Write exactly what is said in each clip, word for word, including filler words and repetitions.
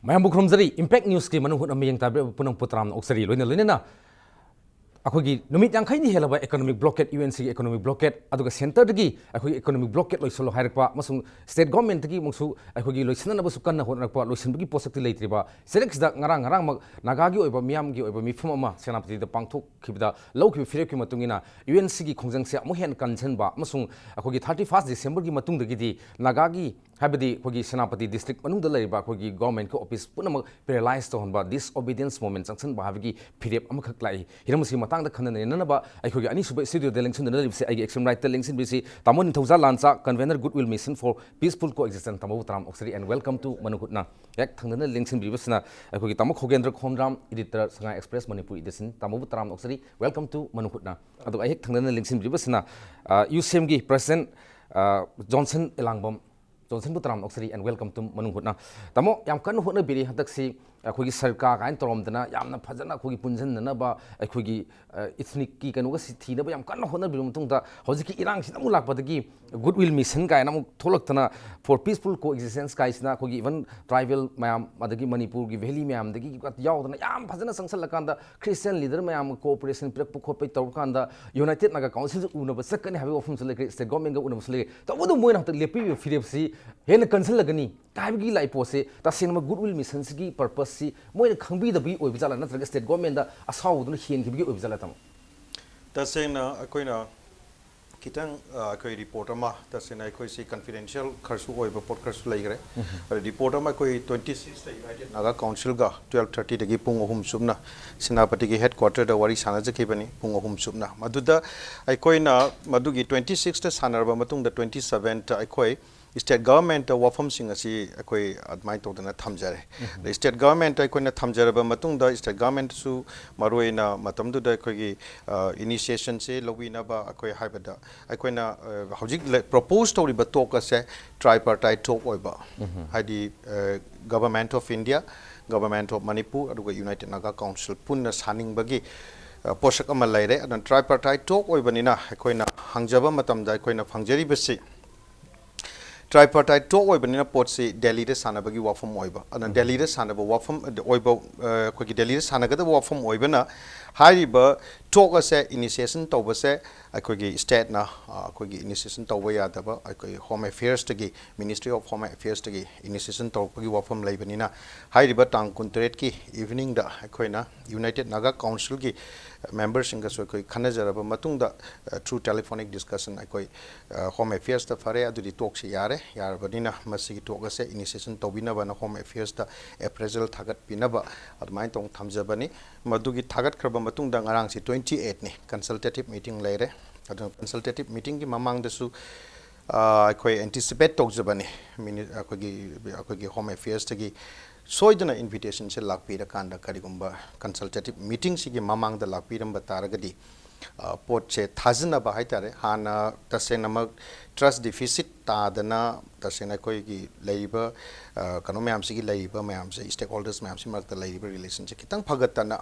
ꯃꯌꯥꯝꯕꯨ ꯈꯨꯔꯨꯝꯖꯔꯤ꯫ Impact Newsꯀꯤ ꯃꯅꯨꯡ ꯍꯨꯠꯅ ꯃꯤꯠꯌꯦꯡ ꯇꯥꯕꯤꯔꯤꯕ ꯄꯨꯝꯅꯃꯛꯄꯨ ꯇꯔꯥꯝꯅ ꯑꯣꯛꯆꯔꯤ꯫ ꯂꯣꯏꯅ ꯂꯣꯏꯅꯅ ꯑꯩꯈꯣꯏꯒꯤ ꯅꯨꯃꯤꯠ ꯌꯥꯡꯈꯩꯅꯤ ꯍꯦꯜꯂꯕ economic blockade, UNCꯒꯤ economic blockade, ꯑꯗꯨꯒ centreꯗꯒꯤ ꯑꯩꯈꯣꯏꯒꯤ economic blockade ꯂꯣꯏꯁꯤꯜꯂꯣ ꯍꯥꯏꯔꯛꯄ ꯑꯃꯁꯨꯡ state governmentꯇꯒꯤ ꯑꯃꯨꯛꯁꯨ ꯑꯩꯈꯣꯏꯒꯤ ꯂꯣꯏꯁꯤꯟꯅꯅꯕꯁꯨ ꯀꯟꯅ ꯍꯣꯠꯅꯔꯛꯄ, ꯂꯣꯏꯁꯤꯟꯕꯒꯤ ꯄꯣꯠꯁꯛꯇꯤ ꯂꯩꯇ꯭ꯔꯤꯕ ꯆꯩꯔꯛꯁꯤꯗ ꯉꯔꯥꯡ ꯉꯔꯥꯡꯃꯛ ꯅꯥꯒꯥꯒꯤ ꯑꯣꯏꯕ ꯃꯤꯌꯥꯝꯒꯤ ꯑꯣꯏꯕ ꯃꯤꯐꯝ ꯑꯃ ꯁꯦꯅꯥꯄꯇꯤꯗ ꯄꯥꯡꯊꯣꯛꯈꯤꯕꯗ ꯂꯧꯈꯤꯕ ꯐꯤꯔꯦꯞꯀꯤ ꯃꯇꯨꯡ ꯏꯟꯅ UNCꯒꯤ ꯈꯣꯡꯖꯪꯁꯦ ꯑꯃꯨꯛ ꯍꯦꯟꯅ ꯀꯟꯁꯤꯟꯕ ꯑꯃꯁꯨꯡ ꯑꯩꯈꯣꯏꯒꯤ thirty first Decemberꯒꯤ ꯃꯇꯨꯡꯗꯒꯤꯗꯤ ꯅꯥꯒꯥꯒꯤ, ꯍꯥꯏꯕꯗꯤ ꯑꯩꯈꯣꯏꯒꯤ ꯁꯦꯅꯥꯄꯇꯤ district ꯃꯅꯨꯡꯗ ꯂꯩꯔꯤꯕ ꯑꯩꯈꯣꯏꯒꯤ governmentꯀꯤ office ꯄꯨꯝꯅꯃꯛ paralyze ꯇꯧꯍꯟꯕ, disobedience movement ꯆꯪꯁꯤꯟꯕ ꯍꯥꯏꯕꯒꯤ ꯐꯤꯔꯦꯞ ꯑꯃꯈꯛ ꯂꯥꯛꯏ꯫ ꯍꯤꯔꯝ ꯑꯁꯤꯒꯤ ꯃꯇꯥꯡꯗ ꯈꯟꯅ ꯅꯩꯅꯅꯕ ꯑꯩꯈꯣꯏꯒꯤ ꯑꯅꯤꯁꯨꯕ studioꯗ ꯂꯦꯡꯁꯤꯟꯗꯨꯅ ꯂꯩꯔꯤꯕꯁꯤ ꯑꯩꯒꯤ extreme rightꯇ ꯂꯦꯡꯁꯤꯟꯕꯤꯔꯤꯁꯤ ꯇꯥꯃꯣ Ningthouja ꯂꯥꯟꯆꯥ, convener Goodwill Mission for Peaceful Coexistence, ꯇꯥꯃꯣꯕꯨ ꯇꯔꯥꯝ ꯑꯣꯛꯆꯔꯤ and welcome to ꯃꯅꯨꯡ ꯍꯨꯠꯅ꯫ ꯍꯦꯛ ꯊꯪꯅꯅ ꯂꯦꯡꯁꯤꯟꯕꯤꯔꯤꯕꯁꯤꯅ ꯑꯩꯈꯣꯏꯒꯤ ꯇꯥꯃꯣ ꯈꯣꯒꯦꯟꯗ꯭ꯔ Khomdram, editor Sangai Express Manipuri edition, ꯇꯥꯃꯣꯕꯨ ꯇꯔꯥꯝ ꯑꯣꯛꯆꯔꯤ, welcome to ꯃꯅꯨꯡ ꯍꯨꯠꯅ꯫ ꯑꯗꯨꯒ ꯑꯩ ꯍꯦꯛ ꯊꯪꯅꯅ ꯂꯦꯡꯁꯤꯟꯕꯤꯔꯤꯕꯁꯤꯅ, ꯑ, UCMꯒꯤ president, ꯑ, ꯖꯣꯟꯁꯟ ꯏꯂꯥꯡꯕꯝ, ꯖꯣꯟꯁꯟꯕꯨ ꯇꯔꯥꯝꯅ ꯑꯣꯛꯆꯔꯤ and welcome to ꯃꯅꯨꯡ ꯍꯨꯠꯅ꯫ ꯇꯥꯃꯣ, ꯌꯥꯝ ꯀꯟꯅ ꯍꯣꯠꯅꯕꯤꯔꯤ ꯍꯟꯗꯛꯁꯤ, ꯑꯩꯈꯣꯏꯒꯤ ꯁꯔꯀꯥꯔ ꯀꯥꯏꯅ ꯇꯧꯔꯝꯗꯅ ꯌꯥꯝꯅ ꯐꯖꯅ ꯑꯩꯈꯣꯏꯒꯤ ꯄꯨꯟꯁꯤꯟꯅꯅꯕ, ꯑꯩꯈꯣꯏꯒꯤ, ꯑ, ethnicꯀꯤ ꯀꯩꯅꯣꯒ ꯁꯤ ꯊꯤꯅꯕ ꯌꯥꯝ ꯀꯟꯅ ꯍꯣꯠꯅꯕꯤꯔꯕ ꯃꯇꯨꯡꯗ, ꯍꯧꯖꯤꯛꯀꯤ ꯏꯔꯥꯡꯁꯤꯅ ꯑꯃꯨꯛ ꯂꯥꯛꯄꯗꯒꯤ Goodwill Mission ꯀꯥꯏꯅ ꯑꯃꯨꯛ ꯊꯣꯛꯂꯛꯇꯅ, for peaceful coexistence ꯀꯥꯏꯁꯤꯅ ꯑꯩꯈꯣꯏꯒꯤ even tribal ꯃꯌꯥꯝ, ꯑꯗꯒꯤ ꯃꯅꯤꯄꯨꯔꯒꯤ valley ꯃꯌꯥꯝꯗꯒꯤ ꯌꯥꯎꯗꯅ ꯌꯥꯝ ꯐꯖꯅ ꯆꯪꯁꯜꯂꯀꯥꯟꯗ, Christian leader ꯃꯌꯥꯝꯒ cooperation ꯄꯤꯔꯛꯄ ꯈꯣꯠꯄ ꯇꯧꯔꯀꯥꯟꯗ United Naga Councilꯁꯨ ꯎꯅꯕ ꯆꯠꯀꯅꯤ ꯍꯥꯏꯕꯒꯤ ꯋꯥꯐꯝꯁꯨ ꯂꯩꯈ꯭ꯔꯦ, state governmentꯒ ꯎꯅꯕꯁꯨ ꯂꯩꯈ꯭ꯔꯦ꯫ ꯇꯧꯕꯇꯕꯨ ꯃꯣꯏꯅ ꯍꯟꯗꯛ ꯂꯦꯞꯄꯤꯕ ꯐꯤꯔꯦꯞꯁꯤ ꯍꯦꯟꯅ ꯀꯟꯁꯤꯜꯂꯒꯅꯤ ꯍꯥꯏꯕꯒꯤ ꯂꯥꯛꯏ ꯄꯣꯠꯁꯦ ꯇꯁꯦꯡꯅꯃꯛ Goodwill Missionꯁꯤꯒꯤ purposeꯁꯤ ꯃꯣꯏꯅ ꯈꯪꯕꯤꯗꯕꯒꯤ ꯑꯣꯏꯕ ꯖꯥꯠꯂꯥ, ꯅꯠꯇ꯭ꯔꯒ state governmentꯗ ꯑꯁꯥꯎꯕꯗꯨꯅ ꯍꯦꯟꯈꯤꯕꯒꯤ ꯑꯣꯏꯕ ꯖꯥꯠꯂꯥ, ꯇꯥꯃꯣ? ꯇꯁꯦꯡꯅ ꯑꯩꯈꯣꯏꯅ ꯈꯤꯇꯪ, ꯑ, ꯑꯩꯈꯣꯏ report ꯑꯃ, ꯇꯁꯦꯡꯅ ꯑꯩꯈꯣꯏꯁꯤ confidential ꯈꯔꯁꯨ ꯑꯣꯏꯕ ꯄꯣꯠ ꯈꯔꯁꯨ ꯂꯩꯈ꯭ꯔꯦ꯫ ꯑꯗ report ꯑꯃ ꯑꯩꯈꯣꯏ twenty sixꯇ United Naga Councilꯒ twelve thirtyꯗꯒꯤ ꯄꯨꯡ ꯑꯍꯨꯝ ꯆꯨꯞꯅ ꯁꯦꯅꯥꯄꯇꯤꯒꯤ headquarterꯗ ꯋꯥꯔꯤ ꯁꯥꯟꯅꯖꯈꯤꯕꯅꯤ, ꯄꯨꯡ ꯑꯍꯨꯝ ꯆꯨꯞꯅ꯫ ꯃꯗꯨꯗ ꯑꯩꯈꯣꯏꯅ ꯃꯗꯨꯒꯤ twenty sixꯇ ꯁꯥꯟꯅꯔꯕ ꯃꯇꯨꯡꯗ twenty sevenꯇ ꯑꯩꯈꯣꯏ state governmentꯇ ꯋꯥꯐꯝꯁꯤꯡ ꯑꯁꯤ ꯑꯩꯈꯣꯏ ꯑꯗꯨꯃꯥꯏꯅ ꯇꯧꯗꯅ ꯊꯝꯖꯔꯦ꯫ ꯑꯗ state governmentꯇ ꯑꯩꯈꯣꯏꯅ ꯊꯝꯖꯔꯕ ꯃꯇꯨꯡꯗ, state governmentꯁꯨ ꯃꯔꯨꯑꯣꯏꯅ ꯃꯇꯝꯗꯨꯗ ꯑꯩꯈꯣꯏꯒꯤ, ꯑ, initiationꯁꯦ ꯂꯧꯕꯤꯅꯕ ꯑꯩꯈꯣꯏ ꯍꯥꯏꯕꯗ, ꯑꯩꯈꯣꯏꯅ, ꯑ, ꯍꯧꯖꯤꯛ ꯂꯩ-, propose ꯇꯧꯔꯤꯕ talk ꯑꯁꯦ tripartite talk ꯑꯣꯏꯕ, ꯍꯥꯏꯗꯤ, ꯑ, Government of India, Government of Manipur, ꯑꯗꯨꯒ United Naga Council ꯄꯨꯟꯅ ꯁꯥꯅꯤꯡꯕꯒꯤ, ꯑ, ꯄꯣꯠꯁꯛ ꯑꯃ ꯂꯩꯔꯦ꯫ ꯑꯗꯨꯅ tripartite talk ꯑꯣꯏꯕꯅꯤꯅ ꯑꯩꯈꯣꯏꯅ ꯍꯪꯖꯕ ꯃꯇꯝꯗ ꯑꯩꯈꯣꯏꯅ ꯐꯪꯖꯔꯤꯕꯁꯤ Tripartite talk ꯑꯣꯏꯕꯅꯤꯅ ꯄꯣꯠꯁꯤ ꯗꯦꯜꯂꯤꯗ ꯁꯥꯟꯅꯕꯒꯤ ꯋꯥꯐꯝ ꯑꯣꯏꯕ, ꯑꯗꯨꯅ ꯗꯦꯜꯂꯤꯗ ꯁꯥꯟꯅꯕ ꯋꯥꯐꯝ ꯑꯣꯏꯕ, ꯑ, ꯑꯩꯈꯣꯏꯒꯤ ꯗꯦꯜꯂꯤꯗ ꯁꯥꯟꯅꯒꯗꯕ ꯋꯥꯐꯝ ꯑꯣꯏꯕꯅ, ꯍꯥꯏꯔꯤꯕ talk ꯑꯁꯦ initiation ꯇꯧꯕꯁꯦ ꯑꯩꯈꯣꯏꯒꯤ stateꯅ, ꯑ, ꯑꯩꯈꯣꯏꯒꯤ initiation ꯇꯧꯕ ꯌꯥꯗꯕ, ꯑꯩꯈꯣꯏ Home Affairsꯇꯒꯤ, Ministry of Home Affairsꯇꯒꯤ initiation ꯇꯧꯔꯛꯄꯒꯤ ꯋꯥꯐꯝ ꯂꯩꯕꯅꯤꯅ, ꯍꯥꯏꯔꯤꯕ ꯇꯥꯡ ꯀꯨꯟꯇꯔꯦꯠꯀꯤ eveningꯗ ꯑꯩꯈꯣꯏꯅ United Naga Councilꯒꯤ memberꯁꯤꯡꯒꯁꯨ ꯑꯩꯈꯣꯏ ꯈꯟꯅꯖꯔꯕ ꯃꯇꯨꯡꯗ, ꯑ, through telephonic discussion ꯑꯩꯈꯣꯏ, ꯑ, Home Affairsꯇ ꯐꯔꯦ, ꯑꯗꯨꯗꯤ talkꯁꯤ ꯌꯥꯔꯦ, ꯌꯥꯔꯕꯅꯤꯅ ꯃꯁꯤꯒꯤ talk ꯑꯁꯦ initiation ꯇꯧꯕꯤꯅꯕꯅ Home Affairsꯇ appraisal ꯊꯥꯒꯠꯄꯤꯅꯕ ꯑꯗꯨꯃꯥꯏꯅ ꯇꯧꯅ ꯊꯝꯖꯕꯅꯤ꯫ ꯃꯗꯨꯒꯤ ꯊꯥꯒꯠꯈ꯭ꯔꯕ ꯃꯇꯨꯡꯗ ꯉꯔꯥꯡꯁꯤ twenty eightꯅꯤ, consultative meeting ꯂꯩꯔꯦ꯫ ꯑꯗꯨꯅ consultative meetingꯒꯤ ꯃꯃꯥꯡꯗꯁꯨ, ꯑ, ꯑꯩꯈꯣꯏ anticipate ꯇꯧꯖꯕꯅꯤ, ꯃꯤꯅꯤ-, ꯑꯩꯈꯣꯏꯒꯤ, ꯑꯩꯈꯣꯏꯒꯤ Home Affairsꯇꯒꯤ ꯁꯣꯏꯗꯅ invitationꯁꯦ ꯂꯥꯛꯄꯤꯔꯀꯥꯟꯗ, ꯀꯔꯤꯒꯨꯝꯕ consultative meetingꯁꯤꯒꯤ ꯃꯃꯥꯡꯗ ꯂꯥꯛꯄꯤꯔꯝꯕ ꯇꯥꯔꯒꯗꯤ, ꯑ, ꯄꯣꯠꯁꯦ ꯊꯥꯖꯅꯕ ꯍꯥꯏꯇꯥꯔꯦ, ꯍꯥꯟꯅ ꯇꯁꯦꯡꯅꯃꯛ trust deficit ꯇꯥꯗꯅ, ꯇꯁꯦꯡꯅ ꯑꯩꯈꯣꯏꯒꯤ ꯂꯩꯔꯤꯕ, ꯑ, ꯀꯩꯅꯣ ꯃꯌꯥꯝꯁꯤꯒꯤ ꯂꯩꯔꯤꯕ ꯃꯌꯥꯝꯁꯦ, stakeholdersꯃꯌꯥꯝꯁꯤ ꯃꯔꯛꯇ ꯂꯩꯔꯤꯕ relationꯁꯦ ꯈꯤꯇꯪ ꯐꯒꯠꯇꯅ,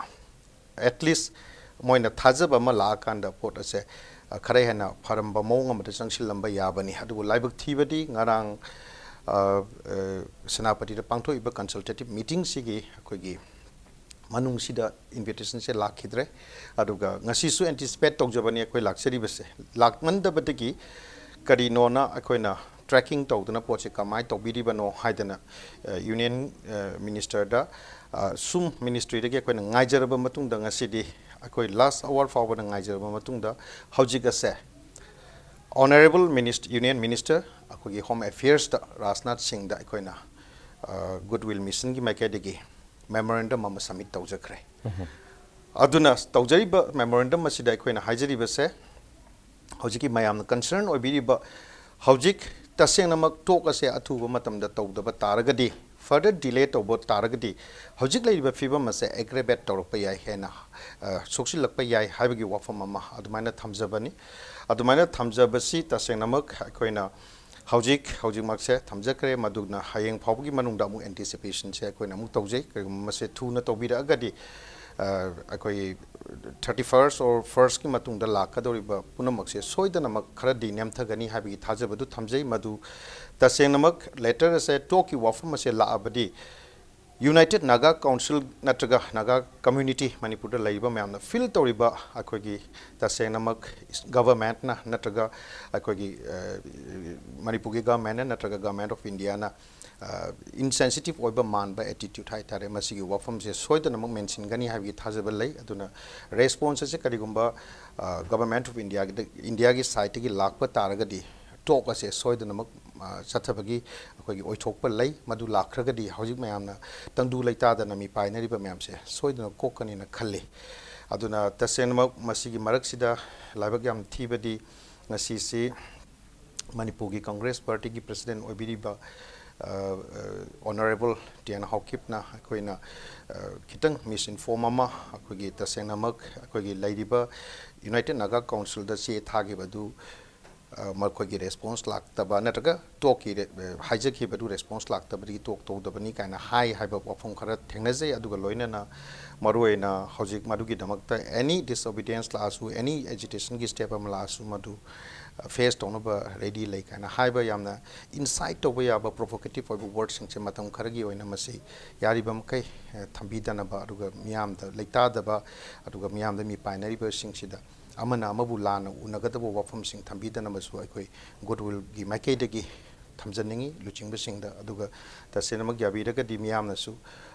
at least ꯃꯣꯏꯅ ꯊꯥꯖꯕ ꯑꯃ ꯂꯥꯛꯑꯀꯥꯟꯗ ꯄꯣꯠ ꯑꯁꯦ, ꯑ, ꯈꯔ ꯍꯦꯟꯅ ꯐꯔꯝꯕ ꯃꯑꯣꯡ ꯑꯃꯗ ꯆꯪꯁꯤꯜꯂꯝꯕ ꯌꯥꯕꯅꯤ꯫ ꯑꯗꯨꯕꯨ ꯂꯥꯏꯕꯛ ꯊꯤꯕꯗꯤ ꯉꯔꯥꯡ, ꯑ, ꯑ, ꯁꯦꯅꯥꯄꯇꯤꯗ ꯄꯥꯡꯊꯣꯛꯏꯕ consultative meetingꯁꯤꯒꯤ ꯑꯩꯈꯣꯏꯒꯤ ꯃꯅꯨꯡꯁꯤꯗ invitationꯁꯦ ꯂꯥꯛꯈꯤꯗ꯭ꯔꯦ꯫ ꯑꯗꯨꯒ ꯉꯁꯤꯁꯨ anticipate ꯇꯧꯖꯕꯅꯤ ꯑꯩꯈꯣꯏ ꯂꯥꯛꯆꯔꯤꯕꯁꯦ꯫ ꯂꯥꯛꯃꯟꯗꯕꯗꯒꯤ ꯀꯔꯤꯅꯣꯅ ꯑꯩꯈꯣꯏꯅ tracking ꯇꯧꯗꯅ ꯄꯣꯠꯁꯦ ꯀꯃꯥꯏꯅ ꯇꯧꯕꯤꯔꯤꯕꯅꯣ ꯍꯥꯏꯗꯅ, ꯑ, Union, ꯑ, Ministerꯗ, ꯑ, ꯁꯨꯝ ministryꯗꯒꯤ ꯑꯩꯈꯣꯏꯅ ꯉꯥꯏꯖꯔꯕ ꯃꯇꯨꯡꯗ, ꯉꯁꯤꯗꯤ ꯑꯩꯈꯣꯏ last hour ꯐꯥꯎꯕꯗ ꯉꯥꯏꯖꯔꯕ ꯃꯇꯨꯡꯗ, ꯍꯧꯖꯤꯛ ꯑꯁꯦ Honourable Minist-, Union Minister ꯑꯩꯈꯣꯏꯒꯤ Home Affairsꯇ ꯔꯥꯖꯅꯥꯊ ꯁꯤꯡꯗ ꯑꯩꯈꯣꯏꯅ, ꯑ, Goodwill Missionꯒꯤ ꯃꯥꯏꯀꯩꯗꯒꯤ memorandum ꯑꯃ submit ꯇꯧꯖꯈ꯭ꯔꯦ꯫ ꯑꯗꯨꯅ ꯇꯧꯖꯔꯤꯕ memorandum ꯑꯁꯤꯗ ꯑꯩꯈꯣꯏꯅ ꯍꯥꯏꯖꯔꯤꯕꯁꯦ, ꯍꯧꯖꯤꯛꯀꯤ ꯃꯌꯥꯝꯅ concern ꯑꯣꯏꯕꯤꯔꯤꯕ, ꯍꯧꯖꯤꯛ ꯇꯁꯦꯡꯅꯃꯛ talk ꯑꯁꯦ ꯑꯊꯨꯕ ꯃꯇꯝꯗ ꯇꯧꯗꯕ ꯇꯥꯔꯒꯗꯤ, further delay ꯇꯧꯕ ꯇꯥꯔꯒꯗꯤ, ꯍꯧꯖꯤꯛ ꯂꯩꯔꯤꯕ ꯐꯤꯕꯝ ꯑꯁꯦ aggravate ꯇꯧꯔꯛꯄ ꯌꯥꯏ, ꯍꯦꯟꯅ, ꯑ, ꯁꯣꯛꯆꯤꯜꯂꯛꯄ ꯌꯥꯏ ꯍꯥꯏꯕꯒꯤ ꯋꯥꯐꯝ ꯑꯃ ꯑꯗꯨꯃꯥꯏꯅ ꯊꯝꯖꯕꯅꯤ꯫ ꯑꯗꯨꯃꯥꯏꯅ ꯊꯝꯖꯕꯁꯤ ꯇꯁꯦꯡꯅꯃꯛ ꯑꯩꯈꯣꯏꯅ ꯍꯧꯖꯤꯛ, ꯍꯧꯖꯤꯛꯃꯛꯁꯦ ꯊꯝꯖꯈ꯭ꯔꯦ, ꯃꯗꯨꯅ ꯍꯌꯦꯡ ꯐꯥꯎꯕꯒꯤ ꯃꯅꯨꯡꯗ ꯑꯃꯨꯛ anticipationꯁꯦ ꯑꯩꯈꯣꯏꯅ ꯑꯃꯨꯛ ꯇꯧꯖꯩ꯫ ꯀꯔꯤꯒꯨꯝꯕ ꯃꯁꯦ ꯊꯨꯅ ꯇꯧꯕꯤꯔꯛꯑꯒꯗꯤ, ꯑꯩꯈꯣꯏꯒꯤ ꯊꯥꯔꯇꯤ ꯐꯥꯔꯁ ꯑꯣꯔ ꯐꯥꯔꯁꯀꯤ ꯃꯇꯨꯡꯗ ꯂꯥꯛꯀꯗꯧꯔꯤꯕ ꯄꯨꯝꯅꯃꯛꯁꯦ ꯁꯣꯏꯗꯅꯃꯛ ꯈꯔꯗꯤ ꯅꯦꯝꯊꯒꯅꯤ ꯍꯥꯏꯕꯒꯤ ꯊꯥꯖꯕꯗꯨ ꯊꯝꯖꯩ꯫ ꯃꯗꯨ ꯇꯁꯦꯡꯅꯃꯛ ꯂꯦꯇꯔ ꯑꯁꯦ, ꯇꯣꯛꯀꯤ ꯋꯥꯐꯝ ꯑꯁꯦ ꯂꯥꯛꯑꯕꯗꯤ, ꯌꯨꯅꯥꯏꯇꯦꯠ ꯅꯥꯒꯥ ꯀꯥꯎꯟꯁꯤꯜ ꯅꯠꯇ꯭ꯔꯒ ꯅꯥꯒꯥ ꯀꯝꯃ꯭ꯌꯨꯅꯤꯇꯤ, ꯃꯅꯤꯄꯨꯔꯗ ꯂꯩꯔꯤꯕ ꯃꯌꯥꯝꯅ ꯐꯤꯜ ꯇꯧꯔꯤꯕ ꯑꯩꯈꯣꯏꯒꯤ ꯇꯁꯦꯡꯅꯃꯛ ꯒꯚꯔꯟꯃꯦꯟꯠꯅ ꯅꯠꯇ꯭ꯔꯒ ꯑꯩꯈꯣꯏꯒꯤ, ꯑ, ꯃꯅꯤꯄꯨꯔꯒꯤ ꯒꯚꯔꯟꯃꯦꯟꯠꯅ ꯅꯠꯇ꯭ꯔꯒ ꯒꯚꯔꯟꯃꯦꯟꯠ ꯑꯣꯐ ꯏꯟꯗꯤꯌꯥꯅ, ꯑ, ꯏꯟꯁꯦꯟꯁꯤꯇꯤꯚ ꯑꯣꯏꯕ ꯃꯥꯟꯕ ꯑꯦꯇꯤꯇ꯭ꯌꯨꯠ ꯍꯥꯏꯇꯥꯔꯦ, ꯃꯁꯤꯒꯤ ꯋꯥꯐꯝꯁꯦ ꯁꯣꯏꯗꯅꯃꯛ ꯃꯦꯟꯁꯤꯟꯒꯅꯤ ꯍꯥꯏꯕꯒꯤ ꯊꯥꯖꯕ ꯂꯩ꯫ ꯑꯗꯨꯅ ꯔꯦꯁꯄꯣꯟꯁ ꯑꯁꯦ ꯀꯔꯤꯒꯨꯝꯕ, ꯑ, ꯒꯚꯔꯟꯃꯦꯟꯠ ꯑꯣꯐ ꯏꯟꯗꯤꯌꯥꯒꯤꯗ, ꯏꯟꯗꯤꯌꯥꯒꯤ ꯁꯥꯏꯠꯇꯒꯤ ꯂꯥꯛꯄ ꯇꯥꯔꯒꯗꯤ, ꯇꯣꯛ ꯑꯁꯦ ꯁꯣꯏꯗꯅꯃꯛ, ꯑ, ꯆꯠꯊꯕꯒꯤ ꯑꯩꯈꯣꯏꯒꯤ ꯑꯣꯏꯊꯣꯛꯄ ꯂꯩ꯫ ꯃꯗꯨ ꯂꯥꯛꯈ꯭ꯔꯒꯗꯤ ꯍꯧꯖꯤꯛ ꯃꯌꯥꯝꯅ ꯇꯪꯗꯨ ꯂꯩꯇꯥꯗꯅ ꯃꯤꯄꯥꯏꯅꯔꯤꯕ ꯃꯌꯥꯝꯁꯦ ꯁꯣꯏꯗꯅ ꯀꯣꯛꯀꯅꯤꯅ ꯈꯜꯂꯤ꯫ ꯑꯗꯨꯅ ꯇꯁꯦꯡꯅꯃꯛ ꯃꯁꯤꯒꯤ ꯃꯔꯛꯁꯤꯗ ꯂꯥꯏꯕꯛ ꯌꯥꯝ ꯊꯤꯕꯗꯤ, ꯉꯁꯤꯁꯤ ꯃꯅꯤꯄꯨꯔꯒꯤ ꯀꯪꯒ꯭ꯔꯦꯁ ꯄꯥꯔꯇꯤꯒꯤ ꯄ꯭ꯔꯁꯤꯗꯦꯟꯠ ꯑꯣꯏꯕꯤꯔꯤꯕ, ꯑ, ꯑ, ꯑꯣꯅꯔꯦꯕꯜ ꯇꯤ ꯑꯦꯟ ꯍꯥꯎꯀꯤꯞꯅ ꯑꯩꯈꯣꯏꯅ, ꯑ, ꯈꯤꯇꯪ ꯃꯤꯁꯏꯟꯐꯣꯔꯝ ꯑꯃ, ꯑꯩꯈꯣꯏꯒꯤ ꯇꯁꯦꯡꯅꯃꯛ ꯑꯩꯈꯣꯏꯒꯤ ꯂꯩꯔꯤꯕ ꯌꯨꯅꯥꯏꯇꯦꯠ ꯅꯥꯒꯥ ꯀꯥꯎꯟꯁꯤꯜꯗ ꯆꯦ ꯊꯥꯈꯤꯕꯗꯨ, ꯑ, ꯃꯈꯣꯏꯒꯤ ꯔꯦꯁꯄꯣꯟꯁ ꯂꯥꯛꯇꯕ ꯅꯠꯇ꯭ꯔꯒ ꯇꯣꯛꯀꯤ ꯔꯦ-, ꯑ, ꯍꯥꯏꯖꯈꯤꯕꯗꯨ ꯔꯦꯁꯄꯣꯟꯁ ꯂꯥꯛꯇꯕꯗꯒꯤ ꯇꯣꯛ ꯇꯧꯗꯕꯅꯤ ꯀꯥꯏꯅ ꯍꯥꯏ ꯍꯥꯏꯕ ꯋꯥꯐꯝ ꯈꯔ ꯊꯦꯡꯅꯖꯩ꯫ ꯑꯗꯨꯒ ꯂꯣꯏꯅꯅ ꯃꯔꯨꯑꯣꯏꯅ ꯍꯧꯖꯤꯛ ꯃꯗꯨꯒꯤꯗꯃꯛꯇ ꯑꯦꯅꯤ ꯗꯤꯁꯑꯣꯕꯤꯗꯤꯌꯦꯟꯁ ꯂꯥꯛꯑꯁꯨ, ꯑꯦꯅꯤ ꯑꯦꯖꯤꯇꯦꯁꯟꯒꯤ ꯁ꯭ꯇꯦꯞ ꯑꯃ ꯂꯥꯛꯑꯁꯨ, ꯃꯗꯨ, ꯑ, ꯐꯦꯁ ꯇꯧꯅꯕ ꯔꯦꯗꯤ ꯂꯩ ꯀꯥꯏꯅ ꯍꯥꯏꯕ ꯌꯥꯝꯅ ꯏꯟꯁꯥꯏꯠ ꯇꯧꯕ ꯌꯥꯕ ꯄ꯭ꯔꯣꯚꯣꯀꯦꯇꯤꯚ ꯑꯣꯏꯕ ꯋꯥꯔꯗꯁꯤꯡꯁꯦ ꯃꯇꯝ ꯈꯔꯒꯤ ꯑꯣꯏꯅ ꯃꯁꯤ ꯌꯥꯔꯤꯕ ꯃꯈꯩ, ꯑ, ꯊꯝꯕꯤꯗꯅꯕ, ꯑꯗꯨꯒ ꯃꯤꯌꯥꯝꯗ ꯂꯩꯇꯥꯗꯕ, ꯑꯗꯨꯒ ꯃꯤꯌꯥꯝꯗ ꯃꯤꯄꯥꯏꯅꯔꯤꯕꯁꯤꯡꯁꯤꯗ ꯑꯃꯅ ꯑꯃꯕꯨ ꯂꯥꯟꯅ ꯎꯅꯒꯗꯕ ꯋꯥꯐꯝꯁꯤꯡ ꯊꯝꯕꯤꯗꯅꯕꯁꯨ ꯑꯩꯈꯣꯏ ꯒꯨꯗꯋꯤꯜꯒꯤ ꯃꯥꯏꯀꯩꯗꯒꯤ ꯊꯝꯖꯅꯤꯡꯏ ꯂꯨꯆꯤꯡꯕꯁꯤꯡꯗ꯫ ꯑꯗꯨꯒ ꯇꯁꯦꯡꯅꯃꯛ ꯌꯥꯕꯤꯔꯒꯗꯤ ꯃꯤꯌꯥꯝꯅꯁꯨ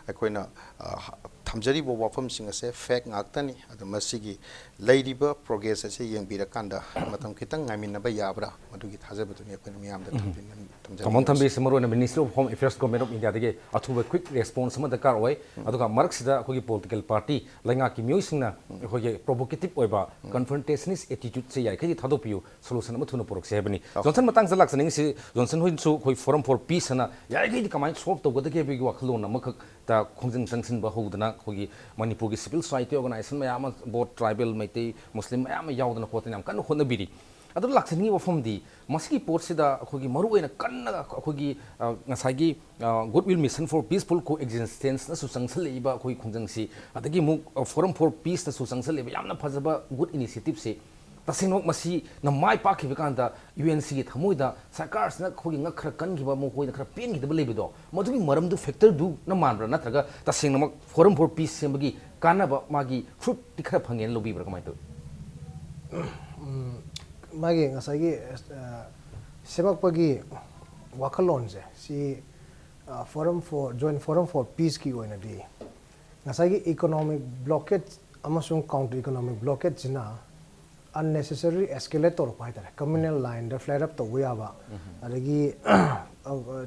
ꯑꯩꯈꯣꯏꯅ, ꯑ, ꯊꯝꯖꯔꯤꯕ ꯋꯥꯐꯝꯁꯤꯡ ꯑꯁꯦ ꯐꯦꯛ ꯉꯥꯛꯇꯅꯤ꯫ ꯑꯗꯣ ꯃꯁꯤꯒꯤ ꯂꯩꯔꯤꯕ ꯄ꯭ꯔꯣꯒ꯭ꯔꯦꯁ ꯑꯁꯤ ꯌꯦꯡꯕꯤꯔꯀꯥꯟꯗ ꯃꯇꯝ ꯈꯤꯇꯪ ꯉꯥꯏꯃꯤꯟꯅꯕ ꯌꯥꯕ꯭ꯔꯥ? ꯃꯗꯨꯒꯤ ꯊꯥꯖꯕꯗꯨꯅꯤ ꯑꯩꯈꯣꯏꯅ ꯃꯤꯌꯥꯝꯗ ꯎꯝ꯫ ꯊꯝꯕꯤꯅ-, ꯊꯝꯖꯅꯤꯡꯕꯁꯤ꯫ ꯇꯥꯃꯣꯅ ꯊꯝꯕꯤꯔꯤꯁꯤ ꯃꯔꯨꯑꯣꯏꯅ Ministry of Home Affairs, Government of Indiaꯗꯒꯤ ꯑꯊꯨꯕ quick response ꯑꯃ ꯗꯔꯀꯥꯔ ꯑꯣꯏ꯫ ꯎꯝ꯫ ꯑꯗꯨꯒ ꯃꯔꯛꯁꯤꯗ ꯑꯩꯈꯣꯏꯒꯤ political party ꯂꯩꯉꯥꯛꯀꯤ ꯃꯤꯑꯣꯏꯁꯤꯡꯅ ꯎꯝ꯫ ꯑꯩꯈꯣꯏꯒꯤ provocative ꯑꯣꯏꯕ ꯎꯝ꯫ confrontationist attitudeꯁꯦ ꯌꯥꯔꯤꯈꯩꯗꯤ ꯊꯥꯗꯣꯛꯄꯤꯌꯨ, solution ꯑꯃ ꯊꯨꯅ ꯄꯨꯔꯛꯁꯦ ꯍꯥꯏꯕꯅꯤ꯫ ꯑꯣꯀꯦ꯫ ꯖꯣꯟꯁꯟ, ꯃꯇꯥꯡꯁꯤꯗ ꯂꯥꯛꯆꯅꯤꯡꯉꯤꯁꯤ, ꯖꯣꯟꯁꯟ ꯍꯣꯏꯅꯁꯨ ꯑꯩꯈꯣꯏ Forum for Peace ꯍꯥꯏꯅ ꯌꯥꯔꯤꯈꯩꯗꯤ ꯀꯃꯥꯏꯅ solve ꯇꯧꯒꯗꯒꯦ ꯍꯥꯏꯕꯒꯤ ꯋꯥꯈꯜꯂꯣꯟ ꯑꯃꯈꯛꯇ ꯈꯣꯡꯖꯪ ꯆꯪꯁꯤꯟꯕ ꯍꯧꯗꯅ ꯑꯩꯈꯣꯏꯒꯤ ꯃꯅꯤꯄꯨꯔꯒꯤ civil society organization ꯃꯌꯥꯝ ꯑꯃ, both tribal, ꯃꯩꯇꯩ, ꯃꯨꯁꯂꯤꯝ ꯃꯌꯥꯝ ꯑꯃ ꯌꯥꯎꯗꯅ ꯈꯣꯠꯇꯅ ꯌꯥꯝ ꯀꯟꯅ ꯍꯣꯠꯅꯕꯤꯔꯤ꯫ ꯑꯗꯨ ꯂꯥꯛꯆꯅꯤꯡꯉꯤꯕ ꯋꯥꯐꯝꯗꯤ, ꯃꯁꯤꯒꯤ ꯄꯣꯠꯁꯤꯗ ꯑꯩꯈꯣꯏꯒꯤ ꯃꯔꯨꯑꯣꯏꯅ ꯀꯟꯅ ꯑꯩꯈꯣꯏꯒꯤ, ꯑ, ꯉꯁꯥꯏꯒꯤ, ꯑ, Goodwill Mission for Peaceful Coexistenceꯅꯁꯨ ꯆꯪꯁꯤꯜꯂꯛꯏꯕ ꯑꯩꯈꯣꯏ ꯈꯣꯡꯖꯪꯁꯤ, ꯑꯗꯒꯤ ꯑꯃꯨꯛ, ꯑ, Forum for Peaceꯅꯁꯨ ꯆꯪꯁꯤꯜꯂꯛꯏꯕ ꯌꯥꯝꯅ ꯐꯖꯕ good initiativeꯁꯤ, ꯇꯁꯦꯡꯅꯃꯛ ꯃꯁꯤꯅ ꯃꯥꯏ ꯄꯥꯛꯈꯤꯕ ꯀꯥꯟꯗ UNCꯒꯤ ꯊꯃꯣꯏꯗ ꯁꯔꯀꯥꯔꯁꯤꯅ ꯑꯩꯈꯣꯏꯒꯤ ꯉꯛ ꯈꯔ ꯀꯟꯈꯤꯕ, ꯃꯈꯣꯏꯗ ꯈꯔ ꯄꯦꯟꯈꯤꯗꯕ ꯂꯩꯕꯗꯣ, ꯃꯗꯨꯒꯤ ꯃꯔꯝꯗꯨ, factorꯗꯨꯅ ꯃꯥꯟꯕ꯭ꯔꯥ, ꯅꯠꯇ꯭ꯔꯒ ꯇꯁꯦꯡꯅꯃꯛ Forum for Peace ꯁꯦꯝꯕꯒꯤ ꯀꯥꯟꯅꯕ, ꯃꯥꯒꯤ fruitꯇꯤ ꯈꯔ ꯐꯪꯉꯦꯅ ꯂꯧꯕꯤꯕ꯭ꯔꯥ, ꯀꯃꯥꯏꯅ ꯇꯧꯏ? ꯎꯝ, ꯃꯥꯒꯤ ꯉꯁꯥꯏꯒꯤ, ꯑ, ꯁꯦꯝꯃꯛꯄꯒꯤ ꯋꯥꯈꯜꯂꯣꯟꯁꯦ ꯁꯤ, ꯑ, Forum for, Joint Forum for Peaceꯀꯤ ꯑꯣꯏꯅꯗꯤ ꯉꯁꯥꯏꯒꯤ economic blockade ꯑꯃꯁꯨꯡ counter economic blockadeꯁꯤꯅ unnecessary escalate ꯇꯧꯔꯛꯄ ꯍꯥꯏꯇꯥꯔꯦ, communal lineꯗ flare up ꯇꯧꯕ ꯌꯥꯕ, ꯑꯗꯒꯤ, ꯑ,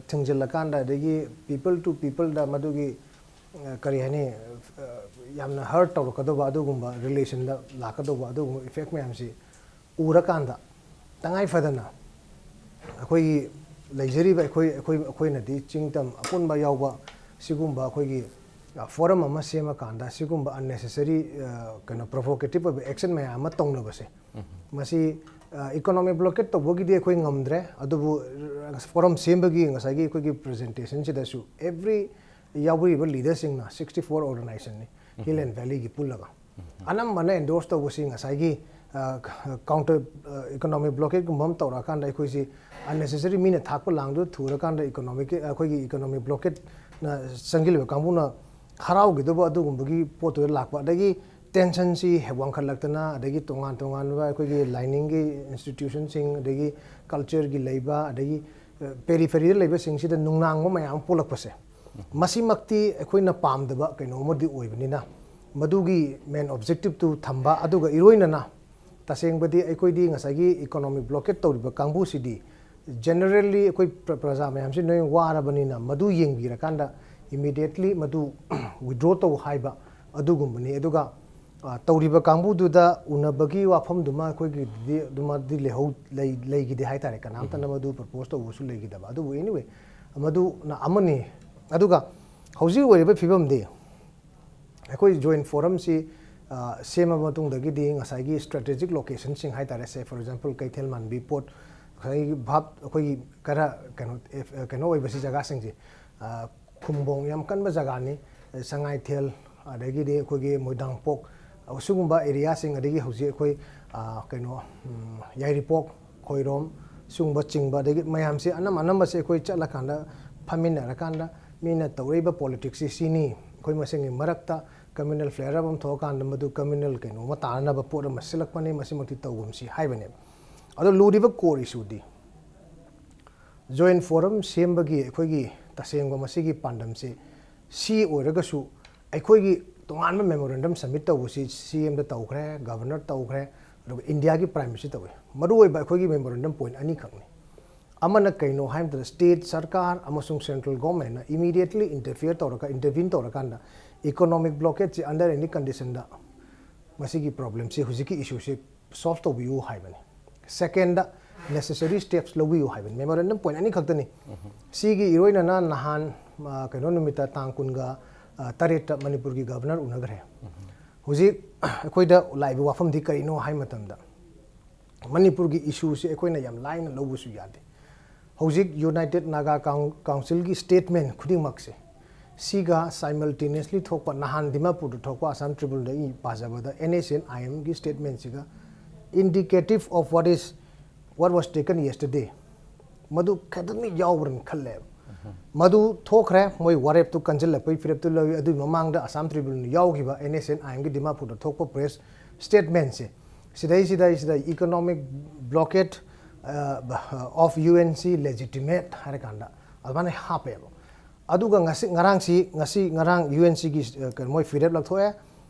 ꯊꯤꯡꯖꯤꯜꯂꯀꯥꯟꯗ, ꯑꯗꯒꯤ people to peopleꯗ ꯃꯗꯨꯒꯤ, ꯑ, ꯀꯔꯤ ꯍꯥꯏꯅꯤ, ꯑ, ꯌꯥꯝꯅ hurt ꯇꯧꯔꯛꯀꯗꯧꯕ ꯑꯗꯨꯒꯨꯝꯕ relationꯗ ꯂꯥꯛꯀꯗꯧꯕ ꯑꯗꯨꯒꯨꯝꯕ effect ꯃꯌꯥꯝꯁꯤ ꯎꯔꯀꯥꯟꯗ, ꯇꯉꯥꯏ ꯐꯗꯅ ꯑꯩꯈꯣꯏꯒꯤ ꯂꯩꯖꯔꯤꯕ ꯑꯩꯈꯣꯏ, ꯑꯩꯈꯣꯏ, ꯑꯩꯈꯣꯏꯅꯗꯤ ꯆꯤꯡ ꯇꯝ ꯑꯄꯨꯟꯕ ꯌꯥꯎꯕ ꯁꯤꯒꯨꯝꯕ ꯑꯩꯈꯣꯏꯒꯤ, ꯑ, forum ꯑꯃ ꯁꯦꯝꯃꯀꯥꯟꯗ ꯁꯤꯒꯨꯝꯕ unnecessary, ꯑ, ꯀꯩꯅꯣ, provocative ꯑꯣꯏꯕ action ꯃꯌꯥꯝ ꯑꯃ ꯇꯧꯅꯕꯁꯦ, ꯃꯁꯤ, ꯑ, economic blockade ꯇꯧꯕꯒꯤꯗꯤ ꯑꯩꯈꯣꯏ ꯉꯝꯗ꯭ꯔꯦ, ꯑꯗꯨꯕꯨ, ꯑ, forum ꯁꯦꯝꯕꯒꯤ ꯉꯁꯥꯏꯒꯤ ꯑꯩꯈꯣꯏꯒꯤ presentationꯁꯤꯗꯁꯨ every ꯌꯥꯎꯕꯤꯔꯤꯕ leaderꯁꯤꯡꯅ, sixty four organizationꯅꯤ Hill and Valleyꯒꯤ ꯄꯨꯜꯂꯒ, ꯑꯅꯝꯕꯅ endorse ꯇꯧꯕꯁꯤ ꯉꯁꯥꯏꯒꯤ, ꯑ, counter, ꯑ, economic blockadeꯀꯨꯝꯕ ꯑꯃ ꯇꯧꯔꯛꯑꯀꯥꯟꯗ ꯑꯩꯈꯣꯏꯁꯤ unnecessary ꯃꯤꯅ ꯊꯥꯛꯄ ꯂꯥꯡꯗꯨꯗ ꯊꯨꯔꯀꯥꯟꯗ economic, ꯑꯩꯈꯣꯏꯒꯤ economic blockadeꯅ ꯆꯪꯁꯤꯜꯂꯤꯕ ꯀꯥꯡꯕꯨꯅ ꯍꯔꯥꯎꯈꯤꯗꯧꯕ ꯑꯗꯨꯒꯨꯝꯕꯒꯤ ꯄꯣꯠꯇꯨꯗ ꯂꯥꯛꯄ, ꯑꯗꯒꯤ tensionꯁꯤ ꯍꯦꯛ ꯋꯥꯡꯈꯠꯂꯛꯇꯅ, ꯑꯗꯒꯤ ꯇꯣꯉꯥꯟ ꯇꯣꯉꯥꯟꯕ ꯑꯩꯈꯣꯏꯒꯤ ꯂꯥꯏꯅꯤꯡꯒꯤ institutionꯁꯤꯡ, ꯑꯗꯒꯤ cultureꯒꯤ ꯂꯩꯕ, ꯑꯗꯒꯤ, ꯑ, peripheryꯗ ꯂꯩꯕꯁꯤꯡꯁꯤꯗ ꯅꯨꯡꯅꯥꯡꯕ ꯃꯌꯥꯝ ꯑꯃ ꯄꯣꯛꯂꯛꯄꯁꯦ, ꯃꯁꯤꯃꯛꯇꯤ ꯑꯩꯈꯣꯏꯅ ꯄꯥꯝꯗꯕ ꯀꯩꯅꯣ ꯑꯃꯗꯤ ꯑꯣꯏꯕꯅꯤꯅ, ꯃꯗꯨꯒꯤ main objectiveꯇꯨ ꯊꯝꯕ, ꯑꯗꯨꯒ ꯏꯔꯣꯏꯅꯅ ꯇꯁꯦꯡꯕꯗꯤ ꯑꯩꯈꯣꯏꯗꯤ ꯉꯁꯥꯏꯒꯤ economic blockade ꯇꯧꯔꯤꯕ ꯀꯥꯡꯕꯨꯁꯤꯗꯤ generally ꯑꯩꯈꯣꯏ ꯄ꯭ꯔ-, ꯄ꯭ꯔꯖꯥ ꯃꯌꯥꯝꯁꯤ ꯅꯣꯏ ꯋꯥꯔꯕꯅꯤꯅ ꯃꯗꯨ ꯌꯦꯡꯕꯤꯔꯀꯥꯟꯗ immediately ꯃꯗꯨ withdraw ꯇꯧ ꯍꯥꯏꯕ ꯑꯗꯨꯒꯨꯝꯕꯅꯤ꯫ ꯑꯗꯨꯒ, ꯑ, ꯇꯧꯔꯤꯕ ꯀꯥꯡꯕꯨꯗꯨꯗ ꯎꯅꯕꯒꯤ ꯋꯥꯐꯝꯗꯨꯃ ꯑꯩꯈꯣꯏꯒꯤꯗꯤ ꯑꯗꯨꯃꯗꯤ ꯂꯩꯍꯧ-, ꯂꯩ-, ꯂꯩꯈꯤꯗꯦ ꯍꯥꯏꯇꯥꯔꯦ, ꯀꯅꯥꯝꯇꯅ ꯃꯗꯨ propose ꯇꯧꯕꯁꯨ ꯂꯩꯈꯤꯗꯕ꯫ ꯑꯗꯨꯕꯨ anyway, ꯃꯗꯨꯅ ꯑꯃꯅꯤ꯫ ꯑꯗꯨꯒ ꯍꯧꯖꯤꯛ ꯑꯣꯏꯔꯤꯕ ꯐꯤꯕꯝꯗꯤ ꯑꯩꯈꯣꯏ Joint Forumꯁꯤ ꯑ, ꯁꯦꯝꯃꯕ ꯃꯇꯨꯡꯗꯒꯤꯗꯤ ꯉꯁꯥꯏꯒꯤ strategic locationꯁꯤꯡ ꯍꯥꯏ ꯇꯥꯔꯦ, say for example ꯀꯩꯊꯦꯜ ꯃꯥꯟꯕꯤ ꯄꯣꯠ, ꯉꯁꯥꯏꯒꯤ ꯚꯥꯞ ꯑꯩꯈꯣꯏꯒꯤ ꯈꯔ ꯀꯩꯅꯣ, ꯑꯦꯐ-, ꯀꯩꯅꯣ ꯑꯣꯏꯕꯁꯤ ꯖꯒꯥꯁꯤꯡꯁꯦ, ꯑ, ꯈꯨꯝꯕꯣꯡ ꯌꯥꯝ ꯀꯟꯕ ꯖꯒꯥꯅꯤ꯫ ꯁꯉꯥꯏꯊꯦꯜ, ꯑꯗꯒꯤꯗꯤ ꯑꯩꯈꯣꯏꯒꯤ ꯃꯣꯏꯗꯥꯡꯄꯣꯛ, ꯁꯤꯒꯨꯝꯕ areaꯁꯤꯡ, ꯑꯗꯒꯤ ꯍꯧꯖꯤꯛ ꯑꯩꯈꯣꯏ, ꯑ, ꯀꯩꯅꯣ, ꯎꯝ, ꯌꯥꯏꯔꯤꯄꯣꯛ, ꯈꯣꯏꯔꯣꯝ, ꯁꯤꯒꯨꯝꯕ ꯆꯤꯡꯕ, ꯑꯗꯒꯤ ꯃꯌꯥꯝꯁꯦ ꯑꯅꯝ ꯑꯅꯝꯕꯁꯦ ꯑꯩꯈꯣꯏ ꯆꯠꯂꯀꯥꯟꯗ ꯐꯝꯃꯤꯟꯅꯔꯀꯥꯟꯗ ꯃꯤꯅ ꯇꯧꯔꯛꯏꯕ politicsꯁꯤ ꯁꯤꯅꯤ, ꯑꯩꯈꯣꯏ ꯃꯁꯦꯟꯒꯤ ꯃꯔꯛꯇ communal flare up ꯑꯃ ꯊꯣꯛꯑꯀꯥꯟꯗ ꯃꯗꯨ communal ꯀꯩꯅꯣ ꯑꯃ ꯇꯥꯅꯅꯕ ꯄꯣꯠ ꯑꯃ ꯁꯤꯜꯂꯛꯄꯅꯤ, ꯃꯁꯤꯃꯛꯇꯤ ꯇꯧꯒꯨꯝꯁꯤ ꯍꯥꯏꯕꯅꯦꯕ꯫ ꯑꯗꯣ ꯂꯨꯔꯤꯕ core issueꯗꯤ Joint Forum ꯁꯦꯝꯕꯒꯤ ꯑꯩꯈꯣꯏꯒꯤ ꯇꯁꯦꯡꯕ ꯃꯁꯤꯒꯤ ꯄꯥꯟꯗꯝꯁꯤ ꯁꯤ ꯑꯣꯏꯔꯒꯁꯨ, ꯑꯩꯈꯣꯏꯒꯤ ꯇꯣꯉꯥꯟꯕ memorandum submit ꯇꯧꯕꯁꯤ CMꯗ ꯇꯧꯈ꯭ꯔꯦ, Governor ꯇꯧꯈ꯭ꯔꯦ, ꯑꯗꯨꯒ ꯏꯟꯗꯤꯌꯥꯒꯤ Prime Minister ꯇꯧꯏ꯫ ꯃꯔꯨꯑꯣꯏꯕ ꯑꯩꯈꯣꯏꯒꯤ memorandum point ꯑꯅꯤꯈꯛꯅꯤ꯫ ꯑꯃꯅ ꯀꯩꯅꯣ ꯍꯥꯏꯕ ꯃꯇꯝꯗ, state ꯁꯔꯀꯥꯔ ꯑꯃꯁꯨꯡ central governmentꯅ immediately interfere ꯇꯧꯔꯒ, intervene ꯇꯧꯔꯀꯥꯟꯗ economic blockadeꯁꯤ under any conditionꯗ ꯃꯁꯤꯒꯤ problemꯁꯤ, ꯍꯧꯖꯤꯛꯀꯤ issueꯁꯤ solve ꯇꯧꯕꯤꯌꯨ ꯍꯥꯏꯕꯅꯤ꯫ Secondꯗ, necessary steps ꯂꯧꯕꯤꯌꯨ ꯍꯥꯏꯕꯅꯤ꯫ Memorandum point ꯑꯅꯤꯈꯛꯇꯅꯤ꯫ ꯁꯤꯒꯤ ꯏꯔꯣꯏꯅꯅ ꯅꯍꯥꯟ, ꯑ, ꯀꯩꯅꯣ ꯅꯨꯃꯤꯠꯇ, ꯇꯥꯡ ꯀꯨꯟꯒ, ꯑ, ꯇꯔꯦꯠꯇ ꯃꯅꯤꯄꯨꯔꯒꯤ Governor ꯎꯅꯈ꯭ꯔꯦ꯫ ꯍꯧꯖꯤꯛ ꯑꯩꯈꯣꯏꯗ ꯂꯥꯛꯏꯕ ꯋꯥꯐꯝꯗꯤ ꯀꯔꯤꯅꯣ ꯍꯥꯏ ꯃꯇꯝꯗ, ꯃꯅꯤꯄꯨꯔꯒꯤ issueꯁꯦ ꯑꯩꯈꯣꯏꯅ ꯌꯥꯝ ꯂꯥꯏꯅ ꯂꯧꯕꯁꯨ ꯌꯥꯗꯦ꯫ ꯍꯧꯖꯤꯛ United Naga Coun-, Councilꯒꯤ statement ꯈꯨꯗꯤꯡꯃꯛꯁꯦ, ꯁꯤꯒ simultaneously ꯊꯣꯛꯄ, ꯅꯍꯥꯟ ꯗꯤꯃꯥꯄꯨꯔꯗ ꯊꯣꯛꯄ Assam Tribuneꯗ ꯑꯩ ꯄꯥꯖꯕꯗ, NSCN-IMꯒꯤ statementꯁꯤꯒ indicative of what is, what was taken yesterday, ꯃꯗꯨ ꯈꯤꯇꯪꯗꯤ ꯌꯥꯎꯕ꯭ꯔꯅ ꯈꯜꯂꯦꯕ꯫ ꯃꯗꯨ ꯊꯣꯛꯈ꯭ꯔꯦ, ꯃꯣꯏ ꯋꯥꯔꯦꯞꯇꯨ ꯀꯟꯁꯤꯜꯂꯛꯄꯒꯤ ꯐꯤꯔꯦꯞꯇꯨ ꯂꯧꯏ꯫ ꯑꯗꯨꯒꯤ ꯃꯃꯥꯡꯗ Assam Tribuneꯅ ꯌꯥꯎꯈꯤꯕ NSCN-IMꯒꯤ ꯗꯤꯃꯥꯄꯨꯔꯗ ꯊꯣꯛꯄ press statementꯁꯦ, ꯁꯤꯗꯩꯁꯤꯗ, ꯁꯤꯗ economic blockade, uh, of UNC legitimate ꯍꯥꯏꯔꯀꯥꯟꯗ ꯑꯗꯨꯃꯥꯏꯅ ꯍꯥꯞꯄꯦꯕ꯫ ꯑꯗꯨꯒ ꯉꯁꯤ, ꯉꯔꯥꯡꯁꯤ, ꯉꯁꯤ, ꯉꯔꯥꯡ UNCꯒꯤ, ꯑ, ꯀꯩꯅꯣ, ꯃꯣꯏ ꯐꯤꯔꯦꯞ ꯂꯧꯊꯣꯛꯑꯦ꯫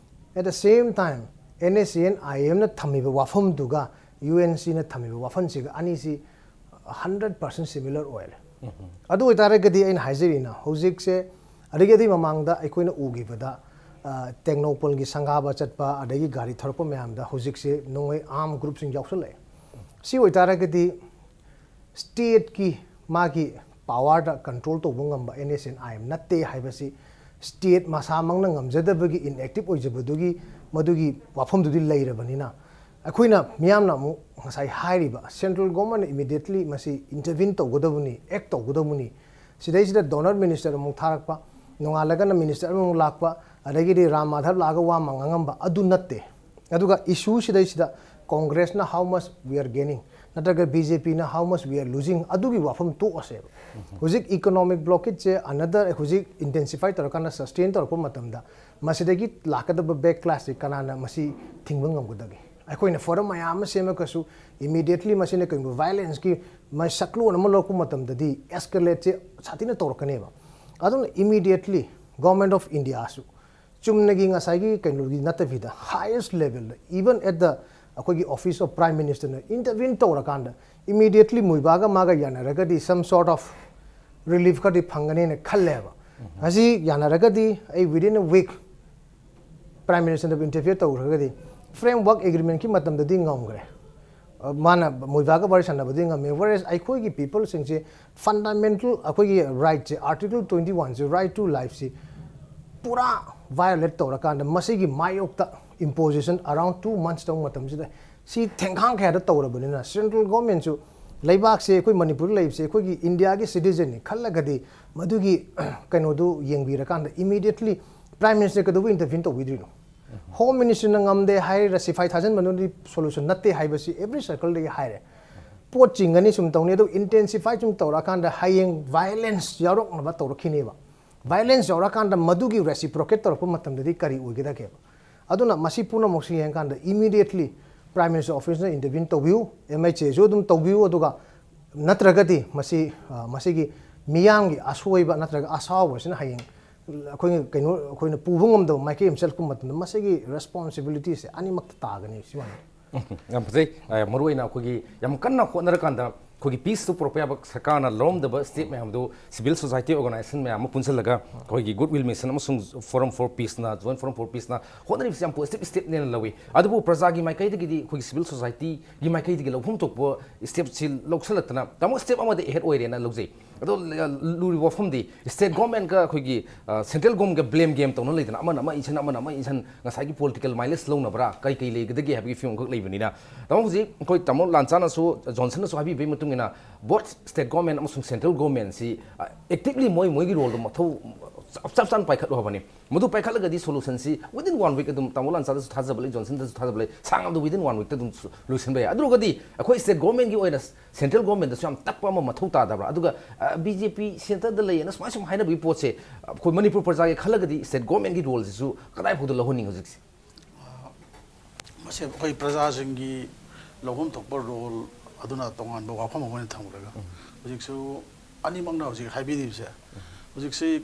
At the same time, NSCN-IMꯅ ꯊꯝꯃꯤꯕ ꯋꯥꯐꯝꯗꯨꯒ UNCꯅ ꯊꯝꯃꯤꯕ ꯋꯥꯐꯝꯁꯤꯒ ꯑꯅꯤꯁꯤ hundred percent similar ꯑꯣꯏꯔꯦ꯫ ꯑꯗꯨ ꯑꯣꯏꯇꯥꯔꯒꯗꯤ ꯑꯩꯅ ꯍꯥꯏꯖꯔꯤꯅ, ꯍꯧꯖꯤꯛꯁꯦ, ꯑꯗꯒꯤ ꯑꯗꯨꯒꯤ ꯃꯃꯥꯡꯗ ꯑꯩꯈꯣꯏꯅ ꯎꯈꯤꯕꯗ, ꯑ, ꯇꯦꯡꯅꯧꯄꯜꯒꯤ ꯁꯪꯒꯥꯕ ꯆꯠꯄ, ꯑꯗꯒꯤ ꯒꯥꯔꯤ ꯊꯧꯔꯛꯄ ꯃꯌꯥꯝꯗ ꯍꯧꯖꯤꯛꯁꯦ ꯅꯣꯡꯃꯩ armed groupꯁꯤꯡ ꯌꯥꯎꯁꯜꯂꯛꯑꯦ꯫ ꯁꯤ ꯑꯣꯏꯇꯥꯔꯒꯗꯤ stateꯀꯤ ꯃꯥꯒꯤ powerꯗ control ꯇꯧꯕ ꯉꯝꯕ NSCN-IM ꯅꯠꯇꯦ ꯍꯥꯏꯕꯁꯤ state ꯃꯁꯥꯃꯛꯅ ꯉꯝꯖꯗꯕꯒꯤ, inactive ꯑꯣꯏꯖꯕꯗꯨꯒꯤ ꯃꯗꯨꯒꯤ ꯋꯥꯐꯝꯗꯨꯗꯤ ꯂꯩꯔꯕꯅꯤꯅ, ꯑꯩꯈꯣꯏꯅ ꯃꯤꯌꯥꯝꯅ ꯑꯃꯨꯛ ꯉꯁꯥꯏ ꯍꯥꯏꯔꯤꯕ central government ꯅ immediately ꯃꯁꯤ intervene ꯇꯧꯒꯗꯕꯅꯤ, act ꯇꯧꯒꯗꯕꯅꯤ꯫ ꯁꯤꯗꯩꯁꯤꯗ donor minister ꯑꯃꯨꯛ ꯊꯥꯔꯛꯄ, ꯅꯣꯡꯉꯥꯜꯂꯒꯅ minister ꯑꯃꯃꯨꯛ ꯂꯥꯛꯄ, ꯑꯗꯒꯤꯗꯤ ꯔꯥꯝ ꯃꯥꯙꯕ ꯂꯥꯛꯑꯒ ꯋꯥ ꯑꯃ ꯉꯥꯡꯉꯝꯕ, ꯑꯗꯨ ꯅꯠꯇꯦ꯫ ꯑꯗꯨꯒ issue ꯁꯤꯗꯩꯁꯤꯗ Congress ꯅ how much we are gaining, ꯅꯠꯇ꯭ꯔꯒ BJP ꯅ how much we are losing, ꯑꯗꯨꯒꯤ ꯋꯥꯐꯝ ꯇꯣꯛꯑꯁꯦꯕ꯫ ꯍꯧꯖꯤꯛ economic blockade ꯁꯦ another, ꯍꯧꯖꯤꯛ intensify ꯇꯧꯔꯀꯥꯟꯗ sustain ꯇꯧꯔꯛꯄ ꯃꯇꯝꯗ ꯃꯁꯤꯗꯒꯤ ꯂꯥꯛꯀꯗꯕ backlash ꯁꯤ ꯀꯅꯥꯅ ꯃꯁꯤ ꯊꯤꯡꯕ ꯉꯝꯒꯗꯒꯦ? ꯑꯩꯈꯣꯏꯅ forum ꯃꯌꯥꯝ ꯑꯃ ꯁꯦꯝꯃꯒꯁꯨ immediately ꯃꯁꯤꯅ ꯀꯩꯒꯨꯝꯕ violence ꯀꯤ ꯃ-, ꯁꯛꯂꯣꯟ ꯑꯃ ꯂꯧꯔꯛꯄ ꯃꯇꯝꯗꯗꯤ escalate ꯁꯦ ꯁꯥꯊꯤꯅ ꯇꯧꯔꯛꯀꯅꯦꯕ꯫ ꯑꯗꯨꯅ immediately Government of India ꯁꯨ ꯆꯨꯝꯅꯒꯤ ꯉꯁꯥꯏꯒꯤ ꯀꯩꯅꯣꯒꯤ ꯅꯠꯇꯕꯤꯗ highest level the, even at the ꯑꯩꯈꯣꯏꯒꯤ Office of Prime Minister ꯅ intervene ꯇꯧꯔꯀꯥꯟꯗ immediately ꯃꯨꯏꯕꯥꯒ ꯃꯥꯒ ꯌꯥꯅꯔꯒꯗꯤ some sort of relief ꯈꯔꯗꯤ ꯐꯪꯒꯅꯦꯅ ꯈꯜꯂꯦꯕ꯫ ꯉꯁꯤ ꯌꯥꯅꯔꯒꯗꯤ ꯑꯩ within a week Prime Minister ꯅ intervene ꯇꯧꯈ꯭ꯔꯒꯗꯤ framework agreement ꯀꯤ ꯃꯇꯝꯗꯗꯤ ꯉꯝꯈ꯭ꯔꯦ꯫ ꯑ, ꯃꯥꯅ ꯃꯨꯏꯕꯥꯒ ꯋꯥꯔꯤ ꯁꯥꯟꯅꯕꯗꯤ ꯉꯝꯃꯦ꯫ Whereas ꯑꯩꯈꯣꯏꯒꯤ people ꯁꯤꯡꯁꯦ fundamental ꯑꯩꯈꯣꯏꯒꯤ right say Article twenty one say, right to life ꯁꯤ ꯄꯨꯔꯥ violate ꯇꯧꯔꯀꯥꯟꯗ ꯃꯁꯤꯒꯤ ꯃꯥꯌꯣꯛꯇ imposition around two months ꯇꯧꯕ ꯃꯇꯝꯁꯤꯗ ꯁꯤ ꯊꯦꯡꯈꯥꯡ ꯀꯌꯥꯗ ꯇꯧꯔꯕꯅꯤꯅ central government ꯁꯨ ꯂꯩꯕꯥꯛꯁꯦ, ꯑꯩꯈꯣꯏ ꯃꯅꯤꯄꯨꯔꯗ ꯂꯩꯕꯁꯦ ꯑꯩꯈꯣꯏꯒꯤ India ꯒꯤ citizen ꯅꯤ ꯈꯜꯂꯒꯗꯤ ꯃꯗꯨꯒꯤ ꯀꯩꯅꯣꯗꯨ ꯌꯦꯡꯕꯤꯔꯀꯥꯟꯗ immediately Prime Minister ꯀꯩꯗꯧꯕ intervene ꯇꯧꯕꯤꯗ꯭ꯔꯤꯅꯣ? Home Minister ꯅ ꯉꯝꯗꯦ ꯍꯥꯏꯔ ꯁꯤꯐꯥꯏ ꯊꯥꯖꯤꯟꯕꯗꯨꯗꯤ solution ꯅꯠꯇꯦ ꯍꯥꯏꯕꯁꯤ every circle ꯗꯒꯤ ꯍꯥꯏꯔꯦ꯫ ꯄꯣꯠ ꯆꯤꯡꯒꯅꯤ ꯁꯨꯝ ꯇꯧꯅꯤ, ꯑꯗꯨ intensify ꯁꯨꯝ ꯇꯧꯔꯛꯑꯀꯥꯟꯗ ꯍꯌꯦꯡ violence ꯌꯥꯎꯔꯛꯅꯕ ꯇꯧꯔꯛꯈꯤꯅꯦꯕ꯫ Violence ꯌꯥꯎꯔꯛꯑꯀꯥꯟꯗ ꯃꯗꯨꯒꯤ reciprocate ꯇꯧꯔꯛꯄ ꯃꯇꯝꯗꯗꯤ ꯀꯔꯤ ꯑꯣꯏꯒꯗꯒꯦꯕ? ꯑꯗꯨꯅ ꯃꯁꯤ ꯄꯨꯝꯅꯃꯛꯁꯤ ꯌꯦꯡꯀꯥꯟꯗ immediately Prime Minister Office ꯅ intervene ꯇꯧꯕꯤꯌꯨ, MHA ꯁꯨ ꯑꯗꯨꯝ ꯇꯧꯕꯤꯌꯨ, ꯑꯗꯨꯒ ꯅꯠꯇ꯭ꯔꯒꯗꯤ ꯃꯁꯤ, ꯑ, ꯃꯁꯤꯒꯤ ꯃꯤꯌꯥꯝꯒꯤ ꯑꯁꯣꯏꯕ ꯅꯠꯇ꯭ꯔꯒ ꯑꯁꯥꯎꯕꯁꯤꯅ ꯍꯌꯦꯡ ꯑꯩꯈꯣꯏꯅ ꯀꯩꯅꯣ, ꯑꯩꯈꯣꯏꯅ ꯄꯨꯕ ꯉꯝꯗꯕ ꯃꯥꯏꯀꯩ ꯑꯃ ꯆꯠꯂꯛꯄ ꯃꯇꯝꯗ ꯃꯁꯤꯒꯤ responsibility ꯁꯦ ꯑꯅꯤꯃꯛꯇ ꯇꯥꯒꯅꯤ ꯁꯤ ꯋꯥꯅꯤ꯫ ꯌꯥꯝ ꯐꯖꯩ꯫ ꯑ, ꯃꯔꯨꯑꯣꯏꯅ ꯑꯩꯈꯣꯏꯒꯤ ꯌꯥꯝ ꯀꯟꯅ ꯍꯣꯠꯅꯔꯀꯥꯟꯗ ꯑꯩꯈꯣꯏꯒꯤ peace ꯇꯨ ꯄꯨꯔꯛꯄ ꯌꯥꯕ ꯁꯔꯀꯥꯔꯅ ꯂꯧꯔꯝꯗꯕ step ꯃꯌꯥꯝꯗꯨ civil society organization ꯃꯌꯥꯝ ꯑꯃ ꯄꯨꯟꯁꯤꯜꯂꯒ ꯑꯩꯈꯣꯏꯒꯤ Goodwill Mission ꯑꯃꯁꯨꯡ Forum for Peace ꯅ, Joint Forum for Peace ꯅ ꯍꯣꯠꯅꯔꯤꯕꯁꯤ ꯌꯥꯝ positive step ꯅꯦꯅ ꯂꯧꯏ꯫ ꯑꯗꯨꯕꯨ ꯄ꯭ꯔꯖꯥꯒꯤ ꯃꯥꯏꯀꯩꯗꯒꯤꯗꯤ, ꯑꯩꯈꯣꯏꯒꯤ civil society ꯒꯤ ꯃꯥꯏꯀꯩꯗꯒꯤ ꯂꯧꯐꯝ ꯊꯣꯛꯄ step ꯁꯤ ꯂꯧꯁꯜꯂꯛꯇꯅ ꯇꯥꯃꯣ step ꯑꯃꯗ ahead ꯑꯣꯏꯔꯦꯅ ꯂꯧꯖꯩ꯫ ꯑꯗꯣ ꯂꯨꯔꯤꯕ ꯋꯥꯐꯝꯗꯤ state government-ꯀ ꯑꯩꯈꯣꯏꯒꯤ central government-ꯀ blame game ꯇꯧꯅ ꯂꯩꯗꯅ, ꯑꯃꯅ ꯑꯃ ꯏꯟꯁꯟ, ꯑꯃꯅ ꯑꯃ ꯏꯟꯁꯟ, ꯉꯁꯥꯏꯒꯤ political mileage ꯂꯧꯅꯕ꯭ꯔꯥ, ꯀꯩ ꯀꯩ ꯂꯩꯒꯗꯒꯦ ꯍꯥꯏꯕꯒꯤ ꯐꯤꯕꯝꯈꯛ ꯂꯩꯕꯅꯤꯅ꯫ ꯇꯥꯃꯣ, ꯍꯧꯖꯤꯛ ꯑꯩꯈꯣꯏ ꯇꯥꯃꯣ ꯂꯥꯟꯆꯥꯅꯁꯨ, ꯖꯣꯟꯁꯟꯅꯁꯨ ꯍꯥꯏꯕꯤꯕꯒꯤ ꯃꯇꯨꯡ ꯏꯟꯅ, both state government ꯑꯃꯁꯨꯡ central government-ꯁꯤ actively ꯃꯣꯏ ꯃꯣꯏꯒꯤ role-ꯗꯣ ꯃꯊꯧ ꯆꯞ ꯆꯞ ꯆꯥꯅ ꯄꯥꯏꯈꯠꯂꯨ ꯍꯥꯏꯕꯅꯤ꯫ ꯃꯗꯨ ꯄꯥꯏꯈꯠꯂꯒꯗꯤ solution-ꯁꯤ within one week ꯑꯗꯨꯝ, ꯇꯥꯃꯣ ꯂꯥꯟꯆꯥꯗꯁꯨ ꯊꯥꯖꯕ ꯂꯩ, ꯖꯣꯟꯁꯟꯗꯁꯨ ꯊꯥꯖꯕ ꯂꯩ, ꯁꯥꯡꯉꯕꯗ within one week-ꯇ ꯑꯗꯨꯝ ꯁꯨ-, ꯂꯣꯏꯁꯤꯟꯕ ꯌꯥꯏ꯫ ꯑꯗꯨ ꯑꯣꯏꯔꯒꯗꯤ ꯑꯩꯈꯣꯏ state government-ꯇꯁꯨ ꯌꯥꯝ ꯇꯞꯄ ꯑꯃ ꯃꯊꯧ ꯇꯥꯗꯕ꯭ꯔꯥ? ꯑꯗꯨꯒ, ꯑ, B J P centre-ꯗ ꯂꯩꯌꯦꯅ ꯁꯨꯃꯥꯏ ꯁꯨꯝ ꯍꯥꯏꯅꯕꯒꯤ ꯄꯣꯠꯁꯦ, ꯑꯩꯈꯣꯏ ꯃꯅꯤꯄꯨꯔ ꯄ꯭ꯔꯖꯥꯒꯤ ꯈꯜꯂꯒꯗꯤ state government-ꯀꯤ role-ꯁꯤꯁꯨ ꯀꯗꯥꯏ ꯐꯥꯎꯗ ꯂꯧꯍꯟꯅꯤꯡꯉꯤ ꯍꯧꯖꯤꯛꯁꯦ? ꯃꯁꯤ ꯑꯩꯈꯣꯏ ꯄ꯭ꯔꯖꯥꯁꯤꯡꯒꯤ ꯂꯧꯐꯝ ꯊꯣꯛꯄ role ꯑꯗꯨꯅ ꯇꯣꯉꯥꯟꯕ ꯋꯥꯐꯝ ꯑꯃ ꯑꯣꯏꯅ ꯊꯝꯈ꯭ꯔꯒ, ꯎꯝ꯫ ꯍꯧꯖꯤꯛꯁꯨ ꯑꯅꯤꯃꯛꯅ ꯍꯧꯖꯤꯛ ꯍꯥꯏꯕꯤꯔꯤꯕꯁꯦ, ꯎꯝ꯫ ꯍꯧꯖꯤꯛꯁꯤ,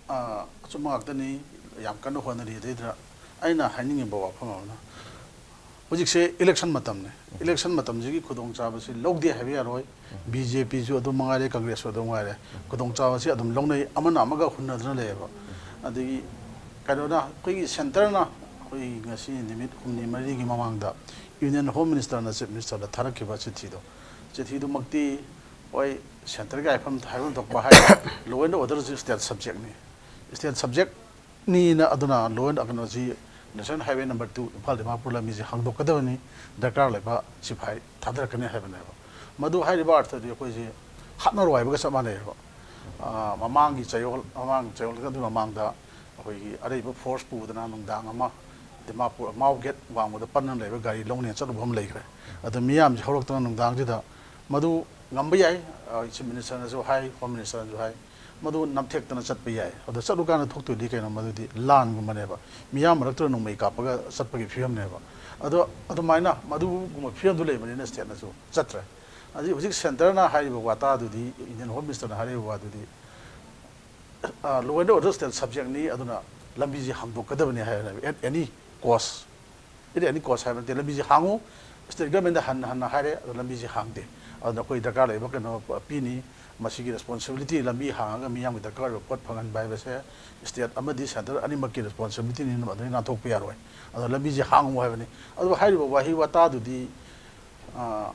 ꯑ, ꯑꯆꯨꯝꯕ ꯉꯥꯛꯇꯅꯤ, ꯌꯥꯝ ꯀꯟꯅ ꯍꯣꯠꯅꯔꯤ꯫ ꯑꯗꯩꯗꯨꯗ ꯑꯩꯅ ꯍꯥꯏꯅꯤꯡꯉꯤꯕ ꯋꯥꯐꯝ ꯑꯃꯅ, ꯍꯧꯖꯤꯛꯁꯦ election ꯃꯇꯝꯅꯤ꯫ ꯎꯝ꯫ Election ꯃꯇꯝꯁꯤꯒꯤ ꯈꯨꯗꯣꯡꯆꯥꯕꯁꯤ ꯂꯧꯗꯦ ꯍꯥꯏꯕ ꯌꯥꯔꯣꯏ꯫ ꯎꯝ꯫ B J P-ꯁꯨ ꯑꯗꯨꯝ ꯃꯉꯥꯏꯔꯦ, Congress-ꯁꯨ ꯑꯗꯨꯝ ꯉꯥꯏꯔꯦ꯫ ꯎꯝ꯫ ꯈꯨꯗꯣꯡꯆꯥꯕꯁꯤ ꯑꯗꯨꯝ ꯂꯧꯅꯩ, ꯑꯃꯅ ꯑꯃꯒ ꯍꯨꯟꯅꯗꯨꯅ ꯂꯩꯌꯦꯕ꯫ ꯎꯝ꯫ ꯑꯗꯒꯤ ꯀꯩꯅꯣꯅ, ꯑꯩꯈꯣꯏꯒꯤ centre-ꯅ, ꯑꯩꯈꯣꯏ ꯉꯁꯤ ꯅꯨꯃꯤꯠ ꯍꯨꯝꯅꯤ ꯃꯔꯤꯒꯤ ꯃꯃꯥꯡꯗ Union Home Minister-ꯅ Chief Minister-ꯗ ꯊꯥꯔꯛꯈꯤꯕ ꯆꯤꯊꯤꯗꯣ, ꯆꯤꯊꯤꯗꯨꯃꯛꯇꯤ ꯍꯣꯏ, centre-ꯒꯤ ꯍꯥꯏꯐꯝ, ꯍꯥꯏꯐꯝ ꯊꯣꯛꯄ ꯍꯥꯏ, law and order-ꯁꯨ state subject-ꯅꯤ꯫ State subject-ꯅꯤꯅ ꯑꯗꯨꯅ law and, ꯀꯩꯅꯣꯁꯤ, National Highway number two, Imphal Dimapur ꯂꯝꯕꯤꯁꯤ ꯍꯥꯡꯗꯣꯛꯀꯗꯕꯅꯤ, ꯗꯔꯀꯥꯔ ꯂꯩꯕ ꯁꯤꯐꯥꯏ ꯊꯥꯗꯔꯛꯀꯅꯤ ꯍꯥꯏꯕꯅꯦꯕ꯫ ꯃꯗꯨ ꯍꯥꯏꯔꯤꯕ ꯑꯔꯊꯗꯤ ꯑꯩꯈꯣꯏꯁꯤ ꯍꯥꯠꯅꯔꯣ ꯍꯥꯏꯕꯒ ꯆꯞ ꯃꯥꯟꯅꯩꯌꯦꯕ꯫ ꯑꯥ, ꯃꯃꯥꯡꯒꯤ ꯆꯌꯣꯜ, ꯃꯃꯥꯡ ꯆꯌꯣꯜ ꯑꯗꯨꯒꯤ ꯃꯃꯥꯡꯗ ꯑꯩꯈꯣꯏꯒꯤ ꯑꯔꯩꯕ force ꯄꯨꯗꯅ ꯅꯨꯡꯗꯥꯡ ꯑꯃ ꯗꯤꯃꯥꯄꯨꯔ ꯃꯥꯎ gate ꯋꯥꯡꯃꯗ ꯄꯟꯅ ꯂꯩꯕ ꯒꯥꯔꯤ ꯂꯧꯅꯦꯅ ꯆꯠꯂꯨꯕ ꯑꯃ ꯂꯩꯈ꯭ꯔꯦ꯫ ꯑꯗꯨ ꯃꯤꯌꯥꯝꯁꯤ ꯍꯧꯔꯛꯇꯅ ꯅꯨꯡꯗꯥꯡꯁꯤꯗ ꯃꯗꯨ ꯉꯝꯕ ꯌꯥꯏ, ꯑ, Chief Minister-ꯅꯁꯨ ꯍꯥꯏ, Home Minister-ꯅꯁꯨ ꯍꯥꯏ, ꯃꯗꯨ ꯅꯝꯊꯦꯛꯇꯅ ꯆꯠꯄ ꯌꯥꯏ꯫ ꯑꯗꯣ ꯆꯠꯂꯨꯀꯥꯟꯗ ꯊꯣꯛꯇꯣꯏꯗꯤ ꯀꯩꯅꯣ? ꯃꯗꯨꯗꯤ ꯂꯥꯟꯒꯨꯝꯕꯅꯦꯕ꯫ ꯃꯤꯌꯥꯝ ꯃꯔꯛꯇꯨꯗ ꯅꯣꯡꯃꯩ ꯀꯥꯞꯄꯒ ꯆꯠꯄꯒꯤ ꯐꯤꯕꯝꯅꯦꯕ꯫ ꯑꯗꯣ ꯑꯗꯨꯃꯥꯏꯅ ꯃꯗꯨꯒꯨꯝꯕ ꯐꯤꯕꯝꯗꯨ ꯂꯩꯕꯅꯤꯅ state-ꯅꯁꯨ ꯆꯠꯇ꯭ꯔꯦ꯫ ꯑꯗꯩ ꯍꯧꯖꯤꯛ centre-ꯅ ꯍꯥꯏꯔꯤꯕ ꯋꯥꯇꯥꯗꯨꯗꯤ, Union Home Minister-ꯅ ꯍꯥꯏꯔꯤꯕ ꯋꯥꯗꯨꯗꯤ, ꯑ, law and order state subject-ꯅꯤ, ꯑꯗꯨꯅ ꯂꯝꯕꯤꯁꯤ ꯍꯥꯡꯗꯣꯛꯀꯗꯕꯅꯤ ꯍꯥꯏꯕꯅꯦꯕ, at any cost꯫ At any cost ꯍꯥꯏꯕ ꯅꯠꯇꯦ, ꯂꯝꯕꯤꯁꯤ ꯍꯥꯡꯉꯨ, state government-ꯗ ꯍꯟꯅ ꯍꯟꯅ ꯍꯥꯏꯔꯦ, ꯑꯗꯣ ꯂꯝꯕꯤꯁꯤ ꯍꯥꯡꯗꯦ꯫ ꯑꯗꯨꯅ ꯑꯩꯈꯣꯏ ꯗꯔꯀꯥꯔ ꯂꯩꯕ ꯀꯩꯅꯣ ꯄꯤꯅꯤ꯫ ꯃꯁꯤꯒꯤ responsibility, ꯂꯝꯕꯤ ꯍꯥꯡꯉꯒ ꯃꯤꯌꯥꯝꯒꯤ ꯗꯔꯀꯥꯔ ꯑꯣꯏꯕ ꯄꯣꯠ ꯐꯪꯍꯟꯕ ꯍꯥꯏꯕꯁꯦ state ꯑꯃꯗꯤ centre ꯑꯅꯤꯃꯛꯀꯤ responsibility-ꯅꯤ, ꯑꯗꯨꯗꯩ ꯅꯥꯟꯊꯣꯛꯄ ꯌꯥꯔꯣꯏ꯫ ꯑꯗꯣ ꯂꯝꯕꯤꯁꯤ ꯍꯥꯡꯉꯨ ꯍꯥꯏꯕꯅꯤ꯫ ꯑꯗꯨꯕꯨ ꯍꯥꯏꯔꯤꯕ ꯋꯥꯍꯩ ꯋꯥꯇꯥꯗꯨꯗꯤ, ꯑ,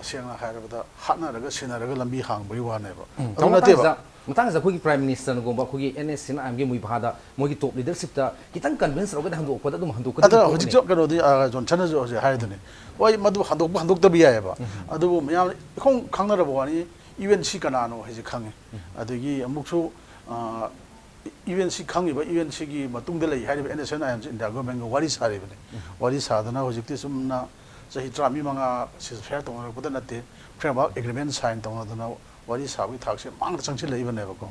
ꯁꯦꯡꯅ ꯍꯥꯏꯔꯕꯗ ꯍꯥꯠꯅꯔꯒ ꯁꯤꯟꯅꯔꯒ ꯂꯝꯕꯤ ꯍꯥꯡꯕꯒꯤ ꯋꯥꯅꯦꯕ꯫ ꯎꯝ, ꯑꯗꯨ ꯇꯥꯃꯣ, ꯅꯠꯇꯦꯕ꯫ ꯃꯇꯥꯡꯁꯤꯗ, ꯃꯇꯥꯡꯁꯤꯗ ꯑꯩꯈꯣꯏꯒꯤ Prime Minister ꯅꯒꯨꯝꯕ, ꯑꯩꯈꯣꯏꯒꯤ N S C N I M ꯒꯤ ꯃꯨꯏꯚꯥꯗ ꯃꯣꯏꯒꯤ top leadership ꯇ ꯈꯤꯇꯪ convince ꯇꯧꯔꯒꯗꯤ ꯍꯟꯗꯣꯛꯄꯗ ꯑꯗꯨꯝ ꯍꯟꯗꯣꯛꯀꯗꯕ ꯑꯗ ꯄꯣꯠꯅꯤ꯫ ꯍꯧꯖꯤꯛꯁꯨ ꯀꯩꯅꯣꯗꯤ, ꯑ, ꯖꯣꯟꯁꯟꯅꯁꯨ ꯍꯧꯖꯤꯛ ꯍꯥꯏꯗꯨꯅꯤ꯫ ꯍꯣꯏ, ꯃꯗꯨ ꯍꯟꯗꯣꯛꯄ ꯍꯟꯗꯣꯛꯇꯕ ꯌꯥꯏꯑꯕ꯫ ꯑꯗꯨꯕꯨ ꯃꯌꯥꯝ ꯏꯈꯣꯡ ꯈꯪꯅꯔꯕ ꯋꯥꯅꯤ, U N C ꯀꯅꯥꯅꯣ ꯍꯥꯏꯁꯦ ꯈꯪꯉꯤ꯫ ꯑꯗꯒꯤ ꯑꯃꯨꯛꯁꯨ, ꯑ, U N C ꯈꯪꯉꯤꯕ, U N C ꯒꯤ ꯃꯇꯨꯡꯗ ꯂꯩ ꯍꯥꯏꯔꯤꯕ N S C N I M ꯁꯤ India government ꯀ ꯋꯥꯔꯤ ꯁꯥꯔꯤꯕꯅꯤ꯫ ꯋꯥꯔꯤ ꯁꯥꯗꯅ ꯍꯧꯖꯤꯛꯇꯤ ꯆꯨꯝꯅ ꯆꯍꯤ ꯇꯔꯥꯃꯔꯤ ꯃꯉꯥ ceasefire ꯇꯧꯅꯔꯛꯄꯗ ꯅꯠꯇꯦ, framework agreement sign ꯇꯧꯅꯗꯅ ꯋꯥꯔꯤ ꯁꯥꯕꯒꯤ ꯊꯥꯛꯁꯦ ꯃꯥꯡꯗ ꯆꯪꯁꯤꯜꯂꯛꯏꯕꯅꯦꯕꯀꯣ꯫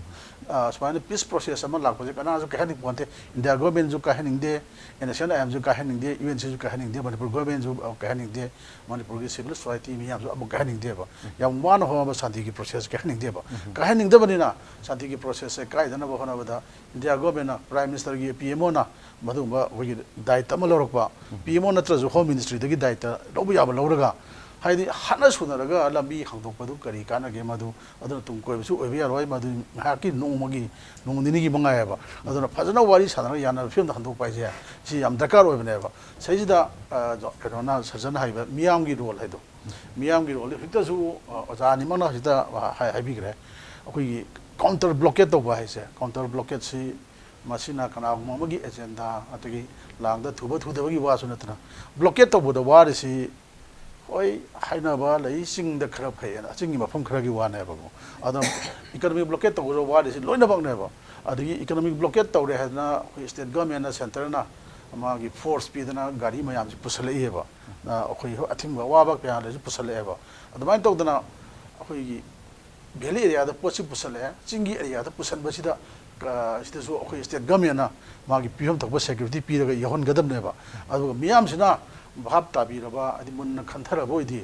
ꯑ, ꯁꯨꯃꯥꯏꯅ peace process ꯑꯃ ꯂꯥꯛꯄꯁꯦ ꯀꯅꯥꯁꯨ ꯀꯥꯏꯍꯟꯅꯤꯡ ꯄꯣꯟꯇꯦ꯫ India government ꯁꯨ ꯀꯥꯏꯍꯟꯅꯤꯡꯗꯦ, N S C N I M ꯁꯨ ꯀꯥꯏꯍꯟꯅꯤꯡꯗꯦ, U N C ꯁꯨ ꯀꯥꯏꯍꯟꯅꯤꯡꯗꯦ, ꯃꯅꯤꯄꯨꯔ government ꯁꯨ, ꯑ, ꯀꯥꯏꯍꯟꯅꯤꯡꯗꯦ, ꯃꯅꯤꯄꯨꯔꯒꯤ civil society ꯃꯤꯌꯥꯝꯁꯨ ꯑꯃꯨꯛ ꯀꯥꯏꯍꯟꯅꯤꯡꯗꯦꯕ꯫ ꯌꯥꯝ ꯋꯥꯅ ꯍꯣꯠꯅꯕ ꯁꯥꯟꯇꯤꯒꯤ process ꯀꯥꯏꯍꯟꯅꯤꯡꯗꯦꯕ꯫ ꯀꯥꯏꯍꯟꯅꯤꯡꯗꯕꯅꯤꯅ ꯁꯥꯟꯇꯤꯒꯤ process ꯁꯦ ꯀꯥꯏꯗꯅꯕ ꯍꯣꯠꯅꯕꯗ India government ꯅ, Prime Minister ꯒꯤ P M O ꯅ ꯃꯗꯨꯒꯨꯝꯕ ꯑꯩꯈꯣꯏꯒꯤ ꯗꯥꯌꯤꯠꯇ ꯑꯃ ꯂꯧꯔꯛꯄ, P M O ꯅꯠꯇ꯭ꯔꯁꯨ Home Ministry ꯗꯒꯤ ꯗꯥꯌꯤꯠꯇ ꯂꯧꯕ ꯌꯥꯕ ꯂꯧꯔꯒ, ꯍꯥꯏꯗꯤ ꯍꯥꯠꯅ ꯁꯨꯅꯔꯒ ꯂꯝꯕꯤ ꯍꯥꯡꯗꯣꯛꯄꯗꯨ ꯀꯔꯤ ꯀꯥꯟꯅꯒꯦ? ꯃꯗꯨ, ꯑꯗꯨꯅ ꯇꯨꯡ ꯀꯣꯏꯕꯁꯨ ꯑꯣꯏꯕ ꯌꯥꯔꯣꯏ, ꯃꯗꯨ ꯉꯥꯏꯍꯥꯛꯀꯤ ꯅꯣꯡꯃꯒꯤ, ꯅꯣꯡ ꯅꯤꯅꯤꯒꯤ ꯃꯉꯥꯏꯑꯕ꯫ ꯑꯗꯨꯅ ꯐꯖꯅ ꯋꯥꯔꯤ ꯁꯥꯟꯅꯔꯒ ꯌꯥꯅꯕ ꯐꯤꯕꯝꯗ ꯍꯟꯗꯣꯛꯄ ꯍꯥꯏꯁꯦ ꯁꯤ ꯌꯥꯝ ꯗꯔꯀꯥꯔ ꯑꯣꯏꯕꯅꯦꯕ꯫ ꯁꯤꯁꯤꯗ, ꯑ, ꯀꯩꯅꯣꯅ, ꯁꯔꯖꯟꯅ ꯍꯥꯏꯕ ꯃꯤꯌꯥꯝꯒꯤ role ꯍꯥꯏꯗꯣ, ꯃꯤꯌꯥꯝꯒꯤ role ꯗꯤ ꯍꯧꯖꯤꯛꯇꯁꯨ, ꯑ, ꯑꯣꯖꯥ ꯑꯅꯤꯃꯛꯅ ꯍꯧꯖꯤꯛꯇ, ꯑ, ꯍꯥꯏ-, ꯍꯥꯏꯕꯤꯈ꯭ꯔꯦ꯫ ꯑꯩꯈꯣꯏꯒꯤ counter blockade ꯇꯧꯕ ꯍꯥꯏꯁꯦ, counter blockade ꯁꯤ ꯃꯁꯤꯅ ꯀꯅꯥꯒꯨꯝꯕ ꯑꯃꯒꯤ agenda, ꯑꯗꯒꯤ ꯂꯥꯡꯗ ꯊꯨꯕ ꯊꯨꯗꯕꯒꯤ ꯋꯥꯁꯨ ꯅꯠꯇꯅ, blockade ꯇꯧꯕꯗ ꯋꯥꯔꯤꯁꯤ, ꯍꯣꯏ, ꯍꯥꯏꯅꯕ ꯂꯩ, ꯆꯤꯡꯗ ꯈꯔ ꯐꯩꯌꯦꯅ, ꯆꯤꯡꯒꯤ ꯃꯐꯝ ꯈꯔꯒꯤ ꯋꯥꯅꯦꯕꯀꯣ꯫ ꯑꯗꯣ economic blockade ꯇꯧꯕꯗ ꯋꯥꯔꯤꯁꯤ ꯂꯣꯏꯅꯃꯛꯅꯦꯕ꯫ ꯑꯗꯒꯤ economic blockade ꯇꯧꯔꯦ ꯍꯥꯏꯗꯅ ꯑꯩꯈꯣꯏ state government ꯅ, centre ꯅ ꯃꯥꯒꯤ force ꯄꯤꯗꯅ ꯒꯥꯔꯤ ꯃꯌꯥꯝꯁꯤ ꯄꯨꯁꯜꯂꯛꯏꯑꯕ꯫ ꯑ, ꯑꯩꯈꯣꯏ ꯑꯊꯤꯡꯕ ꯑꯋꯥꯕ ꯀꯌꯥ ꯂꯩꯔꯁꯨ ꯄꯨꯁꯜꯂꯛꯑꯦꯕ꯫ ꯑꯗꯨꯃꯥꯏꯅ ꯇꯧꯗꯅ ꯑꯩꯈꯣꯏꯒꯤ valley area ꯗ ꯄꯣꯠꯁꯤ ꯄꯨꯁꯜꯂꯛꯑꯦ, ꯆꯤꯡꯒꯤ area ꯗ ꯄꯨꯁꯟꯕꯁꯤꯗ, ꯑ, ꯁꯤꯗꯁꯨ ꯑꯩꯈꯣꯏ state government ꯅ ꯃꯥꯒꯤ ꯄꯤꯐꯝ ꯊꯣꯛꯄ security ꯄꯤꯔꯒ ꯌꯧꯍꯟꯒꯗꯕꯅꯦꯕ꯫ ꯑꯗꯨꯒ ꯃꯤꯌꯥꯝꯁꯤꯅ ꯚꯥꯞ ꯇꯥꯕꯤꯔꯕ, ꯍꯥꯏꯗꯤ ꯃꯨꯟꯅ ꯈꯟꯊꯔꯕ ꯑꯣꯏꯗꯤ,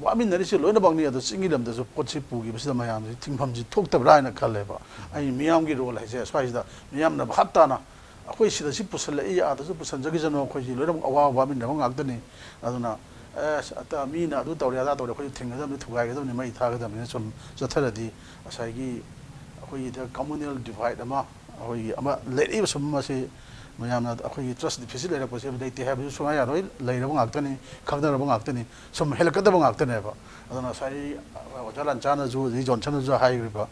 ꯋꯥꯃꯤꯟꯅꯔꯤꯁꯤ ꯂꯣꯏꯅꯃꯛꯅꯤ, ꯑꯗꯣ ꯆꯤꯡꯒꯤ ꯂꯝꯗꯁꯨ ꯄꯣꯠꯁꯤ ꯄꯨꯈꯤꯕꯁꯤꯗ ꯃꯌꯥꯝꯁꯤ ꯊꯤꯡꯐꯝꯁꯤ ꯊꯣꯛꯇꯕ꯭ꯔꯥ ꯍꯥꯏꯅ ꯈꯜꯂꯦꯕ꯫ ꯑꯩ ꯃꯤꯌꯥꯝꯒꯤ role ꯍꯥꯏꯁꯦ ꯁ꯭ꯋꯥꯏꯁꯤꯗ ꯃꯤꯌꯥꯝꯅ ꯚꯥꯞ ꯇꯥꯅ ꯑꯩꯈꯣꯏ ꯁꯤꯗ ꯁꯤ ꯄꯨꯁꯜꯂꯛꯏ, ꯑꯥꯗꯁꯨ ꯄꯨꯁꯟꯖꯈꯤꯁꯅꯨ, ꯑꯩꯈꯣꯏꯁꯤ ꯂꯣꯏꯅꯃꯛ ꯑꯋꯥꯕ ꯋꯥꯃꯤꯟꯅꯕ ꯉꯥꯛꯇꯅꯤ꯫ ꯑꯗꯨꯅ ꯑꯦꯁ, ꯑꯇ-, ꯃꯤꯅ ꯑꯗꯨ ꯇꯧꯔꯦ, ꯑꯗꯥ ꯇꯧꯔꯦ, ꯑꯩꯈꯣꯏꯁꯨ ꯊꯤꯡꯒꯗꯕꯅꯤ, ꯊꯨꯒꯥꯏꯒꯗꯕꯅꯤ, ꯃꯩ ꯊꯥꯒꯗꯕꯅꯤꯅ ꯁꯨꯝ ꯆꯠꯊꯔꯗꯤ ꯉꯁꯥꯏꯒꯤ ꯑꯩꯈꯣꯏꯒꯤꯗ communal divide ꯑꯃ, ꯑꯩꯈꯣꯏꯒꯤ ꯑꯃ ꯂꯩꯔꯛꯏꯕ ꯁꯨꯝ ꯃꯁꯤ ꯃꯌꯥꯝꯅ ꯑꯩꯈꯣꯏꯒꯤ ꯇ꯭ꯔꯁ ꯗꯤꯐꯤꯁꯤꯠ ꯂꯩꯔꯛꯄꯁꯦ ꯂꯩꯇꯦ ꯍꯥꯏꯕꯁꯨ ꯁꯨꯡꯌꯥ ꯌꯥꯔꯣꯏ꯫ ꯂꯩꯔꯕ ꯉꯥꯛꯇꯅꯤ, ꯈꯪꯅꯔꯕ ꯉꯥꯛꯇꯅꯤ꯫ ꯁꯨꯝ ꯍꯦꯜꯂꯛꯀꯗꯕ ꯉꯥꯛꯇꯅꯦꯕ꯫ ꯑꯗꯨꯅ ꯉꯁꯥꯏ ꯑꯣꯖꯥ ꯂꯥꯟꯆꯥꯅꯁꯨ, ꯑꯗꯒꯤ ꯖꯣꯟꯁꯟꯅꯁꯨ ꯍꯥꯏꯈ꯭ꯔꯤꯕ,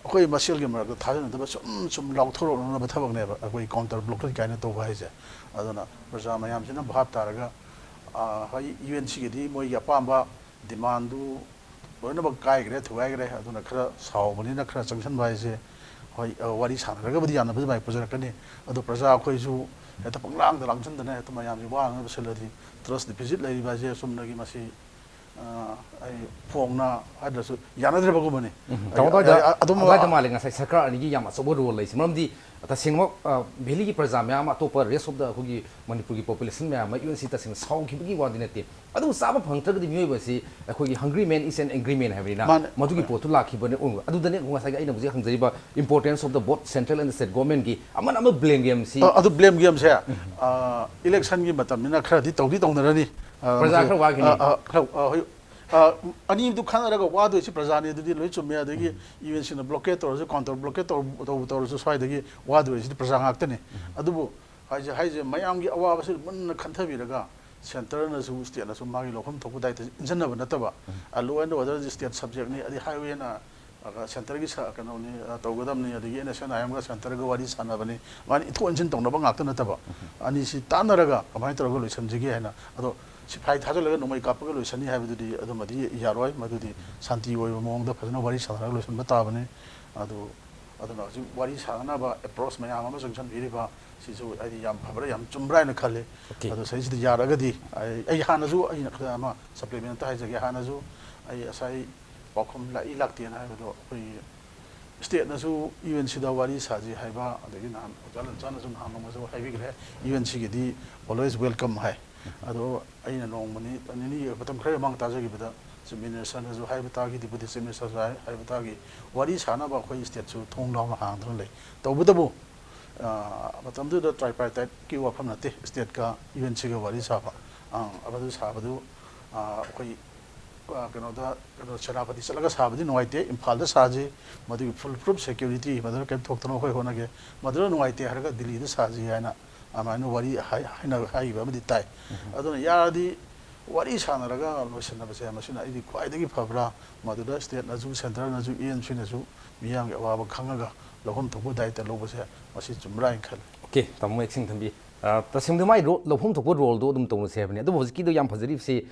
ꯑꯩꯈꯣꯏ ꯃꯁꯦꯜꯒꯤ ꯃꯔꯛꯇ ꯊꯥꯖꯅꯗꯕ ꯁꯨꯝ ꯁꯨꯝ ꯂꯥꯎꯊꯣꯔꯛꯅꯕ ꯊꯕꯛꯅꯦꯕ ꯑꯩꯈꯣꯏ ꯀꯥꯎꯟꯇꯔ ꯕ꯭ꯂꯣꯀꯦꯠ ꯀꯥꯏꯅ ꯇꯧꯕ ꯍꯥꯏꯁꯦ꯫ ꯑꯗꯨꯅ ꯄ꯭ꯔꯖꯥ ꯃꯌꯥꯝꯁꯤꯅ ꯚꯥꯞ ꯇꯥꯔꯒ, ꯑ, ꯍꯣꯏ, ꯌꯨ ꯑꯦꯟ ꯁꯤꯒꯤꯗꯤ ꯃꯣꯏꯒꯤ ꯑꯄꯥꯝꯕ ꯗꯤꯃꯥꯟꯗꯨ ꯂꯣꯏꯅꯃꯛ ꯀꯥꯏꯈ꯭ꯔꯦ, ꯊꯨꯒꯥꯏꯈ꯭ꯔꯦ꯫ ꯑꯗꯨꯅ ꯈꯔ ꯁꯥꯎꯕꯅꯤꯅ ꯈꯔ ꯆꯪꯁꯤꯟꯕ ꯍꯥꯏꯁꯦ, ꯍꯣꯏ, ꯑ, ꯋꯥꯔꯤ ꯁꯥꯟꯅꯔꯒꯕꯨꯗꯤ ꯌꯥꯅꯕ ꯑꯗꯨꯃꯥꯏꯅ ꯄꯨꯖꯔꯛꯀꯅꯤ꯫ ꯑꯗꯣ ꯄ꯭ꯔꯖꯥ ꯑꯩꯈꯣꯏꯁꯨ ꯍꯦꯛꯇ ꯄꯪꯂꯥꯡꯗ ꯂꯥꯡꯁꯤꯟꯗꯅ ꯍꯦꯛꯇ ꯃꯌꯥꯝꯁꯤ ꯋꯥꯅꯕ ꯁꯤꯜꯂꯗꯤ, ꯇ꯭ꯔꯁ ꯗꯤꯐꯤꯁꯤꯠ ꯂꯩꯔꯤꯕ ꯍꯥꯏꯁꯦ ꯑꯆꯨꯝꯅꯒꯤ ꯃꯁꯤ, ꯑ, ꯑꯩ ꯐꯣꯡꯅ ꯍꯥꯏꯗ꯭ꯔꯁꯨ ꯌꯥꯅꯗ꯭ꯔꯕꯒꯨꯝꯕꯅꯤ꯫ ꯎꯝ, ꯑꯩ, ꯇꯥꯃꯣ, ꯑꯗꯨꯋꯥꯏꯗ, ꯑꯩ, ꯑꯗꯨꯝ ꯑꯗꯨꯋꯥꯏꯗ ꯃꯥꯜꯂꯦ ꯉꯁꯥꯏ ꯁꯔꯀꯥꯔ ꯑꯅꯤꯒꯤ ꯌꯥꯝ ꯑꯆꯧꯕ ꯔꯣꯜ ꯂꯩꯁꯦ꯫ ꯃꯔꯝꯗꯤ ꯇꯁꯦꯡꯃꯛ, ꯑ, ꯚꯦꯂꯤꯒꯤ ꯄ꯭ꯔꯖꯥ ꯃꯌꯥꯝ ꯑꯃ, ꯑꯇꯣꯞꯄ rest of the ꯑꯩꯈꯣꯏꯒꯤ ꯃꯅꯤꯄꯨꯔꯒꯤ ꯄꯣꯄꯨꯂꯦꯁꯟ ꯃꯌꯥꯝ ꯑꯃ ꯌꯨ ꯑꯦꯟ ꯁꯤ ꯇꯁꯦꯡꯅ ꯁꯥꯎꯈꯤꯕꯒꯤ ꯋꯥꯗꯤ ꯅꯠꯇꯦ꯫ ꯑꯗꯨꯕꯨ ꯆꯥꯕ ꯐꯪꯗ꯭ꯔꯒꯗꯤ ꯃꯤꯑꯣꯏꯕ ꯑꯁꯤ ꯑꯩꯈꯣꯏꯒꯤ hungry man is an angry man ꯍꯥꯏꯕꯅꯤꯅ, ꯃꯥꯅꯦ꯫ ꯃꯗꯨꯒꯤ ꯄꯣꯠꯇꯨ ꯂꯥꯛꯈꯤꯕꯅꯤ꯫ ꯑꯗꯨꯗꯅꯦ ꯉꯁꯥꯏꯒꯤ ꯑꯩꯅ ꯍꯧꯖꯤꯛ ꯍꯪꯖꯔꯤꯕ importance of the both central and the state government ꯀꯤ ꯑꯃꯅ ꯑꯃ blame game ꯁꯤ꯫ ꯑ, ꯑꯗꯨ ꯕ꯭ꯂꯦꯝ ꯒꯦꯝꯁꯦ, ꯑ, ꯏꯂꯦꯛꯁꯟꯒꯤ ꯃꯇꯝꯅꯤꯅ ꯈꯔꯗꯤ ꯇꯧꯗꯤ ꯇꯧꯅꯔꯅꯤ꯫ ꯑ, ꯄ꯭ꯔꯖꯥ ꯃꯁꯤ-, ꯈꯔ ꯋꯥꯈꯤꯅꯤ꯫ ꯑ, ꯑ, ꯈꯔ, ꯑ, ꯍꯣꯏ꯫ ꯑ, ꯑꯅꯤꯗꯨ ꯈꯟꯅꯔꯒ ꯋꯥꯗꯣꯏꯁꯤ ꯄ꯭ꯔꯖꯥꯅꯤ, ꯑꯗꯨꯗꯤ ꯂꯣꯏ ꯆꯨꯝꯃꯦ꯫ ꯑꯗꯒꯤ ꯌꯨ ꯑꯦꯟ ꯁꯤꯅ ꯕ꯭ꯂꯣꯀꯦꯠ ꯇꯧꯔꯁꯨ, ꯀꯥꯎꯟꯇꯔ ꯕ꯭ꯂꯣꯀꯦꯠ ꯇꯧꯔ-, ꯇꯧꯕ ꯇꯧꯔꯁꯨ, ꯁ꯭ꯋꯥꯏꯗꯒꯤ ꯋꯥꯗꯣꯏꯁꯤꯗꯤ ꯄ꯭ꯔꯖꯥ ꯉꯥꯛꯇꯅꯤ꯫ ꯑꯗꯨꯕꯨ ꯍꯥꯏꯁꯦ, ꯍꯥꯏꯁꯦ ꯃꯌꯥꯝꯒꯤ ꯑꯋꯥꯕꯁꯤ ꯃꯨꯟꯅ ꯈꯟꯊꯕꯤꯔꯒ, ꯁꯦꯟꯇꯔꯅꯁꯨ ꯁ꯭ꯇꯦꯠꯅꯁꯨ ꯃꯥꯒꯤ ꯂꯧꯐꯝ ꯊꯣꯛꯄ ꯗꯥꯏꯇ ꯏꯟꯁꯤꯟꯅꯕ ꯅꯠꯇꯕ, ꯂꯣ ꯑꯦꯟ ꯑꯣꯔꯗꯔꯁꯤ ꯁ꯭ꯇꯦꯠ ꯁꯕꯖꯦꯛꯅꯤ, ꯑꯗꯩ ꯍꯥꯏꯋꯦꯅ, ꯑ, ꯁꯦꯟꯇꯔꯒꯤ ꯁ-, ꯀꯩꯅꯣꯅꯤ, ꯑ, ꯇꯧꯒꯗꯕꯅꯤ, ꯑꯗꯒꯤ ꯑꯦꯟ ꯑꯦꯁ ꯑꯦꯟ ꯑꯥꯏ ꯑꯦꯝꯒ ꯁꯦꯟꯇꯔꯒ ꯋꯥꯔꯤ ꯁꯥꯟꯅꯕꯅꯤ, ꯑꯗꯨꯃꯥꯏꯅ ꯏꯟꯊꯣꯛ ꯏꯟꯁꯤꯟ ꯇꯧꯅꯕ ꯉꯥꯛꯇ ꯅꯠꯇꯕ, ꯑꯅꯤꯁꯤ ꯇꯥꯟꯅꯔꯒ ꯀꯃꯥꯏꯅ ꯇꯧꯔꯒ ꯂꯣꯏꯁꯤꯟꯁꯤꯒꯦ ꯍꯥꯏꯅ꯫ ꯑꯗꯣ ꯁꯤꯐꯥꯏ ꯊꯥꯖꯤꯜꯂꯒ ꯅꯣꯡꯃꯩ ꯀꯥꯞꯄꯒ ꯂꯣꯏꯁꯤꯟꯅꯤ ꯍꯥꯏꯕꯗꯨꯗꯤ ꯑꯗꯨꯃꯗꯤ ꯌꯥꯔꯣꯏ꯫ ꯃꯗꯨꯗꯤ ꯁꯥꯟꯇꯤ ꯑꯣꯏꯕ ꯃꯑꯣꯡꯗ ꯐꯖꯅ ꯋꯥꯔꯤ ꯁꯥꯟꯅꯔꯒ ꯂꯣꯏꯁꯤꯟꯕ ꯇꯥꯕꯅꯤ꯫ ꯑꯗꯨ, ꯑꯗꯨꯅ ꯍꯧꯖꯤꯛ ꯋꯥꯔꯤ ꯁꯥꯟꯅꯅꯕ ꯑꯦꯄ꯭ꯔꯣꯁ ꯃꯌꯥꯝ ꯑꯃ ꯆꯪꯁꯤꯟꯕꯤꯔꯤꯕ ꯁꯤꯁꯨ ꯑꯩꯗꯤ ꯌꯥꯝ ꯐꯕ꯭ꯔꯥ, ꯌꯥꯝ ꯆꯨꯝꯕ꯭ꯔꯥ ꯍꯥꯏꯅ ꯈꯜꯂꯤ꯫ ꯑꯣꯀꯦ꯫ ꯑꯗꯣ ꯁꯤꯗꯩꯁꯤꯗ ꯌꯥꯔꯒꯗꯤ ꯑꯩ, ꯑꯩ ꯍꯥꯟꯅꯁꯨ ꯑꯩꯅ ꯈꯔ ꯑꯃ ꯁꯄ꯭ꯂꯤꯃꯦꯟꯇ ꯍꯥꯏꯖꯒꯦ꯫ ꯍꯥꯟꯅꯁꯨ ꯑꯩ ꯉꯁꯥꯏ ꯄꯥꯎꯈꯨꯝ ꯂꯥꯛꯏ ꯂꯥꯛꯇꯦꯅ ꯍꯥꯏꯕꯗꯣ ꯑꯩꯈꯣꯏꯒꯤ ꯁ꯭ꯇꯦꯠꯅꯁꯨ ꯌꯨ ꯑꯦꯟ ꯁꯤꯗ ꯋꯥꯔꯤ ꯁꯥꯁꯤ ꯍꯥꯏꯕ, ꯑꯗꯒꯤ ꯅꯍꯥꯟ ꯑꯣꯖꯥ ꯂꯟꯆꯥꯅꯁꯨ ꯅꯍꯥꯟ ꯅꯣꯡꯃꯁꯨ ꯍꯥꯏꯕꯤꯈ꯭ꯔꯦ, ꯌꯨ ꯑꯦꯟ ꯁꯤꯒꯤꯗꯤ always welcome ꯍꯥꯏ꯫ ꯑꯗꯣ ꯑꯩꯅ ꯅꯣꯡꯃ ꯅꯤ-, ꯅꯤꯅꯤ ꯃꯇꯝ ꯈꯔ ꯃꯃꯥꯡ ꯇꯥꯖꯈꯤꯕꯗ ꯆꯤꯐ ꯃꯤꯅꯤꯁꯇꯔꯅꯁꯨ ꯍꯥꯏꯕ ꯇꯥꯈꯤ, ꯗꯤꯄꯨꯇꯤ ꯆꯤꯐ ꯃꯤꯅꯤꯁꯇꯔꯁꯨ ꯍꯥꯏ-, ꯍꯥꯏꯕ ꯇꯥꯈꯤ, ꯋꯥꯔꯤ ꯁꯥꯅꯕ ꯑꯩꯈꯣꯏ ꯁ꯭ꯇꯦꯠꯁꯨ ꯊꯣꯡ ꯂꯥꯎꯅ ꯍꯥꯡꯗꯨꯅ ꯂꯩ꯫ ꯇꯧꯕꯇꯕꯨ, ꯑ, ꯃꯇꯝꯗꯨꯗ ꯇ꯭ꯔꯥꯏꯄꯥꯔꯇꯥꯏꯠꯀꯤ ꯋꯥꯐꯝ ꯅꯠꯇꯦ, ꯁ꯭ꯇꯦꯠꯀ ꯌꯨ ꯑꯦꯟ ꯁꯤꯒ ꯋꯥꯔꯤ ꯁꯥꯕ꯫ ꯑ, ꯃꯗꯨ ꯁꯥꯕꯗꯨ, ꯑ, ꯑꯩꯈꯣꯏ ꯑ, ꯀꯩꯅꯣꯗ, ꯀꯩꯅꯣ, ꯁꯦꯅꯥꯄꯇꯤ ꯆꯠꯂꯒ ꯁꯥꯕꯗꯤ ꯅꯨꯡꯉꯥꯏꯇꯦ, ꯏꯝꯐꯥꯜꯗ ꯁꯥꯁꯤ, ꯃꯗꯨꯒꯤ ꯐꯨꯜ ꯄ꯭ꯔꯨꯐ ꯁꯦꯀ꯭ꯌꯨꯔꯤꯇꯤ, ꯃꯗꯨꯗ ꯀꯔꯤꯝ ꯊꯣꯛꯇꯅꯕ ꯑꯩꯈꯣꯏ ꯍꯣꯠꯅꯒꯦ, ꯃꯗꯨꯗ ꯅꯨꯡꯉꯥꯏꯇꯦ ꯍꯥꯏꯔꯒ ꯗꯤꯜꯂꯤꯗ ꯁꯥꯁꯤ ꯍꯥꯏꯅ ꯑꯗꯨꯃꯥꯏꯅ ꯋꯥꯔꯤ ꯍꯥꯏ-, ꯍꯥꯏꯅ-, ꯍꯥꯏꯈꯤꯕ ꯑꯃꯗꯤ ꯇꯥꯏ꯫ ꯑꯗꯨꯅ ꯌꯥꯔꯗꯤ ꯋꯥꯔꯤ ꯁꯥꯟꯅꯔꯒ ꯂꯣꯏꯁꯤꯟꯅꯕꯁꯦ ꯃꯁꯤꯅ ꯑꯩꯗꯤ ꯈ꯭ꯋꯥꯏꯗꯒꯤ ꯐꯕ꯭ꯔꯥ, ꯃꯗꯨꯗ ꯁ꯭ꯇꯦꯠꯅꯁꯨ, ꯁꯦꯟꯇꯔꯅꯁꯨ, ꯑꯦ ꯑꯦꯟ ꯁꯤꯅꯁꯨ ꯃꯤꯌꯥꯝꯒꯤ ꯑꯋꯥꯕ ꯈꯪꯉꯒ ꯂꯧꯐꯝ ꯊꯣꯛꯄ ꯗꯥꯏꯇ ꯂꯧꯕꯁꯦ ꯃꯁꯤ ꯆꯨꯝꯕ꯭ꯔꯥ ꯍꯥꯏꯅ ꯈꯜꯂꯤ꯫ ꯑꯣꯀꯦ, ꯇꯥꯃꯣ ꯃꯌꯦꯛ ꯁꯦꯡꯅ ꯊꯝꯕꯤ꯫ ꯑ, ꯇꯁꯦꯡꯕꯗꯤ ꯃꯥꯏ ꯔꯣ-, ꯂꯧꯐꯝ ꯊꯣꯛꯄ ꯔꯣꯜꯗꯣ ꯑꯗꯨꯝ ꯇꯧꯅꯁꯦ ꯍꯥꯏꯕꯅꯤ꯫ ꯑꯗꯨꯕꯨ ꯍꯧꯖꯤꯛꯀꯤꯗꯣ ꯌꯥꯝ ꯐꯖꯔꯤꯕꯁꯤ,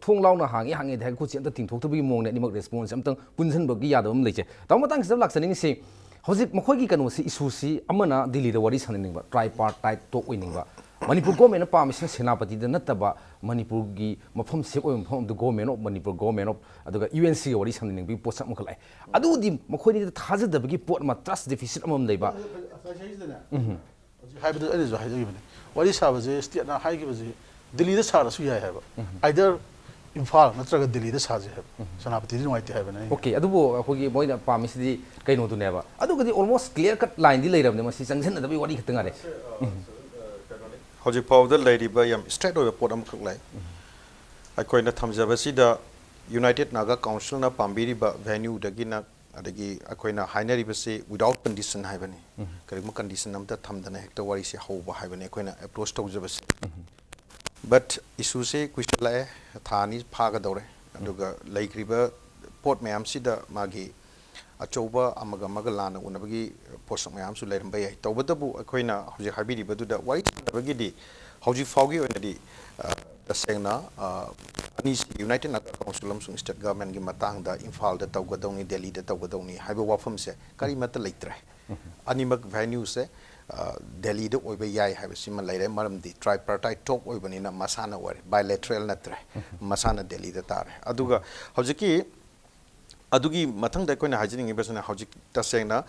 ꯊꯣꯡ ꯂꯥꯎꯅ ꯍꯥꯡꯉꯤ ꯍꯥꯡꯉꯤ ꯍꯥꯏ ꯈꯨꯠꯁꯤ ꯑꯝꯇ ꯇꯤꯡꯊꯣꯛꯇꯕꯒꯤ ꯃꯑꯣꯡꯅꯦ꯫ ꯑꯅꯤꯃꯛ ꯔꯦꯁꯄꯣꯟꯁ ꯑꯝꯇꯪ ꯄꯨꯟꯁꯤꯟꯕꯒꯤ ꯌꯥꯗꯕ ꯑꯃ ꯂꯩꯖꯩ꯫ ꯇꯥꯃꯣ, ꯃꯇꯥꯡ ꯈꯤꯇꯪ ꯂꯥꯛꯆꯅꯤꯡꯉꯤꯁꯤ, ꯍꯧꯖꯤꯛ ꯃꯈꯣꯏꯒꯤ ꯀꯩꯅꯣꯁꯤ, ꯏꯁꯨꯁꯤ, ꯑꯃꯅ ꯗꯤꯜꯂꯤꯗ ꯋꯥꯔꯤ ꯁꯥꯟꯅꯅꯤꯡꯕ, ꯇ꯭ꯔꯥꯏꯄꯥꯔꯇꯥꯏꯠ ꯇꯣꯛ ꯑꯣꯏꯅꯤꯡꯕ, ꯃꯅꯤꯄꯨꯔ ꯒꯣꯔꯃꯦꯟꯅ ꯄꯥꯝꯃꯤꯁꯤꯅ ꯁꯦꯅꯥꯄꯇꯤꯗ ꯅꯠꯇꯕ ꯃꯅꯤꯄꯨꯔꯒꯤ ꯃꯐꯝ ꯁꯦꯐ ꯑꯣꯏꯕ ꯃꯐꯝ ꯑꯗꯨ government of Manipur, government of, ꯑꯗꯨꯒ ꯌꯨ ꯑꯦꯟ ꯁꯤꯒ ꯋꯥꯔꯤ ꯁꯥꯟꯅꯅꯤꯡꯕꯒꯤ ꯄꯣꯠꯁꯛ ꯑꯃꯈꯛ ꯂꯥꯛꯑꯦ꯫ ꯑꯗꯨꯗꯤ ꯃꯈꯣꯏꯅꯤꯗ ꯊꯥꯖꯗꯕꯒꯤ ꯄꯣꯠ ꯑꯃ, ꯇ꯭ꯔꯁ ꯗꯦꯐꯤꯁꯤꯠ ꯑꯃ ꯂꯩꯕ꯫ ꯍꯧꯖꯤꯛ ꯍꯥꯏꯕꯗꯨ ꯑꯩꯅꯁꯨ ꯍꯥꯏꯖꯈꯤꯕꯅꯤ, ꯋꯥꯔꯤ ꯁꯥꯕꯁꯦ ꯁ꯭ꯇꯦꯠꯅ ꯍꯥꯏꯈꯤꯕꯁꯦ ꯗꯤꯜꯂꯤꯗ ꯁꯥꯔꯁꯨ ꯌꯥꯏ ꯍꯥꯏꯕ, ꯑꯥꯏꯗꯔ ꯏꯝꯐꯥꯜ ꯅꯠꯇ꯭ꯔꯒ ꯗꯤꯜꯂꯤꯗ ꯁꯥꯁꯦ ꯍꯥꯏꯕ꯫ ꯁꯦꯅꯥꯄꯇꯤꯗꯤ ꯅꯨꯡꯉꯥꯏꯇꯦ ꯍꯥꯏꯕꯅꯦ ꯑꯩꯅ꯫ ꯑꯣꯀꯦ, ꯑꯗꯨꯕꯨ ꯑꯩꯈꯣꯏꯒꯤ ꯃꯣꯏꯅ ꯄꯥꯝꯃꯤꯁꯤꯗꯤ ꯀꯩꯅꯣꯗꯨꯅꯦꯕ꯫ ꯑꯗꯨꯒꯗꯤ ꯑꯣꯜꯃꯣꯁ ꯀ꯭ꯂꯤꯌꯥꯔ ꯀꯠ ꯂꯥꯏꯟꯗꯤ ꯂꯩꯔꯕꯅꯦ, ꯃꯁꯤ ꯆꯪꯁꯤꯟꯅꯗꯕꯒꯤ ꯋꯥꯔꯤ ꯈꯛꯇ ꯉꯥꯏꯔꯦ꯫ ꯍꯧꯖꯤꯛ ꯐꯥꯎꯕꯗ ꯂꯩꯔꯤꯕ ꯌꯥꯝ ꯏꯁꯇ꯭ꯔꯦꯠ ꯑꯣꯏꯕ ꯄꯣꯠ ꯑꯃꯈꯛ ꯂꯩ꯫ ꯑꯩꯈꯣꯏꯅ ꯊꯝꯖꯕꯁꯤꯗ ꯌꯨꯅꯥꯏꯇꯦꯠ ꯅꯥꯒꯥ ꯀꯥꯎꯟꯁꯤꯜꯅ ꯄꯥꯝꯕꯤꯔꯤꯕ ꯚꯦꯅ꯭ꯌꯨꯗꯒꯤꯅ, ꯑꯗꯒꯤ ꯑꯩꯈꯣꯏꯅ ꯍꯥꯏꯅꯔꯤꯕꯁꯤ without condition ꯍꯥꯏꯕꯅꯤ꯫ ꯀꯔꯤꯒꯨꯝꯕ ꯀꯟꯗꯤꯁꯟ ꯑꯃꯇ ꯊꯝꯗꯅ ꯍꯦꯛꯇ ꯋꯥꯔꯤꯁꯤ ꯍꯧꯕ ꯍꯥꯏꯕꯅꯤ ꯑꯩꯈꯣꯏꯅ ꯑꯦꯄ꯭ꯔꯣꯆ ꯇꯧꯖꯕꯁꯤ꯫ ꯕꯠ ꯏꯁꯨꯁꯦ ꯀꯨꯏꯁꯜꯂꯛꯑꯦ, ꯊꯥ ꯑꯅꯤ ꯐꯥꯒꯗꯧꯔꯦ, ꯑꯗꯨꯒ ꯂꯩꯈ꯭ꯔꯤꯕ ꯄꯣꯠ ꯃꯌꯥꯝꯁꯤꯗ ꯃꯥꯒꯤ ꯑꯆꯧꯕ ꯑꯃꯒ ꯑꯃꯒ ꯂꯥꯟꯅ ꯎꯅꯕꯒꯤ ꯄꯣꯠꯁꯛ ꯃꯌꯥꯝꯁꯨ ꯂꯩꯔꯝꯕ ꯌꯥꯏ꯫ ꯇꯧꯕꯇꯕꯨ ꯑꯩꯈꯣꯏꯅ ꯍꯧꯖꯤꯛ ꯍꯥꯏꯕꯤꯔꯤꯕꯗꯨꯗ ꯋꯥꯔꯤ ꯁꯥꯟꯅꯕꯒꯤꯗꯤ ꯍꯧꯖꯤꯛ ꯐꯥꯎꯒꯤ ꯑꯣꯏꯅꯗꯤ, ꯑ, ꯇꯁꯦꯡꯅ, ꯑ, ꯑꯅꯤꯁꯤ ꯌꯨꯅꯥꯏꯇꯦꯠ ꯅꯥꯒꯥ ꯀꯥꯎꯟꯁꯤꯜ ꯑꯃꯁꯨꯡ ꯁ꯭ꯇꯦꯠ ꯒꯚꯔꯟꯃꯦꯟꯒꯤ ꯃꯇꯥꯡꯗ ꯏꯝꯐꯥꯜꯗ ꯇꯧꯒꯗꯧꯅꯤ, ꯗꯦꯜꯂꯤꯗ ꯇꯧꯒꯗꯧꯅꯤ ꯍꯥꯏꯕ ꯋꯥꯐꯝꯁꯦ ꯀꯔꯤꯃꯠꯇ ꯂꯩꯇ꯭ꯔꯦ꯫ ꯑꯅꯤꯃꯛ ꯚꯦꯅ꯭ꯌꯨꯁꯦ, ꯑ, ꯗꯦꯜꯂꯤꯗ ꯑꯣꯏꯕ ꯌꯥꯏ ꯍꯥꯏꯕꯁꯤꯃ ꯂꯩꯔꯦ, ꯃꯔꯝꯗꯤ ꯇ꯭ꯔꯥꯏꯄꯥꯔꯇꯥꯏꯠ ꯇꯣꯛ ꯑꯣꯏꯕꯅꯤꯅ ꯃꯁꯥꯅ ꯑꯣꯏꯔꯦ, ꯕꯥꯏꯂꯦꯇ꯭ꯔꯦꯜ ꯅꯠꯇ꯭ꯔꯦ, ꯃꯁꯥꯅ ꯗꯦꯜꯂꯤꯗ ꯇꯥꯔꯦ꯫ ꯑꯗꯨꯒ ꯍꯧꯖꯤꯛꯀꯤ ꯑꯗꯨꯒꯤ ꯃꯊꯪꯗ ꯑꯩꯈꯣꯏꯅ ꯍꯥꯏꯖꯅꯤꯡꯉꯤꯕꯁꯤꯅ ꯍꯧꯖꯤꯛ ꯇꯁꯦꯡꯅ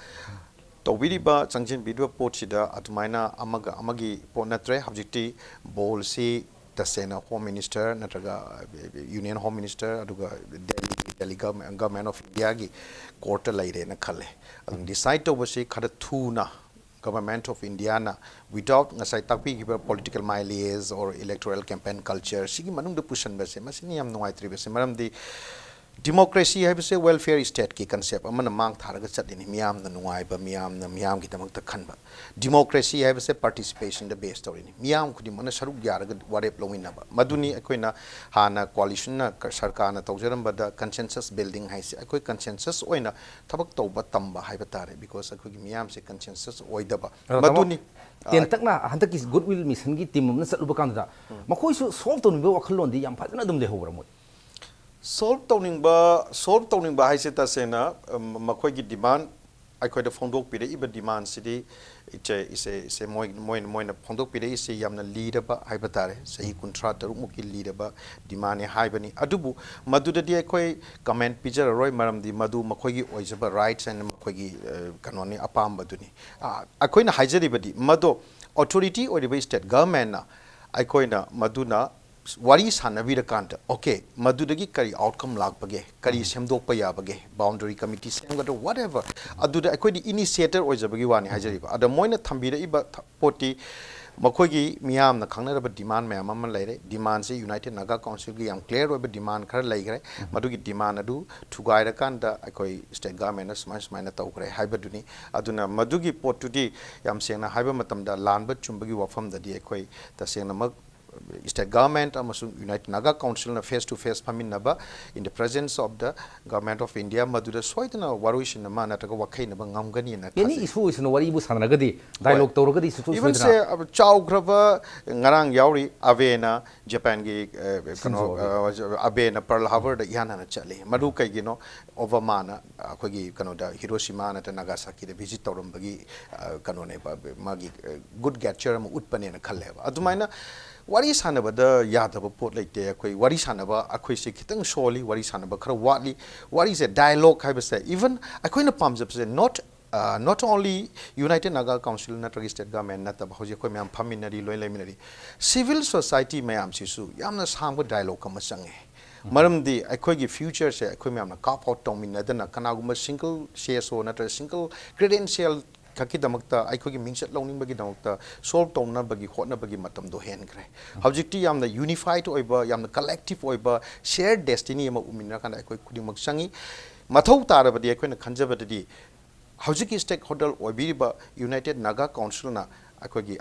ꯇꯧꯕꯤꯔꯤꯕ, ꯆꯪꯁꯤꯟꯕꯤꯔꯤꯕ ꯄꯣꯠꯁꯤꯗ ꯑꯗꯨꯃꯥꯏꯅ ꯑꯃꯒ ꯑꯃꯒꯤ ꯄꯣꯠ ꯅꯠꯇ꯭ꯔꯦ꯫ ꯍꯧꯖꯤꯛꯇꯤ ꯕꯣꯜꯁꯤ ꯇꯁꯦꯡꯅ ꯍꯣꯝ ꯃꯤꯅꯤꯁꯇꯔ ꯅꯠꯇ꯭ꯔꯒ ꯌꯨꯅꯤꯌꯟ ꯍꯣꯝ ꯃꯤꯅꯤꯁꯇꯔ ꯑꯗꯨꯒ ꯗꯦꯜꯂꯤ, ꯗꯦꯜꯂꯤ ꯒꯚꯔꯟꯃꯦꯟ ꯑꯣꯐ ꯏꯟꯗꯤꯌꯥꯒꯤ ꯀꯣꯔꯠꯇ ꯂꯩꯔꯦꯅ ꯈꯜꯂꯦ꯫ ꯑꯗꯨꯝ ꯗꯤꯁꯥꯏꯠ ꯇꯧꯕꯁꯤ ꯈꯔ ꯊꯨꯅ Government of Indiaꯅ without ꯉꯁꯥꯏ ꯇꯥꯛꯄꯤꯈꯤꯕ political mileage or electoral campaign culture ꯁꯤꯒꯤ ꯃꯅꯨꯡꯗ ꯄꯨꯁꯟꯕꯁꯦ, ꯃꯁꯤꯅ ꯌꯥꯝ ꯅꯨꯡꯉꯥꯏꯇ꯭ꯔꯤꯕꯁꯦ꯫ ꯃꯔꯝꯗꯤ democracy ꯍꯥꯏꯕꯁꯦ welfare stateꯀꯤ concept ꯑꯃꯅ ꯃꯥꯡ ꯊꯥꯔꯒ ꯆꯠꯂꯤꯅꯤ꯫ ꯃꯤꯌꯥꯝꯅ ꯅꯨꯡꯉꯥꯏꯕ, ꯃꯤꯌꯥꯝꯅ, ꯃꯤꯌꯥꯝꯒꯤꯗꯃꯛꯇ ꯈꯟꯕ꯫ Democracy ꯍꯥꯏꯕꯁꯦ participationꯗ base ꯇꯧꯔꯤꯅꯤ꯫ ꯃꯤꯌꯥꯝ ꯈꯨꯗꯤꯡꯃꯛꯅ ꯁꯔꯨꯛ ꯌꯥꯔꯒ ꯋꯥꯔꯦꯞ ꯂꯧꯃꯤꯟꯅꯕ꯫ ꯃꯗꯨꯅꯤ ꯑꯩꯈꯣꯏꯅ ꯍꯥꯟꯅ coalitionꯅ, ꯁꯔꯀꯥꯔꯅ ꯇꯧꯖꯔꯝꯕꯗ consensus building ꯍꯥꯏꯁꯦ꯫ ꯑꯩꯈꯣꯏ consensus ꯑꯣꯏꯅ ꯊꯕꯛ ꯇꯧꯕ ꯇꯝꯕ ꯍꯥꯏꯕ ꯇꯥꯔꯦ, because ꯑꯩꯈꯣꯏꯒꯤ ꯃꯤꯌꯥꯝꯁꯦ consensus ꯑꯣꯏꯗꯕ꯫ ꯑꯗꯣ ꯇꯥꯃꯣ, ꯃꯗꯨꯅꯤ꯫ ꯇꯦꯟꯇꯛꯅ ꯍꯟꯗꯛꯀꯤ Goodwill Missionꯒꯤ team ꯑꯃꯅ ꯆꯠꯂꯨꯕ ꯀꯥꯟꯗꯨꯗ ꯃꯈꯣꯏꯁꯨ solve ꯇꯧꯅꯤꯡꯕ ꯋꯥꯈꯜꯂꯣꯟꯗꯤ ꯌꯥꯝ ꯐꯖꯅ ꯑꯗꯨꯝ ꯂꯩꯍꯧꯕ꯭ꯔꯥ ꯃꯣꯏ? Solve ꯇꯧꯅꯤꯡꯕ, solve ꯇꯧꯅꯤꯡꯕ ꯍꯥꯏꯁꯦ ꯇꯁꯦꯡꯅ, ꯎꯝ, ꯃꯈꯣꯏꯒꯤ demand, ꯑꯩꯈꯣꯏꯗ ꯐꯣꯡꯗꯣꯛꯄꯤꯔꯛꯏꯕ demandꯁꯤꯗꯤ ꯏꯆꯦ, ꯏꯆꯦ, ꯏꯆꯦ, ꯃꯣꯏ, ꯃꯣꯏꯅ, ꯃꯣꯏꯅ ꯐꯣꯡꯗꯣꯛꯄꯤꯔꯛꯏꯁꯤ ꯌꯥꯝꯅ ꯂꯤꯔꯕ ꯍꯥꯏꯕ ꯇꯥꯔꯦ, ꯆꯍꯤ ꯀꯨꯟꯊ꯭ꯔꯥ ꯇꯔꯨꯛ ꯃꯨꯛꯀꯤ ꯂꯤꯔꯕ demandꯅꯤ ꯍꯥꯏꯕꯅꯤ꯫ ꯑꯗꯨꯕꯨ ꯃꯗꯨꯗꯗꯤ ꯑꯩꯈꯣꯏ comment ꯄꯤꯖꯔꯔꯣꯏ, ꯃꯔꯝꯗꯤ ꯃꯗꯨ ꯃꯈꯣꯏꯒꯤ ꯑꯣꯏꯖꯕ rights and ꯃꯈꯣꯏꯒꯤ, ꯑ, ꯀꯩꯅꯣꯅꯤ, ꯑꯄꯥꯝꯕꯗꯨꯅꯤ꯫ ꯑ, ꯑꯩꯈꯣꯏꯅ ꯍꯥꯏꯖꯔꯤꯕꯗꯤ ꯃꯗꯣ authority ꯑꯣꯏꯔꯤꯕ state governmentꯅ ꯑꯩꯈꯣꯏꯅ ꯃꯗꯨꯅ ꯋꯥꯔꯤ ꯁꯥꯟꯅꯕꯤꯔꯀꯥꯟꯗ, okay, ꯃꯗꯨꯗꯒꯤ ꯀꯔꯤ outcome ꯂꯥꯛꯄꯒꯦ, ꯀꯔꯤ ꯁꯦꯝꯗꯣꯛꯄ ꯌꯥꯕꯒꯦ, boundary committee ꯁꯦꯝꯒꯗ꯭ꯔꯥ, whatever, ꯑꯗꯨꯗ ꯑꯩꯈꯣꯏꯗꯤ initiator ꯑꯣꯏꯖꯕꯒꯤ ꯋꯥꯅꯤ ꯍꯥꯏꯖꯔꯤꯕ꯫ ꯑꯗ ꯃꯣꯏꯅ ꯊꯝꯕꯤꯔꯛꯏꯕ ꯊ-, ꯄꯣꯠꯇꯤ ꯃꯈꯣꯏꯒꯤ ꯃꯤꯌꯥꯝꯅ ꯈꯪꯅꯔꯕ demand ꯃꯌꯥꯝ ꯑꯃ ꯂꯩꯔꯦ꯫ Demandꯁꯤ United Naga Councilꯒꯤ ꯌꯥꯝ clear ꯑꯣꯏꯕ demand ꯈꯔ ꯂꯩꯈ꯭ꯔꯦ꯫ ꯃꯗꯨꯒꯤ demand ꯑꯗꯨ ꯊꯨꯒꯥꯏꯔꯀꯥꯟꯗ ꯑꯩꯈꯣꯏ state governmentꯅ ꯁꯨꯃꯥꯏ ꯁꯨꯃꯥꯏꯅ ꯇꯧꯈ꯭ꯔꯦ ꯍꯥꯏꯕꯗꯨꯅꯤ꯫ ꯑꯗꯨꯅ ꯃꯗꯨꯒꯤ ꯄꯣꯠꯇꯨꯗꯤ ꯌꯥꯝ ꯁꯦꯡꯅ ꯍꯥꯏꯕ ꯃꯇꯝꯗ ꯂꯥꯟꯕ ꯆꯨꯝꯕꯒꯤ ꯋꯥꯐꯝꯗꯗꯤ ꯑꯩꯈꯣꯏ ꯇꯁꯦꯡꯅꯃꯛ state government ꯑꯃꯁꯨꯡ United Naga Councilꯅ face to face ꯐꯝꯃꯤꯟꯅꯕ, in the presence of the Government of India, ꯃꯗꯨꯗ ꯁꯣꯏꯗꯅ ꯋꯥꯔꯣꯏꯁꯤꯟ ꯑꯃ ꯅꯠꯇ꯭ꯔꯒ ꯋꯥꯈꯩ ꯑꯃ ꯉꯝꯒꯅꯤꯅ any ꯈꯜꯂꯤ꯫ Issue ꯑꯣꯏꯁꯅꯨ, ꯋꯥꯔꯤꯕꯨ ꯁꯥꯟꯅꯔꯒꯗꯤ, dialogue ꯇꯧꯔꯒꯗꯤ ꯁꯨꯡꯁꯣꯏ even ꯁꯣꯏꯗꯅ꯫ ꯁꯦ, ꯑ, ꯆꯥꯎꯈ꯭ꯔꯕ ꯉꯔꯥꯡ ꯌꯥꯎꯔꯤ ꯑꯕꯦꯅ ꯖꯄꯥꯟꯒꯤ, ꯑ, ꯀꯩꯅꯣ, ꯁꯤꯟꯖꯣ ꯑꯕꯦ꯫ ꯑ, ꯑꯕꯦꯅ Pearl Harborꯗ ꯏꯍꯥꯟ ꯍꯥꯟꯅ ꯆꯠꯂꯤ꯫ ꯃꯗꯨ ꯀꯩꯒꯤꯅꯣ? Obamaꯅ ꯑꯩꯈꯣꯏꯒꯤ ꯀꯩꯅꯣꯗ, Hiroshima ꯅꯠꯇ꯭ꯔ Nagasakiꯗ visit ꯇꯧꯔꯝꯕꯒꯤ, ꯑ, ꯀꯩꯅꯣꯅꯦꯕ, ꯃꯥꯒꯤ, ꯑ, good gesture ꯑꯃ ꯎꯠꯄꯅꯦꯅ ꯈꯜꯂꯦꯕ꯫ ꯑꯗꯨꯃꯥꯏꯅ ꯋꯥꯔꯤ ꯁꯥꯟꯅꯕꯗ ꯌꯥꯗꯕ ꯄꯣꯠ ꯂꯩꯇꯦ꯫ ꯑꯩꯈꯣꯏ ꯋꯥꯔꯤ ꯁꯥꯟꯅꯕ ꯑꯩꯈꯣꯏꯁꯦ ꯈꯤꯇꯪ ꯁꯣꯜꯂꯤ, ꯋꯥꯔꯤ ꯁꯥꯟꯅꯕ ꯈꯔ ꯋꯥꯠꯂꯤ꯫ ꯋꯥꯔꯤꯁꯦ, dialogue ꯍꯥꯏꯕꯁꯦ, even ꯑꯩꯈꯣꯏꯅ ꯄꯥꯝꯖꯕꯁꯦ, not, ꯑ, not only United Naga Council ꯅꯠꯇ꯭ꯔꯒ state government ꯅꯠꯇꯕ, ꯍꯧꯖꯤꯛ ꯑꯩꯈꯣꯏ ꯃꯌꯥꯝ ꯐꯝꯃꯤꯟꯅꯔꯤ, ꯂꯣꯏ ꯂꯩꯃꯤꯟꯅꯔꯤ, civil society ꯃꯌꯥꯝꯁꯤꯁꯨ ꯌꯥꯝꯅ ꯁꯥꯡꯕ dialogue ꯑꯃ ꯆꯪꯉꯦ꯫ ꯃꯔꯝꯗꯤ ꯑꯩꯈꯣꯏꯒꯤ futureꯁꯦ ꯑꯩꯈꯣꯏ ꯃꯌꯥꯝꯅ carve out ꯇꯧꯃꯤꯟꯅꯗꯅ, ꯀꯅꯥꯒꯨꯝꯕ single CSO ꯅꯠꯇ꯭ꯔꯒ single credential ꯈꯛꯀꯤꯗꯃꯛꯇ, ꯑꯩꯈꯣꯏꯒꯤ ꯃꯤꯡꯆꯠ ꯂꯧꯅꯤꯡꯕꯒꯤꯗꯃꯛꯇ solve ꯇꯧꯅꯕꯒꯤ ꯍꯣꯠꯅꯕꯒꯤ ꯃꯇꯝꯗꯣ ꯍꯦꯟꯈ꯭ꯔꯦ꯫ ꯍꯧꯖꯤꯛꯇꯤ ꯌꯥꯝꯅ unified ꯑꯣꯏꯕ, ꯌꯥꯝꯅ collective ꯑꯣꯏꯕ shared destiny ꯑꯃ ꯎꯃꯤꯟꯅꯔꯀꯥꯟꯗ ꯑꯩꯈꯣꯏ ꯈꯨꯗꯤꯡꯃꯛ ꯆꯪꯉꯤ꯫ ꯃꯊꯧ ꯇꯥꯔꯕꯗꯤ ꯑꯩꯈꯣꯏꯅ ꯈꯟꯖꯕꯗꯗꯤ ꯍꯧꯖꯤꯛꯀꯤ stakeholder ꯑꯣꯏꯕꯤꯔꯤꯕ United Naga Councilꯅ ꯑꯩꯈꯣꯏꯒꯤ,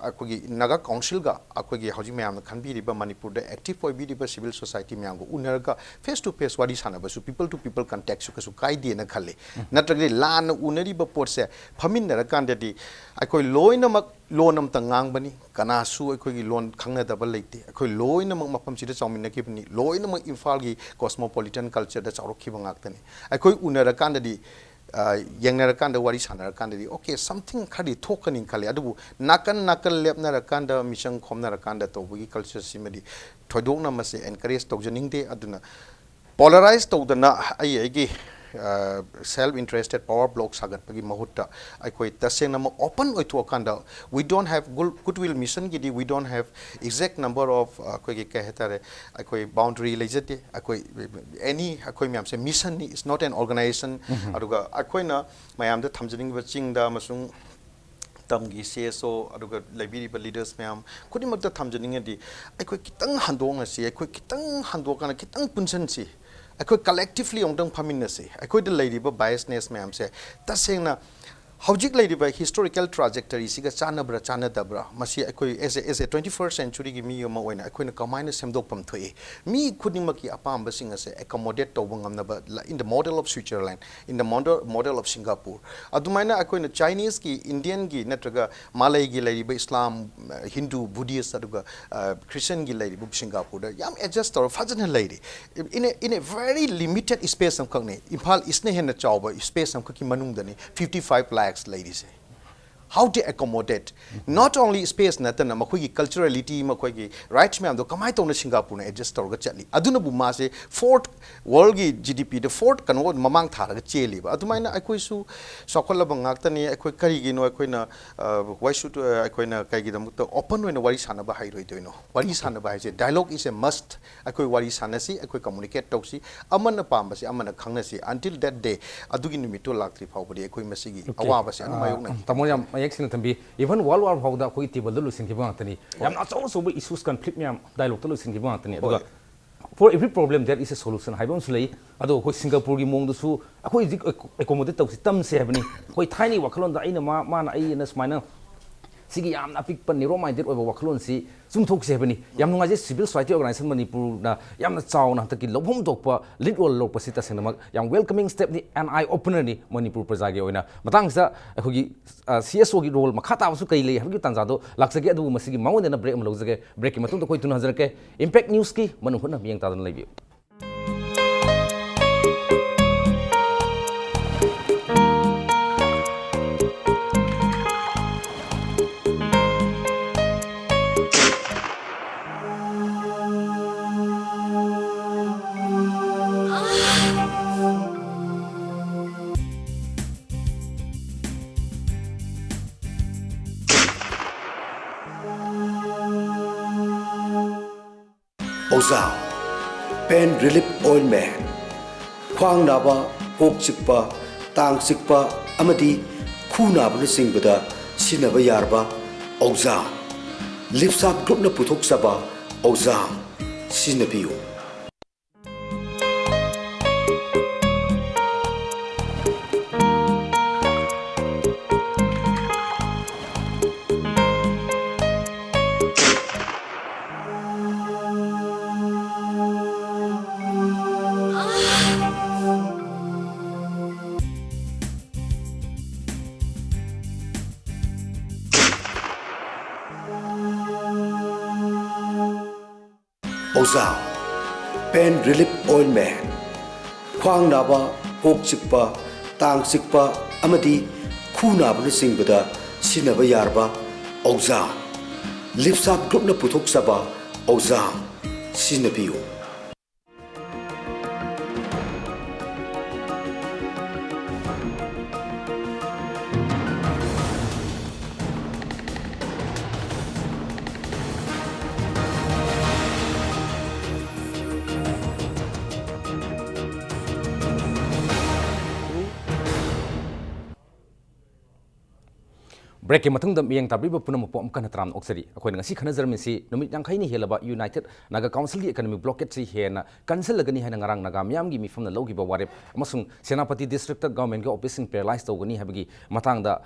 ꯑꯩꯈꯣꯏꯒꯤ Naga Councilꯒ ꯑꯩꯈꯣꯏꯒꯤ ꯍꯧꯖꯤꯛ ꯃꯌꯥꯝꯅ ꯈꯟꯕꯤꯔꯤꯕ ꯃꯅꯤꯄꯨꯔꯗ active ꯑꯣꯏꯕꯤꯔꯤꯕ civil society ꯃꯌꯥꯝꯒ ꯎꯅꯔꯒ face to face ꯋꯥꯔꯤ ꯁꯥꯟꯅꯕꯁꯨ, people to people contactꯁꯨ ꯀꯩꯁꯨ ꯀꯥꯏꯗꯦꯅ ꯈꯜꯂꯤ꯫ ꯅꯠꯇ꯭ꯔꯒꯗꯤ ꯂꯥꯟꯅ ꯎꯅꯔꯤꯕ ꯄꯣꯠꯁꯦ ꯐꯝꯃꯤꯟꯅꯔꯀꯥꯟꯗꯗꯤ ꯑꯩꯈꯣꯏ ꯂꯣꯏꯅꯃꯛ ꯂꯣꯟ ꯑꯃꯇ ꯉꯥꯡꯕꯅꯤ, ꯀꯅꯥꯁꯨ ꯑꯩꯈꯣꯏꯒꯤ ꯂꯣꯟ ꯈꯪꯅꯗꯕ ꯂꯩꯇꯦ꯫ ꯑꯩꯈꯣꯏ ꯂꯣꯏꯅꯃꯛ ꯃꯐꯝꯁꯤꯗ ꯆꯥꯎꯃꯤꯟꯅꯈꯤꯕꯅꯤ, ꯂꯣꯏꯅꯃꯛ ꯏꯝꯐꯥꯜꯒꯤ cosmopolitan cultureꯗ ꯆꯥꯎꯔꯛꯈꯤꯕ ꯉꯥꯛꯇꯅꯤ꯫ ꯑꯩꯈꯣꯏ ꯎꯅꯔꯀꯥꯟꯗꯗꯤ, ꯑ, ꯌꯦꯡꯅꯔꯀꯥꯟꯗ, ꯋꯥꯔꯤ ꯁꯥꯟꯅꯔꯀꯥꯟꯗꯗꯤ okay, something ꯈꯔꯗꯤ ꯊꯣꯛꯀꯅꯤ ꯈꯜꯂꯤ꯫ ꯑꯗꯨꯕꯨ ꯅꯥꯀꯟ ꯅꯥꯀꯟ ꯂꯦꯞꯅꯔꯀꯥꯟꯗ, ꯃꯤꯆꯪ ꯈꯣꯝꯅꯔꯀꯥꯟꯗ ꯇꯧꯕꯒꯤ cultureꯁꯤꯃꯗꯤ ꯊꯣꯏꯗꯣꯛꯅ ꯃꯁꯤ encourage ꯇꯧꯖꯅꯤꯡꯗꯦ꯫ ꯑꯗꯨꯅ polarize ꯇꯧꯗꯅ ꯑꯩ ꯑꯩꯒꯤ, ꯑ, self interested power block ꯁꯥꯒꯠꯄꯒꯤ ꯃꯍꯨꯠꯇ ꯑꯩꯈꯣꯏ ꯇꯁꯦꯡꯅꯃꯛ open ꯑꯣꯏꯊꯣꯛꯑꯀꯥꯟꯗ, we don't have good, Goodwill Missionꯒꯤꯗꯤ we don't have exact number of, ꯑ, ꯑꯩꯈꯣꯏꯒꯤ ꯀꯩ ꯍꯥꯏꯇꯥꯔꯦ, ꯑꯩꯈꯣꯏ boundary ꯂꯩꯖꯗꯦ꯫ ꯑꯩꯈꯣꯏ any, ꯑꯩꯈꯣꯏ ꯃꯌꯥꯝꯁꯦ missionꯅꯤ, is not an organization꯫ ꯑꯗꯨꯒ ꯑꯩꯈꯣꯏꯅ ꯃꯌꯥꯝꯗ ꯊꯝꯖꯅꯤꯡꯉꯤꯕ ꯆꯤꯡꯗ ꯑꯃꯁꯨꯡ ꯇꯝꯒꯤ CSO ꯑꯗꯨꯒ ꯂꯩꯕꯤꯔꯤꯕ leaders ꯃꯌꯥꯝ ꯈꯨꯗꯤꯡꯃꯛꯇ ꯊꯝꯖꯅꯤꯡꯉꯗꯤ, ꯑꯩꯈꯣꯏ ꯈꯤꯇꯪ ꯍꯟꯗꯣꯛꯅꯁꯤ, ꯑꯩꯈꯣꯏ ꯈꯤꯇꯪ ꯍꯟꯗꯣꯛꯀꯥꯟꯗ ꯈꯤꯇꯪ ꯄꯨꯟꯁꯤꯟꯁꯤ, ꯑꯩꯈꯣꯏ collectively ꯑꯃꯨꯛꯇꯪ ꯐꯝꯃꯤꯟꯅꯁꯤ꯫ ꯑꯩꯈꯣꯏꯗ ꯂꯩꯔꯤꯕ biasness ꯃꯌꯥꯝꯁꯦ ꯇꯁꯦꯡꯅ ꯍꯧꯖꯤꯛ ꯂꯩꯔꯤꯕ historical trajectoryꯁꯤꯒ ꯆꯥꯟꯅꯕ꯭ꯔꯥ ꯆꯥꯟꯅꯗꯕ꯭ꯔꯥ, ꯃꯁꯤ ꯑꯩꯈꯣꯏ as a, as a twenty first centuryꯒꯤ ꯃꯤ ꯑꯃ ꯑꯣꯏꯅ ꯑꯩꯈꯣꯏꯅ ꯀꯃꯥꯏꯅ ꯁꯦꯝꯗꯣꯛꯐꯝ ꯊꯣꯛꯏ? ꯃꯤ ꯈꯨꯗꯤꯡꯃꯛꯀꯤ ꯑꯄꯥꯝꯕꯁꯤꯡ ꯑꯁꯦ accommodate ꯇꯧꯕ ꯉꯝꯅꯕ, in the model of Switzerland, in the model, model of Singapore, ꯑꯗꯨꯃꯥꯏꯅ ꯑꯩꯈꯣꯏꯅ Chineseꯀꯤ, Indianꯒꯤ ꯅꯠꯇ꯭ꯔꯒ ꯃꯥꯂꯩꯒꯤ ꯂꯩꯔꯤꯕ Islam, Hindu, Buddhist, ꯑꯗꯨꯒ, ꯑ, Christianꯒꯤ ꯂꯩꯔꯤꯕ Singaporeꯗ ꯌꯥꯝ adjust ꯇꯧꯔ ꯐꯖꯅ ꯂꯩꯔꯤ꯫ In a, in a very limited space ꯑꯃꯈꯛꯅꯤ꯫ ꯏꯝꯐꯥꯜ Eastꯅ ꯍꯦꯟꯅ ꯆꯥꯎꯕ space ꯑꯃꯈꯛꯀꯤ ꯃꯅꯨꯡꯗꯅꯤ fifty five lakhs ꯂꯩꯔꯤꯁꯦ꯫ How to accommodate not only space ꯅꯠꯇꯅ ꯃꯈꯣꯏꯒꯤ culturality, ꯃꯈꯣꯏꯒꯤ rights ꯃꯌꯥꯝꯗꯣ ꯀꯃꯥꯏꯅ ꯇꯧꯅ ꯁꯤꯡꯒꯥꯄꯨꯔꯅ adjust ꯇꯧꯔꯒ ꯆꯠꯂꯤ? ꯑꯗꯨꯅꯕꯨ ꯃꯥꯁꯦ fourth worldꯒꯤ GDPꯗ fourth ꯀꯩꯅꯣ ꯃꯃꯥꯡ ꯊꯥꯔꯒ ꯆꯦꯜꯂꯤꯕ꯫ ꯑꯗꯨꯃꯥꯏꯅ ꯑꯩꯈꯣꯏꯁꯨ ꯆꯥꯎꯈꯠꯂꯕ ꯉꯥꯛꯇꯅꯤ꯫ ꯑꯩꯈꯣꯏ ꯀꯔꯤꯒꯤꯅꯣ ꯑꯩꯈꯣꯏꯅ, ꯑ, why should, ꯑ, ꯑꯩꯈꯣꯏꯅ ꯀꯩꯒꯤꯗꯃꯛꯇ open ꯑꯣꯏꯅ ꯋꯥꯔꯤ ꯁꯥꯟꯅꯕ ꯍꯩꯔꯣꯏꯗꯣꯏꯅꯣ? ꯋꯥꯔꯤ ꯁꯥꯟꯅꯕ ꯍꯥꯏꯁꯦ, dialogue is a must꯫ ꯑꯩꯈꯣꯏ ꯋꯥꯔꯤ ꯁꯥꯟꯅꯁꯤ, ꯑꯩꯈꯣꯏ communicate ꯇꯧꯁꯤ, ꯑꯃꯅ ꯄꯥꯝꯕꯁꯤ ꯑꯃꯅ ꯈꯪꯅꯁꯤ꯫ Until that day, ꯑꯗꯨꯒꯤ ꯅꯨꯃꯤꯠꯇꯨ ꯂꯥꯛꯇ꯭ꯔꯤ ꯐꯥꯎꯕꯗꯤ ꯑꯩꯈꯣꯏ ꯃꯁꯤꯒꯤ ꯑꯋꯥꯕꯁꯦ ꯑꯗꯨꯝ ꯃꯥꯌꯣꯛꯅꯈꯤ꯫ ꯇꯥꯃꯣ ꯌꯥꯝ ꯃꯌꯦꯛ ꯁꯦꯡꯅ ꯊꯝꯕꯤ꯫ Even World War ꯐꯥꯎꯗ ꯑꯩꯈꯣꯏꯒꯤ tableꯗ ꯂꯣꯏꯁꯤꯟꯈꯤꯕ ꯉꯥꯛꯇꯅꯤ꯫ ꯌꯥꯝꯅ ꯑꯆꯧ ꯑꯆꯧꯕ issues, conflict ꯃꯌꯥꯝ dialogueꯇ ꯂꯣꯏꯁꯤꯟꯈꯤꯕ ꯉꯥꯛꯇꯅꯤ꯫ ꯑꯗꯨꯒ for every problem there is a solution ꯍꯥꯏꯕ ꯑꯃꯁꯨ ꯂꯩ꯫ ꯑꯗꯣ ꯑꯩꯈꯣꯏ ꯁꯤꯡꯒꯥꯄꯨꯔꯒꯤ ꯃꯑꯣꯡꯗꯁꯨ ꯑꯩꯈꯣꯏ ꯍꯧꯖꯤꯛ accommodate ꯇꯧꯁꯤ, ꯇꯝꯁꯦ ꯍꯥꯏꯕꯅꯤ꯫ ꯑꯩꯈꯣꯏ ꯊꯥꯏꯅꯒꯤ ꯋꯥꯈꯜꯂꯣꯟꯗ ꯑꯩꯅ ꯃꯥ, ꯃꯥꯅ ꯑꯩ ꯑꯅ ꯁꯨꯃꯥꯏꯅ ꯁꯤꯒꯤ ꯌꯥꯝꯅ ꯑꯄꯤꯛꯄ narrow minded ꯑꯣꯏꯕ ꯋꯥꯈꯜꯂꯣꯟꯁꯤ ꯆꯨꯝꯊꯣꯛꯁꯦ ꯍꯥꯏꯕꯅꯤ꯫ ꯌꯥꯝ ꯅꯨꯡꯉꯥꯏꯖꯩ, civil society organization ꯃꯅꯤꯄꯨꯔꯅ ꯌꯥꯝꯅ ꯆꯥꯎꯅ ꯍꯟꯗꯛꯀꯤ ꯂꯧꯐꯝ ꯊꯣꯛꯄ lead role ꯂꯧꯔꯛꯄꯁꯤ ꯇꯁꯦꯡꯅꯃꯛ ꯌꯥꯝ welcoming stepꯅꯤ and eye openerꯅꯤ ꯃꯅꯤꯄꯨꯔ ꯄ꯭ꯔꯖꯥꯒꯤ ꯑꯣꯏꯅ꯫ ꯃꯇꯥꯡꯁꯤꯗ ꯑꯩꯈꯣꯏꯒꯤ, ꯑ, CSOꯒꯤ role ꯃꯈꯥ ꯇꯥꯕꯁꯨ ꯀꯔꯤ ꯂꯩ ꯍꯥꯏꯕꯒꯤ ꯇꯥꯟꯖꯥꯗꯣ ꯂꯥꯛꯆꯒꯦ꯫ ꯑꯗꯨꯕꯨ ꯃꯁꯤꯒꯤ ꯃꯉꯣꯟꯗ break ꯑꯃ ꯂꯧꯖꯒꯦ꯫ Breakꯀꯤ ꯃꯇꯨꯡꯗ ꯑꯩꯈꯣꯏ ꯊꯨꯅ ꯍꯟꯖꯔꯛꯀꯦ꯫ Impact Newsꯀꯤ ꯃꯅꯨꯡ ꯍꯨꯠꯅ ꯃꯤꯠꯌꯦꯡ ꯇꯥꯗꯨꯅ ꯂꯩꯕꯤꯌꯨ꯫ ꯑꯣꯖꯥꯝ, Pain Relief Ointment꯫ ꯈ꯭ꯋꯥꯡ ꯅꯥꯕ, ꯀꯣꯛ ꯆꯤꯛꯄ, ꯇꯥꯡ ꯆꯤꯛꯄ ꯑꯃꯗꯤ ꯈꯨ ꯅꯥꯕꯅꯆꯤꯡꯕꯗ ꯁꯤꯖꯤꯟꯅꯕ ꯌꯥꯔꯕ ꯑꯣꯖꯥꯝ꯫ ꯂꯤꯞꯁꯥꯞ ꯒ꯭ꯔꯨꯞꯅ ꯄꯨꯊꯣꯛꯆꯕ ꯑꯣꯖꯥꯝ ꯁꯤꯖꯤꯟꯅꯕꯤꯌꯨ꯫ ꯑꯣꯖꯥꯝ, Pain Relief Ointment꯫ ꯈ꯭ꯋꯥꯡ ꯅꯥꯕ, ꯀꯣꯛ ꯆꯤꯛꯄ, ꯇꯥꯡ ꯆꯤꯛꯄ ꯑꯃꯗꯤ ꯈꯨ ꯅꯥꯕꯅꯆꯤꯡꯕꯗ ꯁꯤꯖꯤꯟꯅꯕ ꯌꯥꯔꯕ ꯑꯣꯖꯥ꯫ ꯂꯤꯞꯁꯥꯞ ꯒ꯭ꯔꯨꯞꯅ ꯄꯨꯊꯣꯛꯆꯕ ꯑꯣꯖꯥ꯫ ꯁꯤꯖꯤꯟꯅꯕꯤꯌꯨ꯫ ꯕ꯭ꯔꯦꯛꯀꯤ ꯃꯇꯨꯡꯗ ꯃꯤꯠꯌꯦꯡ ꯇꯥꯕꯤꯔꯤꯕ ꯄꯨꯝꯅꯃꯛꯄꯨ ꯑꯃꯨꯛ ꯍꯟꯅ ꯇꯔꯥꯝꯅ ꯑꯣꯛꯆꯔꯤ꯫ ꯑꯩꯈꯣꯏꯅ ꯉꯁꯤ ꯈꯟꯅꯖꯔꯝꯃꯤꯁꯤ ꯅꯨꯃꯤꯠ ꯌꯥꯡꯈꯩꯅꯤ ꯍꯦꯜꯂꯕ United Naga Councilꯒꯤ economic blockadeꯁꯤ ꯍꯦꯟꯅ ꯀꯟꯁꯤꯜꯂꯒꯅꯤ ꯍꯥꯏꯅ ꯉꯔꯥꯡ ꯅꯥꯒꯥ ꯃꯤꯌꯥꯝꯒꯤ ꯃꯤꯐꯝꯅ ꯂꯧꯈꯤꯕ ꯋꯥꯔꯦꯞ ꯑꯃꯁꯨꯡ ꯁꯦꯅꯥꯄꯇꯤ districtꯇ governmentꯀꯤ officeꯁꯤꯡ paralyse ꯇꯧꯒꯅꯤ ꯍꯥꯏꯕꯒꯤ ꯃꯇꯥꯡꯗ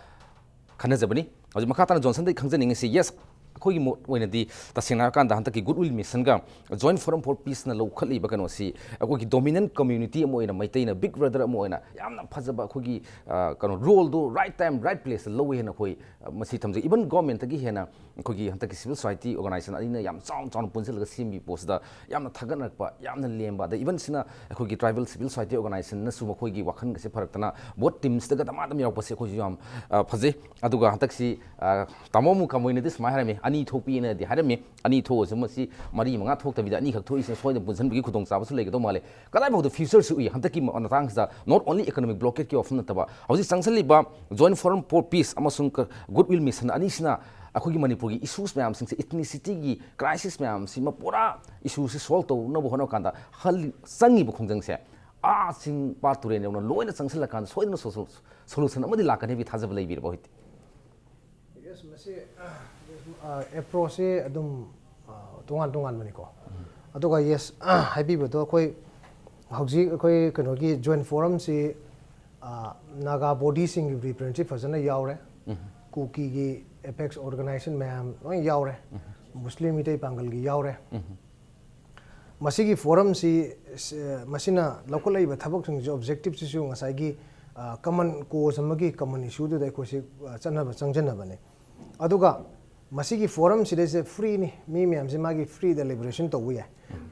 ꯈꯟꯅꯖꯕꯅꯤ꯫ ꯍꯧꯖꯤꯛ ꯃꯈꯥ ꯇꯥꯅ ꯖꯣꯟꯁꯟꯗꯒꯤ ꯈꯪꯖꯅꯤꯡꯉꯤꯁꯤ, yes, ꯑꯩꯈꯣꯏꯒꯤ ꯃꯣꯠ ꯑꯣꯏꯅꯗꯤ ꯇꯁꯦꯡꯅ ꯍꯥꯏꯔꯀꯥꯟꯗ ꯍꯟꯗꯛꯀꯤ Goodwill Missionꯒ Joint Forum for Peaceꯅ ꯂꯧꯈꯠꯂꯤꯕ ꯀꯩꯅꯣꯁꯤ ꯑꯩꯈꯣꯏꯒꯤ dominant community ꯑꯃ ꯑꯣꯏꯅ, ꯃꯩꯇꯩꯅ big brother ꯑꯃ ꯑꯣꯏꯅ ꯌꯥꯝꯅ ꯐꯖꯕ ꯑꯩꯈꯣꯏꯒꯤ, ꯑ, ꯀꯩꯅꯣ, roleꯗꯣ right time right placeꯇ ꯂꯧꯋꯦ ꯍꯥꯏꯅ ꯑꯩꯈꯣꯏ, ꯑ, ꯃꯁꯤ ꯊꯝꯖꯩ꯫ Even governmentꯇꯒꯤ ꯍꯦꯟꯅ ꯑꯩꯈꯣꯏꯒꯤ ꯍꯟꯗꯛꯀꯤ civil society organization ꯑꯅꯤꯅ ꯌꯥꯝ ꯆꯥꯎꯅ ꯆꯥꯎꯅ ꯄꯨꯟꯁꯤꯜꯂꯒ ꯁꯦꯝꯈꯤꯕ ꯄꯣꯠꯁꯤꯗ ꯌꯥꯝꯅ ꯊꯥꯒꯠꯅꯔꯛꯄ, ꯌꯥꯝꯅ ꯂꯦꯝꯕ, ꯑꯗꯩ even ꯁꯤꯅ ꯑꯩꯈꯣꯏꯒꯤ tribal civil society organizationꯅꯁꯨ ꯃꯈꯣꯏꯒꯤ ꯋꯥꯈꯜꯒꯁꯦ ꯐꯔꯛꯇꯅ both teamsꯇꯒ ꯗꯃꯥ ꯗꯝ ꯌꯥꯎꯔꯛꯄꯁꯦ ꯑꯩꯈꯣꯏꯁꯨ ꯌꯥꯝ, ꯑ, ꯐꯖꯩ꯫ ꯑꯗꯨꯒ ꯍꯟꯗꯛꯁꯤ, ꯑ, ꯇꯥꯃꯣ ꯃꯨꯀꯥꯃꯣꯏꯅꯗꯤ ꯁꯨꯃꯥꯏꯅ ꯍꯥꯏꯔꯝꯃꯤ, "ꯑꯅꯤ ꯊꯣꯛꯄꯤꯅꯗꯤ ꯍꯥꯏꯔꯝꯃꯤ, ꯑꯅꯤ ꯊꯣꯛꯑꯁꯨ ꯃꯁꯤ ꯃꯔꯤ ꯃꯉꯥ ꯊꯣꯛꯇꯕꯤꯗ ꯑꯅꯤꯈꯛ ꯊꯣꯛꯏꯁꯤꯅ ꯁꯣꯏꯗꯅ ꯄꯨꯟꯁꯤꯟꯕꯒꯤ ꯈꯨꯗꯣꯡꯆꯥꯕꯁꯨ ꯂꯩꯒꯗꯧ ꯃꯥꯜꯂꯦ"꯫ ꯀꯗꯥꯏꯐꯥꯎꯗ futureꯁꯤ ꯎꯏ ꯍꯟꯗꯛꯀꯤ ꯃ-, ꯃꯇꯥꯡꯁꯤꯗ? Not only economic blockadeꯀꯤ ꯋꯥꯐꯝ ꯅꯠꯇꯕ, ꯍꯧꯖꯤꯛ ꯆꯪꯁꯤꯜꯂꯤꯕ Joint Forum for Peace ꯑꯃꯁꯨꯡ ꯀ-, Goodwill Mission ꯑꯅꯤꯁꯤꯅ ꯑꯩꯈꯣꯏꯒꯤ ꯃꯅꯤꯄꯨꯔꯒꯤ issues ꯃꯌꯥꯝꯁꯤꯡꯁꯦ, ethnicity crisis ꯃꯌꯥꯝꯁꯤꯃ ꯄꯨꯔꯥ issueꯁꯤ solve ꯇꯧꯅꯕ ꯍꯣꯠꯅꯕ ꯀꯥꯟꯗ ꯍꯜ-, ꯆꯪꯉꯤꯕ ꯈꯣꯡꯖꯪꯁꯦ ꯑꯥ ꯆꯤꯡ ꯄꯥꯠ ꯇꯨꯔꯦꯟ ꯌꯧꯅ ꯂꯣꯏꯅ ꯆꯪꯁꯤꯜꯂꯀꯥꯟꯗ ꯁꯣꯏꯗꯅ solu-, solution ꯑꯃꯗꯤ ꯂꯥꯛꯀꯅꯤ ꯍꯥꯏꯕꯒꯤ ꯊꯥꯖꯕ ꯂꯩꯕꯤꯔꯕ ꯍꯧꯖꯤꯛꯇꯤ? Yes, ꯃꯁꯤ, ꯑ, approachꯁꯤ ꯑꯗꯨꯝ, ꯑ, ꯇꯣꯉꯥꯟ ꯇꯣꯉꯥꯟꯕꯅꯤꯀꯣ꯫ ꯑꯗꯨꯒ yes, ꯍꯥꯏꯕꯤꯕꯗꯣ ꯑꯩꯈꯣꯏ ꯍꯧꯖꯤꯛ ꯑꯩꯈꯣꯏ ꯀꯩꯅꯣꯒꯤ Joint Forumꯁꯤ, ꯑ, ꯅꯥꯒꯥ bodyꯁꯤꯡꯒꯤ representative ꯐꯖꯅ ꯌꯥꯎꯔꯦ꯫ ꯀꯨꯀꯤꯒꯤ apex organization ꯃꯌꯥꯝ ꯂꯣꯏ ꯌꯥꯎꯔꯦ꯫ ꯃꯨꯁꯂꯤꯝ ꯃꯤꯇꯩ ꯄꯥꯡꯒꯜꯒꯤ ꯌꯥꯎꯔꯦ꯫ ꯃꯁꯤꯒꯤ forumꯁꯤ, ꯁ-, ꯃꯁꯤꯅ ꯂꯧꯈꯠꯂꯛꯏꯕ ꯊꯕꯛꯁꯤꯡꯁꯤ objectiveꯁꯤꯁꯨ ꯉꯁꯥꯏꯒꯤ, ꯑ, common cause ꯑꯃꯒꯤ common issueꯗꯨꯗ ꯑꯩꯈꯣꯏꯁꯤ, ꯑ, ꯆꯠꯅꯕ ꯆꯪꯖꯟꯅꯕꯅꯤ꯫ ꯑꯗꯨꯒ ꯃꯁꯤꯒꯤ forumꯁꯤꯗꯩꯁꯦ freeꯅꯤ, ꯃꯤ ꯃꯌꯥꯝꯁꯦ ꯃꯥꯒꯤ free deliberation ꯇꯧꯕ ꯌꯥꯏ꯫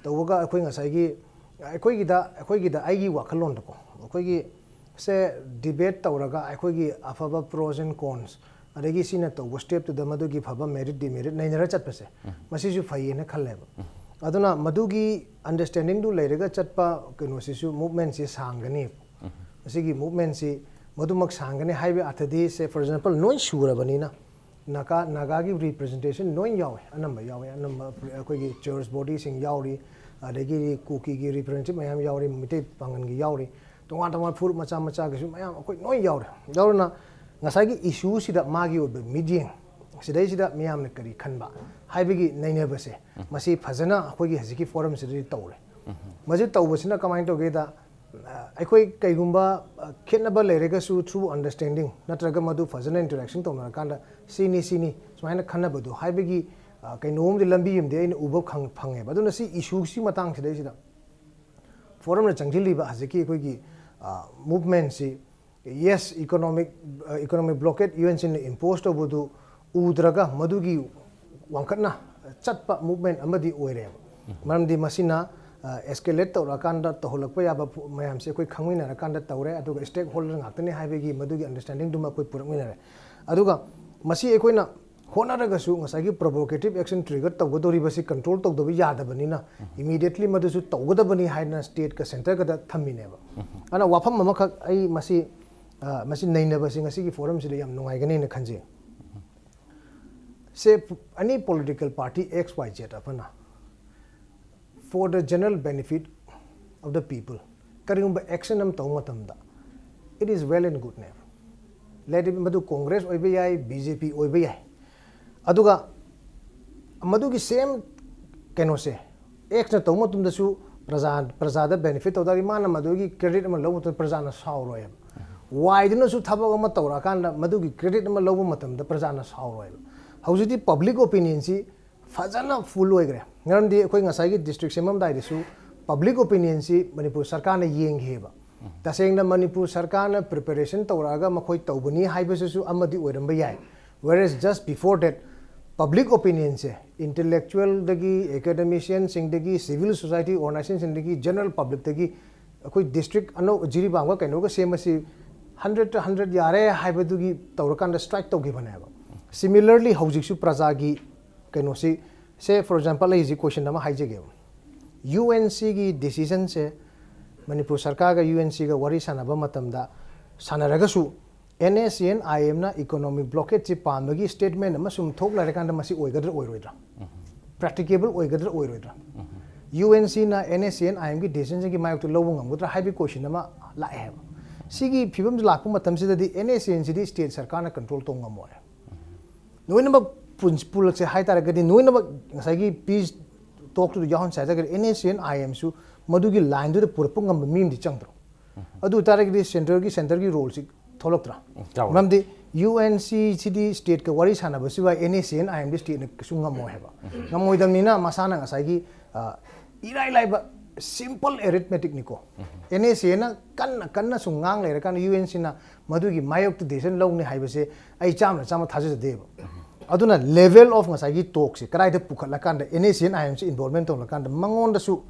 ꯇꯧꯕꯒ ꯑꯩꯈꯣꯏ ꯉꯁꯥꯏꯒꯤ, ꯑꯩꯈꯣꯏꯒꯤꯗ, ꯑꯩꯈꯣꯏꯒꯤꯗ ꯑꯩꯒꯤ ꯋꯥꯈꯜꯂꯣꯟꯗꯀꯣ, ꯑꯩꯈꯣꯏꯒꯤ ꯁꯦ debate ꯇꯧꯔꯒ ꯑꯩꯈꯣꯏꯒꯤ ꯑꯐꯕ pros and cons, ꯑꯗꯒꯤ ꯁꯤꯅ ꯇꯧꯕ ꯁ꯭ꯇꯦꯞꯇꯨꯗ ꯃꯗꯨꯒꯤ ꯐꯕ ꯃꯦꯔꯤꯠ ꯗꯤꯃꯦꯔꯤꯠ ꯅꯩꯅꯔ ꯆꯠꯄꯁꯦ, ꯃꯁꯤꯁꯨ ꯐꯩꯌꯦꯅ ꯈꯜꯂꯦꯕ꯫ ꯑꯗꯨꯅ ꯃꯗꯨꯒꯤ ꯑꯟꯗꯔꯁ꯭ꯇꯦꯟꯗꯤꯡꯗꯨ ꯂꯩꯔꯒ ꯆꯠꯄ ꯀꯩꯅꯣꯁꯤꯁꯨ, ꯃꯨꯚꯃꯦꯟꯁꯤ ꯁꯥꯡꯒꯅꯤ꯫ ꯃꯁꯤꯒꯤ ꯃꯨꯚꯃꯦꯟꯁꯤ ꯃꯗꯨꯃꯛ ꯁꯥꯡꯒꯅꯤ ꯍꯥꯏꯕ ꯑꯥꯔꯊꯗꯤ, ꯁꯦ, ꯐꯣꯔ ꯑꯦꯛꯖꯥꯝꯄꯜ, ꯂꯣꯏ ꯁꯨꯔꯕꯅꯤꯅ ꯅꯥꯒꯥ, ꯅꯥꯒꯥꯒꯤ ꯔꯤꯄ꯭ꯔꯖꯦꯟꯇꯦꯁꯟ ꯂꯣꯏ ꯌꯥꯎꯋꯦ, ꯑꯅꯝꯕ ꯌꯥꯎꯋꯦ, ꯑꯅꯝꯕ ꯑꯩꯈꯣꯏꯒꯤ ꯆꯔꯆ ꯕꯣꯗꯤꯁꯤꯡ ꯌꯥꯎꯔꯤ, ꯑꯗꯒꯤꯗꯤ ꯀꯨꯀꯤꯒꯤ ꯔꯤꯄ꯭ꯔꯖꯦꯟꯇꯦꯇꯤꯚ ꯃꯌꯥꯝ ꯌꯥꯎꯔꯤ, ꯃꯩꯇꯩ ꯄꯥꯉꯜꯒꯤ ꯌꯥꯎꯔꯤ, ꯇꯣꯉꯥꯟ ꯇꯣꯉꯥꯟꯕ ꯐꯨꯔꯨꯞ ꯃꯆꯥ ꯃꯆꯥꯒꯤꯁꯨ ꯃꯌꯥꯝ ꯑꯩꯈꯣꯏ ꯂꯣꯏ ꯌꯥꯎꯔꯦ꯫ ꯌꯥꯎꯔꯅ ꯉꯁꯥꯏꯒꯤ ꯏꯁꯨꯁꯤꯗ ꯃꯥꯒꯤ ꯑꯣꯏꯕ ꯃꯤꯠꯌꯦꯡ, ꯁꯤꯗꯩꯁꯤꯗ ꯃꯤꯌꯥꯝꯅ ꯀꯔꯤ ꯈꯟꯕ ꯍꯥꯏꯕꯒꯤ ꯅꯩꯅꯕꯁꯦ, ꯃꯁꯤ ꯐꯖꯅ ꯑꯩꯈꯣꯏꯒꯤ ꯍꯧꯖꯤꯛꯀꯤ ꯐꯣꯔꯝꯁꯤꯗꯗꯤ ꯇꯧꯔꯦ꯫ ꯃꯁꯤ ꯇꯧꯕꯁꯤꯅ ꯀꯃꯥꯏꯅ ꯇꯧꯒꯦꯗ, ꯑ, ꯑꯩꯈꯣꯏ ꯀꯩꯒꯨꯝꯕ, ꯑ, ꯈꯦꯠꯅꯕ ꯂꯩꯔꯒꯁꯨ, through understanding ꯅꯠꯇ꯭ꯔꯒ ꯃꯗꯨ ꯐꯖꯅ interaction ꯇꯧꯅꯔꯀꯥꯟꯗ ꯁꯤꯅꯤ, ꯁꯤꯅꯤ ꯁꯨꯃꯥꯏꯅ ꯈꯟꯅꯕꯗꯣ ꯍꯥꯏꯕꯒꯤ, ꯑ, ꯀꯩꯅꯣꯝꯗꯤ, ꯂꯝꯕꯤ ꯑꯃꯗꯤ ꯑꯩꯅ ꯎꯕ ꯈꯪ-, ꯐꯪꯉꯦꯕ꯫ ꯑꯗꯨꯅ ꯁꯤ ꯏꯁꯨꯁꯤ ꯃꯇꯥꯡꯁꯤꯗꯩꯁꯤꯗ ꯐꯣꯔꯝꯅ ꯆꯪꯁꯤꯜꯂꯤꯕ ꯍꯧꯖꯤꯛꯀꯤ ꯑꯩꯈꯣꯏꯒꯤ, ꯑ, ꯃꯨꯚꯃꯦꯟꯁꯤ, ꯌꯦꯁ, ꯏꯀꯣꯅꯣꯃꯤꯛ, ꯑ, ꯏꯀꯣꯅꯣꯃꯤꯛ ꯕ꯭ꯂꯣꯀꯦꯠ ꯌꯨ ꯑꯦꯟ ꯁꯤꯅ ꯏꯝꯄꯣꯁ ꯇꯧꯕꯗꯨ ꯎꯗ꯭ꯔꯒ ꯃꯗꯨꯒꯤ ꯋꯥꯡꯈꯠꯅ ꯆꯠꯄ ꯃꯨꯚꯃꯦꯟ ꯑꯃꯗꯤ ꯑꯣꯏꯔꯦꯕ꯫ ꯃꯔꯝꯗꯤ ꯃꯁꯤꯅ, ꯑ, ꯑꯦꯁꯀꯦꯂꯦꯠ ꯇꯧꯔꯛꯑꯀꯥꯟꯗ ꯇꯧꯍꯜꯂꯛꯄ ꯌꯥꯕ ꯄꯣ-, ꯃꯌꯥꯝꯁꯦ ꯑꯩꯈꯣꯏ ꯈꯪꯃꯤꯟꯅꯔꯀꯥꯟꯗ ꯇꯧꯔꯦ, ꯑꯗꯨꯒ ꯁ꯭ꯇꯦꯛ ꯍꯣꯜꯗꯔ ꯉꯥꯛꯇꯅꯤ ꯍꯥꯏꯕꯒꯤ ꯃꯗꯨꯒꯤ ꯑꯟꯗꯔꯁ꯭ꯇꯦꯟꯗꯤꯡꯗꯨꯃ ꯑꯩꯈꯣꯏ ꯄꯨꯔꯛꯃꯤꯟꯅꯔꯦ꯫ ꯑꯗꯨꯒ ꯃꯁꯤ ꯑꯩꯈꯣꯏꯅ ꯍꯣꯠꯅꯔꯒꯁꯨ ꯉꯁꯥꯏꯒꯤ ꯄ꯭ꯔꯣꯚꯣꯀꯦꯇꯤꯚ ꯑꯦꯛꯁꯟ ꯇ꯭ꯔꯤꯒꯔ ꯇꯧꯒꯗꯧꯔꯤꯕꯁꯤ ꯀꯟꯇ꯭ꯔꯣꯜ ꯇꯧꯗꯕ ꯌꯥꯗꯕꯅꯤꯅ, ꯏꯃꯤꯗꯤꯌꯦꯠꯂꯤ ꯃꯗꯨꯁꯨ ꯇꯧꯒꯗꯕꯅꯤ ꯍꯥꯏꯅ ꯁ꯭ꯇꯦꯠꯀ ꯁꯦꯟꯇꯔꯒꯗ ꯊꯝꯃꯤꯅꯦꯕ꯫ ꯑꯗꯨꯅ ꯋꯥꯐꯝ ꯑꯃꯈꯛ ꯑꯩ ꯃꯁꯤ, ꯑ, ꯃꯁꯤ ꯅꯩꯅꯕꯁꯤ ꯉꯁꯤꯒꯤ ꯐꯣꯔꯝꯁꯤꯗ ꯌꯥꯝ ꯅꯨꯡꯉꯥꯏꯒꯅꯤꯅ ꯈꯟꯖꯩ꯫ ꯁꯦ, any political party X Y Z ꯑꯃꯅ for the general benefit of the people ꯀꯔꯤꯒꯨꯝꯕ ꯑꯦꯛꯁꯟ ꯑꯃ ꯇꯧꯕ ꯃꯇꯝꯗ, it is well and good ꯅꯦꯕ꯫ Let it be, ꯃꯗꯨ ꯀꯣꯡꯒ꯭ꯔꯦꯁ ꯑꯣꯏꯕ ꯌꯥꯏ, ꯕꯤ ꯖꯦ ꯄꯤ ꯑꯣꯏꯕ ꯌꯥꯏ꯫ ꯑꯗꯨꯒ ꯃꯗꯨꯒꯤ ꯁꯦꯝ ꯀꯩꯅꯣꯁꯦ, ꯑꯦꯛꯁꯅ ꯇꯧꯕ ꯃꯇꯝꯗꯁꯨ ꯄ꯭ꯔꯖꯥ, ꯄ꯭ꯔꯖꯥꯗ ꯕꯦꯅꯤꯐꯤꯠ ꯇꯧ ꯇꯥꯔꯗꯤ, ꯃꯥꯅ ꯃꯗꯨꯒꯤ ꯀ꯭ꯔꯦꯗꯤꯠ ꯑꯃ ꯂꯧꯕ ꯃꯇꯝꯗ ꯄ꯭ꯔꯖꯥꯅ ꯁꯥꯎꯔꯣꯏꯕ꯫ ꯋꯥꯏꯗꯨꯅꯁꯨ ꯊꯕꯛ ꯑꯃ ꯇꯧꯔꯛꯑꯀꯥꯟꯗ ꯃꯗꯨꯒꯤ ꯀ꯭ꯔꯦꯗꯤꯠ ꯑꯃ ꯂꯧꯕ ꯃꯇꯝꯗ ꯄ꯭ꯔꯖꯥꯅ ꯁꯥꯎꯔꯣꯏꯕ꯫ ꯍꯧꯖꯤꯛꯇꯤ ꯄꯕ꯭ꯂꯤꯛ ꯑꯣꯄꯤꯅꯤꯌꯟꯁꯤ ꯐꯖꯅ ꯐꯨꯜ ꯑꯣꯏꯈ꯭ꯔꯦ꯫ ꯃꯔꯝꯗꯤ ꯑꯩꯈꯣꯏ ꯉꯁꯥꯏꯒꯤ ꯗꯤꯁꯇ꯭ꯔꯤꯛ ꯁꯦꯝꯃꯝꯗꯥꯏꯗꯁꯨ ꯄꯕ꯭ꯂꯤꯛ ꯑꯣꯄꯤꯅꯤꯌꯟꯁꯤ ꯃꯅꯤꯄꯨꯔ ꯁꯔꯀꯥꯔꯅ ꯌꯦꯡꯈꯤꯑꯕ꯫ ꯇꯁꯦꯡꯅ ꯃꯅꯤꯄꯨꯔ ꯁꯔꯀꯥꯔꯅ ꯄ꯭ꯔꯤꯄꯦꯔꯦꯁꯟ ꯇꯧꯔꯛꯑꯒ ꯃꯈꯣꯏ ꯇꯧꯕꯅꯤ ꯍꯥꯏꯕꯁꯤꯁꯨ ꯑꯃꯗꯤ ꯑꯣꯏꯔꯝꯕ ꯌꯥꯏ꯫ Whereas just before that, public ꯑꯣꯄꯤꯅꯤꯌꯟꯁꯦ, ꯏꯟꯇꯦꯂꯦꯛꯆꯨꯋꯦꯜꯗꯒꯤ, ꯑꯦꯀꯥꯗꯦꯃꯤꯁꯤꯌꯟꯁꯤꯡꯗꯒꯤ, ꯁꯤꯚꯤꯜ ꯁꯣꯁꯥꯏꯇꯤ ꯑꯣꯔꯒꯅꯥꯏꯖꯦꯁꯟꯁꯤꯡꯗꯒꯤ, ꯖꯦꯅꯔꯦꯜ ꯄꯕ꯭ꯂꯤꯛꯇꯒꯤ, ꯑꯩꯈꯣꯏ ꯗꯤꯁꯇ꯭ꯔꯤꯛ ꯑꯅꯧ-, ꯖꯤꯔꯤꯕꯥꯝꯒ ꯀꯩꯅꯣꯒ ꯁꯦꯝꯕꯁꯤ ꯍꯟꯗ꯭ꯔꯦꯠꯇ ꯍꯟꯗ꯭ꯔꯦꯠ ꯌꯥꯔꯦ ꯍꯥꯏꯕꯗꯨꯒꯤ ꯇꯧꯔꯀꯥꯟꯗ ꯁ꯭ꯇ꯭ꯔꯥꯏꯛ ꯇꯧꯈꯤꯕꯅꯦꯕ꯫ ꯁꯤꯃꯤꯂꯔꯂꯤ ꯍꯧꯖꯤꯛꯁꯨ ꯄ꯭ꯔꯖꯥꯒꯤ ꯀꯩꯅꯣꯁꯤ, ꯁꯦ ꯐꯣꯔ ꯑꯦꯛꯖꯥꯝꯄꯜ ꯑꯩ ꯍꯧꯖꯤꯛ ꯀꯣꯏꯁꯟ ꯑꯃ ꯍꯥꯏꯖꯒꯦꯕ꯫ ꯌꯨ ꯑꯦꯟ ꯁꯤꯒꯤ ꯗꯤꯁꯤꯖꯟꯁꯦ ꯃꯅꯤꯄꯨꯔ ꯁꯔꯀꯥꯔꯒ ꯌꯨ ꯑꯦꯟ ꯁꯤꯒ ꯋꯥꯔꯤ ꯁꯥꯟꯅꯕ ꯃꯇꯝꯗ ꯁꯥꯟꯅꯔꯒꯁꯨ, N S A N I ꯑꯦꯝꯅ ꯏꯀꯣꯅꯣꯃꯤꯛ ꯕ꯭ꯂꯣꯀꯦꯠꯁꯤ ꯄꯥꯟꯕꯒꯤ ꯁ꯭ꯇꯦꯠꯃꯦꯟ ꯑꯃ ꯁꯨꯝ ꯊꯣꯛ ꯂꯩꯔꯀꯥꯟꯗ ꯃꯁꯤ ꯑꯣꯏꯒꯗ꯭ꯔꯥ ꯑꯣꯏꯔꯣꯏꯗ꯭ꯔꯥ? ꯄ꯭ꯔꯦꯛꯇꯤꯀꯦꯕꯜ ꯑꯣꯏꯒꯗ꯭ꯔꯥ ꯑꯣꯏꯔꯣꯏꯗ꯭ꯔꯥ? ꯌꯨ ꯑꯦꯟ ꯁꯤꯅ N S A N I ꯑꯦꯝꯒꯤ ꯗꯤꯁꯤꯖꯟꯁꯤꯒꯤ ꯃꯥꯌꯣꯛꯇ ꯂꯧꯕ ꯉꯝꯒꯗ꯭ꯔꯥ ꯍꯥꯏꯕꯒꯤ ꯀꯣꯏꯁꯟ ꯑꯃ ꯂꯥꯛꯑꯦ ꯍꯥꯏꯕ꯫ ꯁꯤꯒꯤ ꯐꯤꯕꯝꯁꯤ ꯂꯥꯛꯄ ꯃꯇꯝꯁꯤꯗꯗꯤ ꯑꯦꯟ ꯑꯦꯁ ꯑꯦ ꯑꯦꯟꯁꯤꯗꯤ ꯁ꯭ꯇꯦꯠ ꯁꯔꯀꯥꯔꯅ ꯀꯟꯇ꯭ꯔꯣꯜ ꯇꯧꯕ ꯉꯝꯃꯣꯏ꯫ ꯂꯣꯏꯅꯃꯛ ꯄꯨꯟ-, ꯄꯨꯜꯂꯛꯁꯦ ꯍꯥꯏ ꯇꯥꯔꯒꯗꯤ, ꯂꯣꯏꯅꯃꯛ ꯉꯁꯥꯏꯒꯤ ꯄꯤꯁ ꯇꯣꯛꯇꯨꯗ ꯌꯥꯎꯍꯟꯁꯦ ꯍꯥꯏ ꯇꯥꯔꯒꯗꯤ, ꯑꯦꯟ ꯑꯦꯁ ꯑꯦ ꯑꯦꯟ ꯑꯥꯏ ꯑꯦꯝꯁꯨ ꯃꯗꯨꯒꯤ ꯂꯥꯏꯟꯗꯨꯗ ꯄꯨꯔꯛꯄ ꯉꯝꯕ ꯃꯤ ꯑꯃꯗꯤ ꯆꯪꯗ꯭ꯔꯣ? ꯑꯗꯨ ꯑꯣꯏ ꯇꯥꯔꯒꯗꯤ ꯁꯦꯟꯇꯔꯒꯤ, ꯁꯦꯟꯇꯔꯒꯤ ꯔꯣꯜꯁꯤ ꯊꯣꯛꯂꯛꯇ꯭ꯔꯥ? ꯆꯥꯎꯔꯦ꯫ ꯃꯔꯝꯗꯤ ꯌꯨ ꯑꯦꯟ ꯁꯤ ꯁꯤꯗꯤ ꯁ꯭ꯇꯦꯠꯀ ꯋꯥꯔꯤ ꯁꯥꯟꯅꯕꯁꯤꯕꯨ N S A N I ꯑꯦꯝꯗꯤ ꯁ꯭ꯇꯦꯠꯅ ꯀꯩꯁꯨ ꯉꯝꯃꯣꯏ ꯍꯥꯏꯕ꯫ ꯉꯝꯃꯣꯏꯗꯕꯅꯤꯅ ꯃꯁꯥꯅ ꯉꯁꯥꯏꯒꯤ, ꯑ, ꯏꯔꯥꯏ ꯂꯥꯏꯕ ꯁꯤꯝꯄꯜ ꯑꯦꯔꯤꯊꯃꯦꯇꯤꯛꯅꯤꯀꯣ꯫ ꯑꯦꯟ ꯑꯦꯁ ꯑꯦꯅ ꯀꯟꯅ ꯀꯟꯅ ꯁꯨꯝ ꯉꯥꯡ ꯂꯩꯔꯀꯥꯟꯗ ꯌꯨ ꯑꯦꯟ ꯁꯤꯅ ꯃꯗꯨꯒꯤ ꯃꯥꯌꯣꯛꯇ ꯗꯤꯁꯤꯖꯟ ꯂꯧꯅꯤ ꯍꯥꯏꯕꯁꯦ ꯑꯩ ꯆꯥꯝꯃꯗ ꯆꯥꯝꯃ ꯊꯥꯖꯖꯗꯦꯕ꯫ ꯑꯗꯨꯅ ꯂꯦꯚꯦꯜ ꯑꯣꯐ ꯉꯁꯥꯏꯒꯤ ꯇꯣꯛꯁꯦ ꯀꯗꯥꯏꯗ ꯄꯨꯈꯠꯂꯀꯥꯟꯗ ꯑꯦꯟ ꯑꯦꯁ ꯑꯦ ꯑꯦꯟ ꯑꯥꯏ ꯑꯦꯝꯁꯦ ꯏꯟꯚꯣꯜꯚꯃꯦꯟ ꯇꯧꯔꯀꯥꯟꯗ ꯃꯉꯣꯟꯗꯁꯨ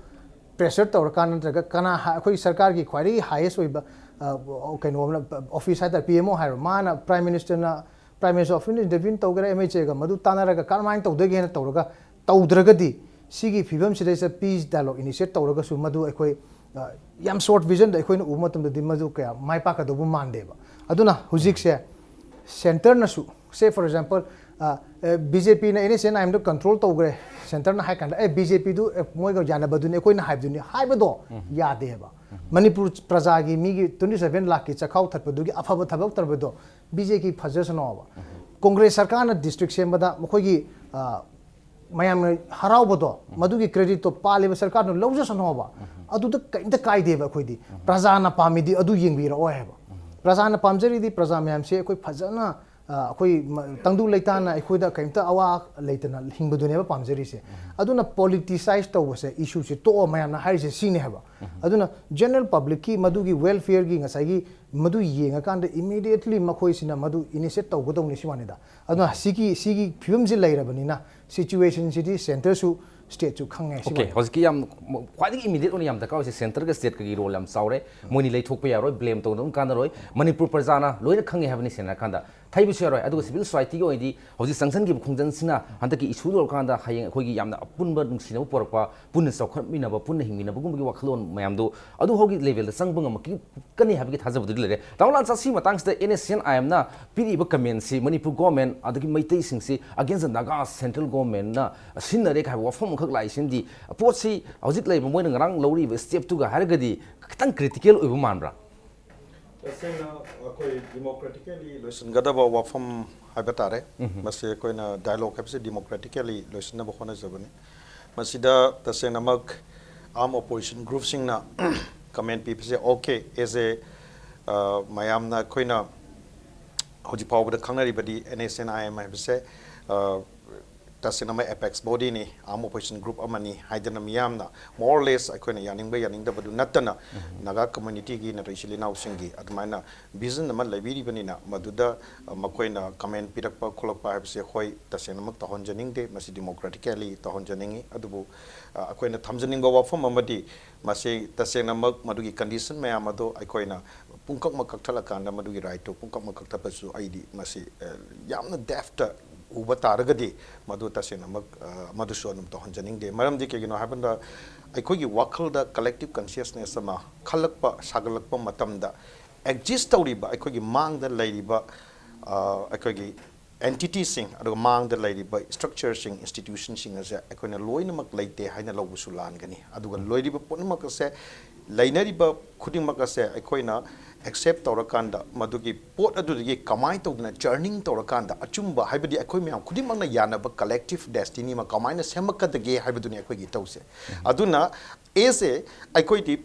ꯄ꯭ꯔꯦꯁꯔ ꯇꯧꯔꯀꯥꯟꯗ, ꯅꯠꯇ꯭ꯔꯒ ꯀꯅꯥ ꯍꯥ-, ꯑꯩꯈꯣꯏ ꯁꯔꯀꯥꯔꯒꯤ ꯈ꯭ꯋꯥꯏꯗꯒꯤ ꯍꯥꯏꯌꯦꯁ ꯑꯣꯏꯕ, ꯑ, ꯀꯩꯅꯣ ꯑꯃꯅ, ꯑꯣꯐꯤꯁ ꯍꯥꯏꯇꯥꯔꯦ, ꯄꯤ ꯑꯦꯝ ꯑꯣ ꯍꯥꯏꯔꯣ, ꯃꯥꯅ ꯄ꯭ꯔꯥꯏꯝ ꯃꯤꯅꯤꯁꯇꯔꯅ, ꯄ꯭ꯔꯥꯏꯝ ꯃꯤꯅꯤꯁꯇꯔ ꯑꯣꯐꯤꯁꯅ ꯏꯟꯇꯔꯚ꯭ꯌꯨ ꯇꯧꯒꯦꯔꯥ, ꯑꯦꯝ ꯑꯩꯆ ꯑꯦꯒ ꯃꯗꯨ ꯇꯥꯟꯅꯔꯒ ꯀꯔꯝꯍꯥꯏꯅ ꯇꯧꯗꯒꯦꯅ ꯇꯧꯔꯒ ꯇꯧꯗ꯭ꯔꯒꯗꯤ, ꯁꯤꯒꯤ ꯐꯤꯕꯝꯁꯤꯗꯩꯁꯤꯗ ꯄꯤꯁ ꯗꯥꯏꯂꯣꯒ ꯏꯅꯤꯁꯤꯌꯦꯠ ꯇꯧꯔꯒꯁꯨ ꯃꯗꯨ ꯑꯩꯈꯣꯏ, ꯑ, ꯌꯥꯝ ꯁꯣꯔꯠ ꯚꯤꯖꯟꯗ ꯑꯩꯈꯣꯏꯅ ꯎꯕ ꯃꯇꯝꯗꯗꯤ ꯃꯗꯨ ꯀꯌꯥ ꯃꯥꯏ ꯄꯥꯛꯀꯗꯧꯕ ꯃꯥꯟꯗꯦꯕ꯫ ꯑꯗꯨꯅ ꯍꯧꯖꯤꯛꯁꯦ ꯁꯦꯟꯇꯔꯅꯁꯨ, say for example, B J ꯄꯤꯅ ꯑꯦꯟ ꯑꯦꯁ ꯑꯦꯟ ꯑꯥꯏ ꯑꯦꯝꯗ ꯀꯟꯇ꯭ꯔꯣꯜ ꯇꯧꯈ꯭ꯔꯦ, ꯁꯦꯟꯇꯔꯅ ꯍꯥꯏ ꯀꯥꯟꯗ, ꯑꯦ, ꯕꯤ ꯖꯦ ꯄꯤꯗꯨ, ꯑꯦ, ꯃꯣꯏꯒ ꯌꯥꯅꯕꯗꯨꯅꯤ ꯑꯩꯈꯣꯏꯅ ꯍꯥꯏꯕꯗꯨꯅꯤ ꯍꯥꯏꯕꯗꯣ ꯌꯥꯗꯦꯕ꯫ ꯃꯅꯤꯄꯨꯔ ꯄ꯭ꯔꯖꯥꯒꯤ, ꯃꯤꯒꯤ ꯇ꯭ꯋꯦꯟꯇꯤ ꯁꯚꯦꯟ ꯂꯥꯛꯀꯤ ꯆꯥꯛꯈꯥꯎ ꯊꯠꯄꯗꯨꯒꯤ ꯑꯐꯕ ꯊꯕꯛ ꯇꯧꯔꯕꯗꯣ ꯕꯤ ꯖꯦ ꯄꯤ ꯐꯖꯁꯅꯣꯕ꯫ ꯀꯣꯡꯒ꯭ꯔꯦꯁ ꯁꯔꯀꯥꯔꯅ ꯗꯤꯁꯇ꯭ꯔꯤꯛ ꯁꯦꯝꯕꯗ ꯃꯈꯣꯏꯒꯤ, ꯑ, ꯃꯌꯥꯝꯅ ꯍꯔꯥꯎꯕꯗꯣ, ꯃꯗꯨꯒꯤ ꯀ꯭ꯔꯦꯗꯤꯠꯇꯣ ꯄꯥꯜꯂꯤꯕ ꯁꯔꯀꯥꯔꯗꯨꯅ ꯂꯧꯖꯁꯅꯣꯕ꯫ ꯑꯗꯨꯗ ꯀꯔꯤꯝꯇ ꯀꯥꯏꯗꯦꯕ ꯑꯩꯈꯣꯏꯗꯤ꯫ ꯄ꯭ꯔꯖꯥꯅ ꯄꯥꯝꯃꯤꯗꯤ ꯑꯗꯨ ꯌꯦꯡꯕꯤꯔꯛꯑꯣ ꯍꯥꯏꯕ꯫ ꯄ꯭ꯔꯖꯥꯅ ꯄꯥꯝꯖꯔꯤꯗꯤ ꯄ꯭ꯔꯖꯥ ꯃꯌꯥꯝꯁꯦ ꯑꯩꯈꯣꯏ ꯐꯖꯅ, ꯑ, ꯑꯩꯈꯣꯏ ꯃ-, ꯇꯪꯗꯨ ꯂꯩꯇꯥꯅ ꯑꯩꯈꯣꯏꯗ ꯀꯔꯤꯝꯇ ꯑꯋꯥ ꯂꯩꯇꯅ ꯍꯤꯡꯕꯗꯨꯅꯦꯕ ꯄꯥꯝꯖꯔꯤꯁꯦ꯫ ꯑꯗꯨꯅ ꯄꯣꯂꯤꯇꯤꯁꯥꯏꯁ ꯇꯧꯕꯁꯦ, ꯏꯁꯨꯁꯦ ꯇꯣꯛꯑꯣ ꯃꯌꯥꯝꯅ ꯍꯥꯏꯔꯤꯁꯦ ꯁꯤꯅꯦ ꯍꯥꯏꯕ꯫ ꯑꯗꯨꯅ ꯖꯦꯅꯔꯦꯜ ꯄꯕ꯭ꯂꯤꯛꯀꯤ ꯃꯗꯨꯒꯤ ꯋꯦꯜꯐꯤꯌꯔꯒꯤ ꯉꯁꯥꯏꯒꯤ ꯃꯗꯨ ꯌꯦꯡꯉꯀꯥꯟꯗ ꯏꯃꯤꯗꯤꯌꯦꯠꯂꯤ ꯃꯈꯣꯏꯁꯤꯅ ꯃꯗꯨ ꯏꯅꯤꯁꯤꯌꯦꯠ ꯇꯧꯒꯗꯧꯅꯤ ꯁꯤ ꯋꯥꯅꯤꯗ꯫ ꯑꯗꯨꯅ ꯁꯤꯒꯤ, ꯁꯤꯒꯤ ꯐꯤꯕꯝꯁꯤ ꯂꯩꯔꯕꯅꯤꯅ ꯁꯤꯆꯨꯋꯦꯁꯟꯁꯤꯗꯤ ꯁꯦꯟꯇꯔꯁꯨ ꯁ꯭ꯇꯦꯠꯁꯨ ꯈꯪꯉꯦ꯫ Okay, ꯍꯧꯖꯤꯛꯀꯤ ꯌꯥꯝ ꯈ꯭ꯋꯥꯏꯗꯒꯤ ꯏꯃꯤꯗꯤꯌꯦꯠ ꯑꯣꯏꯅ ꯌꯥꯝ ꯗꯔꯀꯥꯔ ꯑꯣꯏꯁꯦ ꯁꯦꯟꯇꯔꯒ ꯁ꯭ꯇꯦꯠꯀꯒꯤ ꯔꯣꯜ ꯌꯥꯝ ꯆꯥꯎꯔꯦ꯫ ꯃꯣꯏꯅꯤ ꯂꯩꯊꯣꯛꯄ ꯌꯥꯔꯣꯏ, ꯕ꯭ꯂꯦꯝ ꯇꯧꯅꯕ ꯀꯥꯟꯅꯔꯣꯏ꯫ ꯃꯅꯤꯄꯨꯔ ꯄ꯭ꯔꯖꯥꯅ ꯂꯣꯏꯅ ꯈꯪꯉꯦ ꯍꯥꯏꯕꯅꯤ꯫ ꯁꯦꯡꯅ ꯍꯥꯏꯔꯀꯥꯟꯗ ꯊꯩꯕꯁꯨ ꯌꯥꯔꯣꯏ꯫ ꯑꯗꯨꯒ ꯁꯤꯚꯤꯜ ꯁꯣꯁꯥꯏꯇꯤꯒꯤ ꯑꯣꯏꯅꯗꯤ ꯍꯧꯖꯤꯛ ꯆꯪꯁꯤꯟꯈꯤꯕ ꯈꯣꯡꯖꯪꯁꯤꯅ ꯍꯟꯗꯛꯀꯤ ꯏꯁꯨ ꯂꯣꯏꯔꯀꯥꯟꯗ ꯍꯌꯦꯡ ꯑꯩꯈꯣꯏꯒꯤ ꯌꯥꯝꯅ ꯑꯄꯨꯟꯕ ꯅꯨꯡꯁꯤꯅꯕ ꯄꯨꯔꯛꯄ, ꯄꯨꯟꯅ ꯆꯥꯎꯈꯠꯃꯤꯟꯅꯕ, ꯄꯨꯟꯅ ꯍꯤꯡꯃꯤꯟꯅꯕꯒꯨꯝꯕꯒꯤ ꯋꯥꯈꯜꯂꯣꯟ ꯃꯌꯥꯝꯗꯣ ꯑꯗꯨꯐꯥꯎꯒꯤ ꯂꯦꯚꯦꯜꯗ ꯆꯪꯕ ꯉꯝꯃꯛꯀꯅꯤ ꯍꯥꯏꯕꯒꯤ ꯊꯥꯖꯕꯗꯨꯗꯤ ꯂꯩꯔꯦ꯫ ꯇꯥꯃꯣ ꯂꯥꯟꯆꯥ, ꯁꯤ ꯃꯇꯥꯡꯁꯤꯗ N S C N I ꯑꯦꯝꯅ ꯄꯤꯔꯛꯏꯕ ꯀꯃꯦꯟꯁꯤ ꯃꯅꯤꯄꯨꯔ ꯒꯣꯔꯃꯦꯟ ꯑꯗꯒꯤ ꯃꯩꯇꯩꯁꯤꯡꯁꯤ against the Naga, central government ꯅ ꯁꯤꯖꯤꯟꯅꯔꯦ ꯍꯥꯏꯕ ꯋꯥꯐꯝ ꯑꯃꯈꯛ ꯂꯥꯛꯏꯁꯤꯅꯗꯤ, ꯄꯣꯠꯁꯤ ꯍꯧꯖꯤꯛ ꯂꯩꯔꯤꯕ ꯃꯣꯏꯅ ꯉꯔꯥꯡ ꯂꯧꯔꯤꯕ ꯁ꯭ꯇꯦꯞꯇꯨꯒ ꯍꯥꯏꯔꯒꯗꯤ ꯈꯤꯇꯪ ꯀ꯭ꯔꯤꯇꯤꯀꯦꯜ ꯑꯣꯏꯕ ꯃꯥꯟꯕ꯭ꯔꯥ? ꯇꯁꯦꯡꯅ ꯑꯩꯈꯣꯏ ꯗꯤꯃꯣꯀ꯭ꯔꯦꯇꯤꯀꯦꯂꯤ ꯂꯣꯏꯁꯤꯟꯒꯗꯕ ꯋꯥꯐꯝ ꯍꯥꯏꯕ ꯇꯥꯔꯦ꯫ ꯃꯁꯤ ꯑꯩꯈꯣꯏꯅ ꯗꯥꯏꯂꯣꯒ ꯍꯥꯏꯕꯁꯤ ꯗꯤꯃꯣꯀ꯭ꯔꯦꯇꯤꯀꯦꯂꯤ ꯂꯣꯏꯁꯤꯟꯅꯕ ꯍꯣꯠꯅꯖꯕꯅꯤ꯫ ꯃꯁꯤꯗ ꯇꯁꯦꯡꯅꯃꯛ ꯑꯥꯔꯝ ꯑꯣꯄꯣꯖꯤꯁꯟ ꯒ꯭ꯔꯨꯞꯁꯤꯡꯅ ꯀꯃꯦꯟ ꯄꯤꯕꯁꯦ, okay, as a, ꯑ, ꯃꯌꯥꯝꯅ ꯑꯩꯈꯣꯏꯅ ꯍꯧꯖꯤꯛ ꯐꯥꯎꯕꯗ ꯈꯪꯅꯔꯤꯕꯗꯤ N S N I M ꯍꯥꯏꯕꯁꯦ, ꯑ, ꯇꯁꯦꯡꯅꯃꯛ ꯑꯦꯄꯦꯛꯁ ꯕꯣꯗꯤꯅꯤ, ꯑꯥꯔꯝ ꯑꯣꯄꯣꯖꯤꯁꯟ ꯒ꯭ꯔꯨꯞ ꯑꯃꯅꯤ ꯍꯥꯏꯗꯅ ꯃꯤꯌꯥꯝꯅ more or less ꯑꯩꯈꯣꯏꯅ ꯌꯥꯅꯤꯡꯕ ꯌꯥꯅꯤꯡꯗꯕꯗꯨ ꯅꯠꯇꯅ, ꯅꯥꯒꯥ ꯀꯝꯃ꯭ꯌꯨꯅꯤꯇꯤꯒꯤ ꯅꯠꯇ꯭ꯔꯒ ꯏꯆꯤꯜ ꯏꯅꯥꯎꯁꯤꯡꯒꯤ ꯑꯗꯨꯃꯥꯏꯅ ꯚꯤꯖꯟ ꯑꯃ ꯂꯩꯕꯤꯔꯤꯕꯅꯤꯅ, ꯃꯗꯨꯗ, ꯑ, ꯃꯈꯣꯏꯅ ꯀꯃꯦꯟ ꯄꯤꯔꯛꯄ ꯈꯣꯠꯂꯛꯄ ꯍꯥꯏꯕꯁꯦ, ꯍꯣꯏ, ꯇꯁꯦꯡꯅꯃꯛ ꯇꯧꯍꯟꯖꯅꯤꯡꯗꯦ, ꯃꯁꯤ ꯗꯤꯃꯣꯀ꯭ꯔꯦꯇꯤꯀꯦꯂꯤ ꯇꯧꯍꯟꯖꯅꯤꯡꯉꯤ꯫ ꯑꯗꯨꯕꯨ, ꯑ, ꯑꯩꯈꯣꯏꯅ ꯊꯝꯖꯅꯤꯡꯕ ꯋꯥꯐꯝ ꯑꯃꯗꯤ, ꯃꯁꯤ ꯇꯁꯦꯡꯅꯃꯛ ꯃꯗꯨꯒꯤ ꯀꯟꯗꯤꯁꯟ ꯃꯌꯥꯝ ꯑꯗꯣ ꯑꯩꯈꯣꯏꯅ ꯄꯨꯡꯀꯛꯃꯛ ꯀꯛꯊꯠꯂꯀꯥꯟꯗ ꯃꯗꯨꯒꯤ ꯔꯥꯏꯠꯇꯨ ꯄꯨꯡꯀꯛꯃꯛ ꯀꯛꯊꯠꯄꯁꯨ ꯑꯩꯗꯤ ꯃꯁꯤ, ꯑ, ꯌꯥꯝꯅ ꯗꯦꯐꯇ ꯎꯕ ꯇꯥꯔꯒꯗꯤ ꯃꯗꯨ ꯇꯁꯦꯡꯅꯃꯛ, ꯑ, ꯃꯗꯨꯁꯨ ꯑꯗꯨꯝ ꯇꯧꯍꯟꯖꯅꯤꯡꯗꯦ꯫ ꯃꯔꯝꯗꯤ ꯀꯩꯒꯤꯅꯣ ꯍꯥꯏꯕꯗ, ꯑꯩꯈꯣꯏꯒꯤ ꯋꯥꯈꯜꯗ ꯀꯂꯦꯛꯇꯤꯚ ꯀꯟꯁꯤꯌꯁꯅꯦꯁ ꯑꯃ ꯈꯜꯂꯛꯄ, ꯁꯥꯒꯠꯂꯛꯄ ꯃꯇꯝꯗ, ꯑꯦꯛꯖꯤꯁ ꯇꯧꯔꯤꯕ ꯑꯩꯈꯣꯏꯒꯤ ꯃꯥꯡꯗ ꯂꯩꯔꯤꯕ, ꯑ, ꯑꯩꯈꯣꯏꯒꯤ ꯑꯦꯟꯇꯤꯇꯤꯁꯤꯡ, ꯑꯗꯨꯒ ꯃꯥꯡꯗ ꯂꯩꯔꯤꯕ ꯁ꯭ꯇ꯭ꯔꯛꯆꯔꯁꯤꯡ, ꯏꯟꯁꯇꯤꯇ꯭ꯌꯨꯁꯟꯁꯤꯡ ꯑꯁꯦ ꯑꯩꯈꯣꯏꯅ ꯂꯣꯏꯅꯃꯛ ꯂꯩꯇꯦ ꯍꯥꯏꯅ ꯂꯧꯕꯁꯨ ꯂꯥꯟꯒꯅꯤ꯫ ꯑꯗꯨꯒ ꯂꯣꯏꯔꯤꯕ ꯄꯨꯝꯅꯃꯛ ꯑꯁꯦ, ꯂꯩꯅꯔꯤꯕ ꯈꯨꯗꯤꯡꯃꯛ ꯑꯁꯦ ꯑꯩꯈꯣꯏꯅ ꯑꯦꯛꯁꯦꯞ ꯇꯧꯔꯀꯥꯟꯗ, ꯃꯗꯨꯒꯤ ꯄꯣꯠ ꯑꯗꯨꯗꯒꯤ ꯀꯃꯥꯏꯅ ꯇꯧꯗꯅ ꯆꯔꯅꯤꯡ ꯇꯧꯔꯀꯥꯟꯗ ꯑꯆꯨꯝꯕ, ꯍꯥꯏꯕꯗꯤ ꯑꯩꯈꯣꯏ ꯃꯌꯥꯝ ꯈꯨꯗꯤꯡꯃꯛꯅ ꯌꯥꯅꯕ ꯀꯂꯦꯛꯇꯤꯚ ꯗꯦꯁꯇꯤꯅꯤ ꯑꯃ ꯀꯃꯥꯏꯅ ꯁꯦꯝꯃꯛꯀꯗꯒꯦ ꯍꯥꯏꯕꯗꯨꯅꯤ ꯑꯩꯈꯣꯏꯒꯤ ꯏꯊꯧꯁꯦ꯫ ꯑꯗꯨꯅ ꯑꯦꯁ ꯑꯦ ꯑꯩꯈꯣꯏꯗꯤ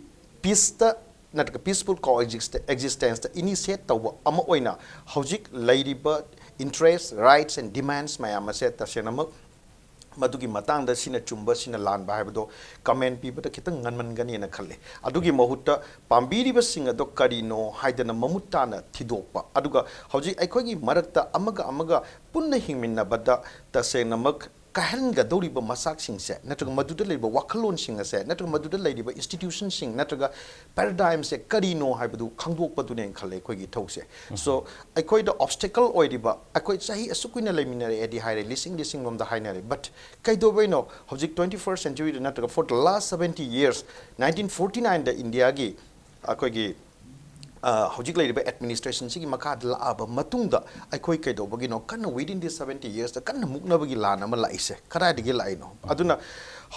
ꯄꯤꯁꯇ ꯅꯠꯇ꯭ꯔꯒ ꯄꯤꯁꯐꯨꯜ ꯀꯣ ꯑꯦꯛꯖꯤꯁꯇꯦꯟꯁꯇ ꯏꯅꯤꯁꯤꯌꯦꯠ ꯇꯧꯕ ꯑꯃ ꯑꯣꯏꯅ ꯍꯧꯖꯤꯛ ꯂꯩꯔꯤꯕ ꯏꯟꯇꯔꯦꯁ, ꯔꯥꯏꯠꯁ ꯑꯦꯟ ꯗꯤꯃꯥꯟꯁ ꯃꯌꯥꯝ ꯑꯁꯦ ꯇꯁꯦꯡꯅꯃꯛ ꯃꯗꯨꯒꯤ ꯃꯇꯥꯡꯗ ꯁꯤꯅ ꯆꯨꯝꯕ, ꯁꯤꯅ ꯂꯥꯟꯕ ꯍꯥꯏꯕꯗꯣ ꯀꯃꯦꯟ ꯄꯤꯕꯗ ꯈꯤꯇꯪ ꯉꯟꯃꯟꯒꯅꯤꯅ ꯈꯜꯂꯤ꯫ ꯑꯗꯨꯒꯤ ꯃꯍꯨꯠꯇ ꯄꯥꯝꯕꯤꯔꯤꯕꯁꯤꯡ ꯑꯗꯣ ꯀꯔꯤꯅꯣ ꯍꯥꯏꯗꯅ ꯃꯃꯨꯠ ꯇꯥꯅ ꯊꯤꯗꯣꯛꯄ, ꯑꯗꯨꯒ ꯍꯧꯖꯤꯛ ꯑꯩꯈꯣꯏꯒꯤ ꯃꯔꯛꯇ ꯑꯃꯒ ꯑꯃꯒ ꯄꯨꯟꯅ ꯍꯤꯡꯃꯤꯟꯅꯕꯗ ꯇꯁꯦꯡꯅꯃꯛ ꯀꯥꯏꯍꯟꯒꯗꯧꯔꯤꯕ ꯃꯆꯥꯛꯁꯤꯡꯁꯦ, ꯅꯠꯇ꯭ꯔꯒ ꯃꯗꯨꯗ ꯂꯩꯔꯤꯕ ꯋꯥꯈꯜꯂꯣꯟꯁꯤꯡ ꯑꯁꯦ, ꯅꯠꯇ꯭ꯔꯒ ꯃꯗꯨꯗ ꯂꯩꯔꯤꯕ institutionꯁꯤꯡ, ꯅꯠꯇ꯭ꯔꯒ paradigmꯁꯦ ꯀꯔꯤꯅꯣ ꯍꯥꯏꯕꯗꯨ ꯈꯪꯗꯣꯛꯄꯗꯨꯅꯦꯅ ꯈꯜꯂꯦ ꯑꯩꯈꯣꯏꯒꯤ ꯏꯊꯧꯁꯦ꯫ So, ꯑꯩꯈꯣꯏꯗ obstacle ꯑꯣꯏꯔꯤꯕ, ꯑꯩꯈꯣꯏ ꯆꯍꯤ ꯑꯁꯨꯛ ꯀꯨꯏꯅ ꯂꯩꯃꯤꯟꯅꯔꯛꯑꯦꯗꯤ ꯍꯥꯏꯔꯦ, ꯂꯤꯁꯤꯡ ꯂꯤꯁꯤꯡ ꯂꯣꯝꯗ ꯍꯥꯏꯅꯔꯦ, but ꯀꯩꯗꯧꯕꯩꯅꯣ ꯍꯧꯖꯤꯛ twenty first centuryꯗ, ꯅꯠꯇ꯭ꯔꯒ for the last seventy years, nineteen forty nineꯗ ꯏꯟꯗꯤꯌꯥꯒꯤ ꯑꯩꯈꯣꯏꯒꯤ, ꯑ, ꯍꯧꯖꯤꯛ ꯂꯩꯔꯤꯕ administrationꯁꯤꯒꯤ ꯃꯈꯥꯗ ꯂꯥꯛꯑꯕ ꯃꯇꯨꯡꯗ ꯑꯩꯈꯣꯏ ꯀꯩꯗꯧꯕꯒꯤꯅꯣ ꯀꯟꯅ within this seventy yearsꯇ ꯀꯟꯅ ꯃꯨꯛꯅꯕꯒꯤ ꯂꯥꯟ ꯑꯃ ꯂꯥꯛꯏꯁꯦ? ꯀꯗꯥꯏꯗꯒꯤ ꯂꯥꯛꯏꯅꯣ? ꯑꯗꯨꯅ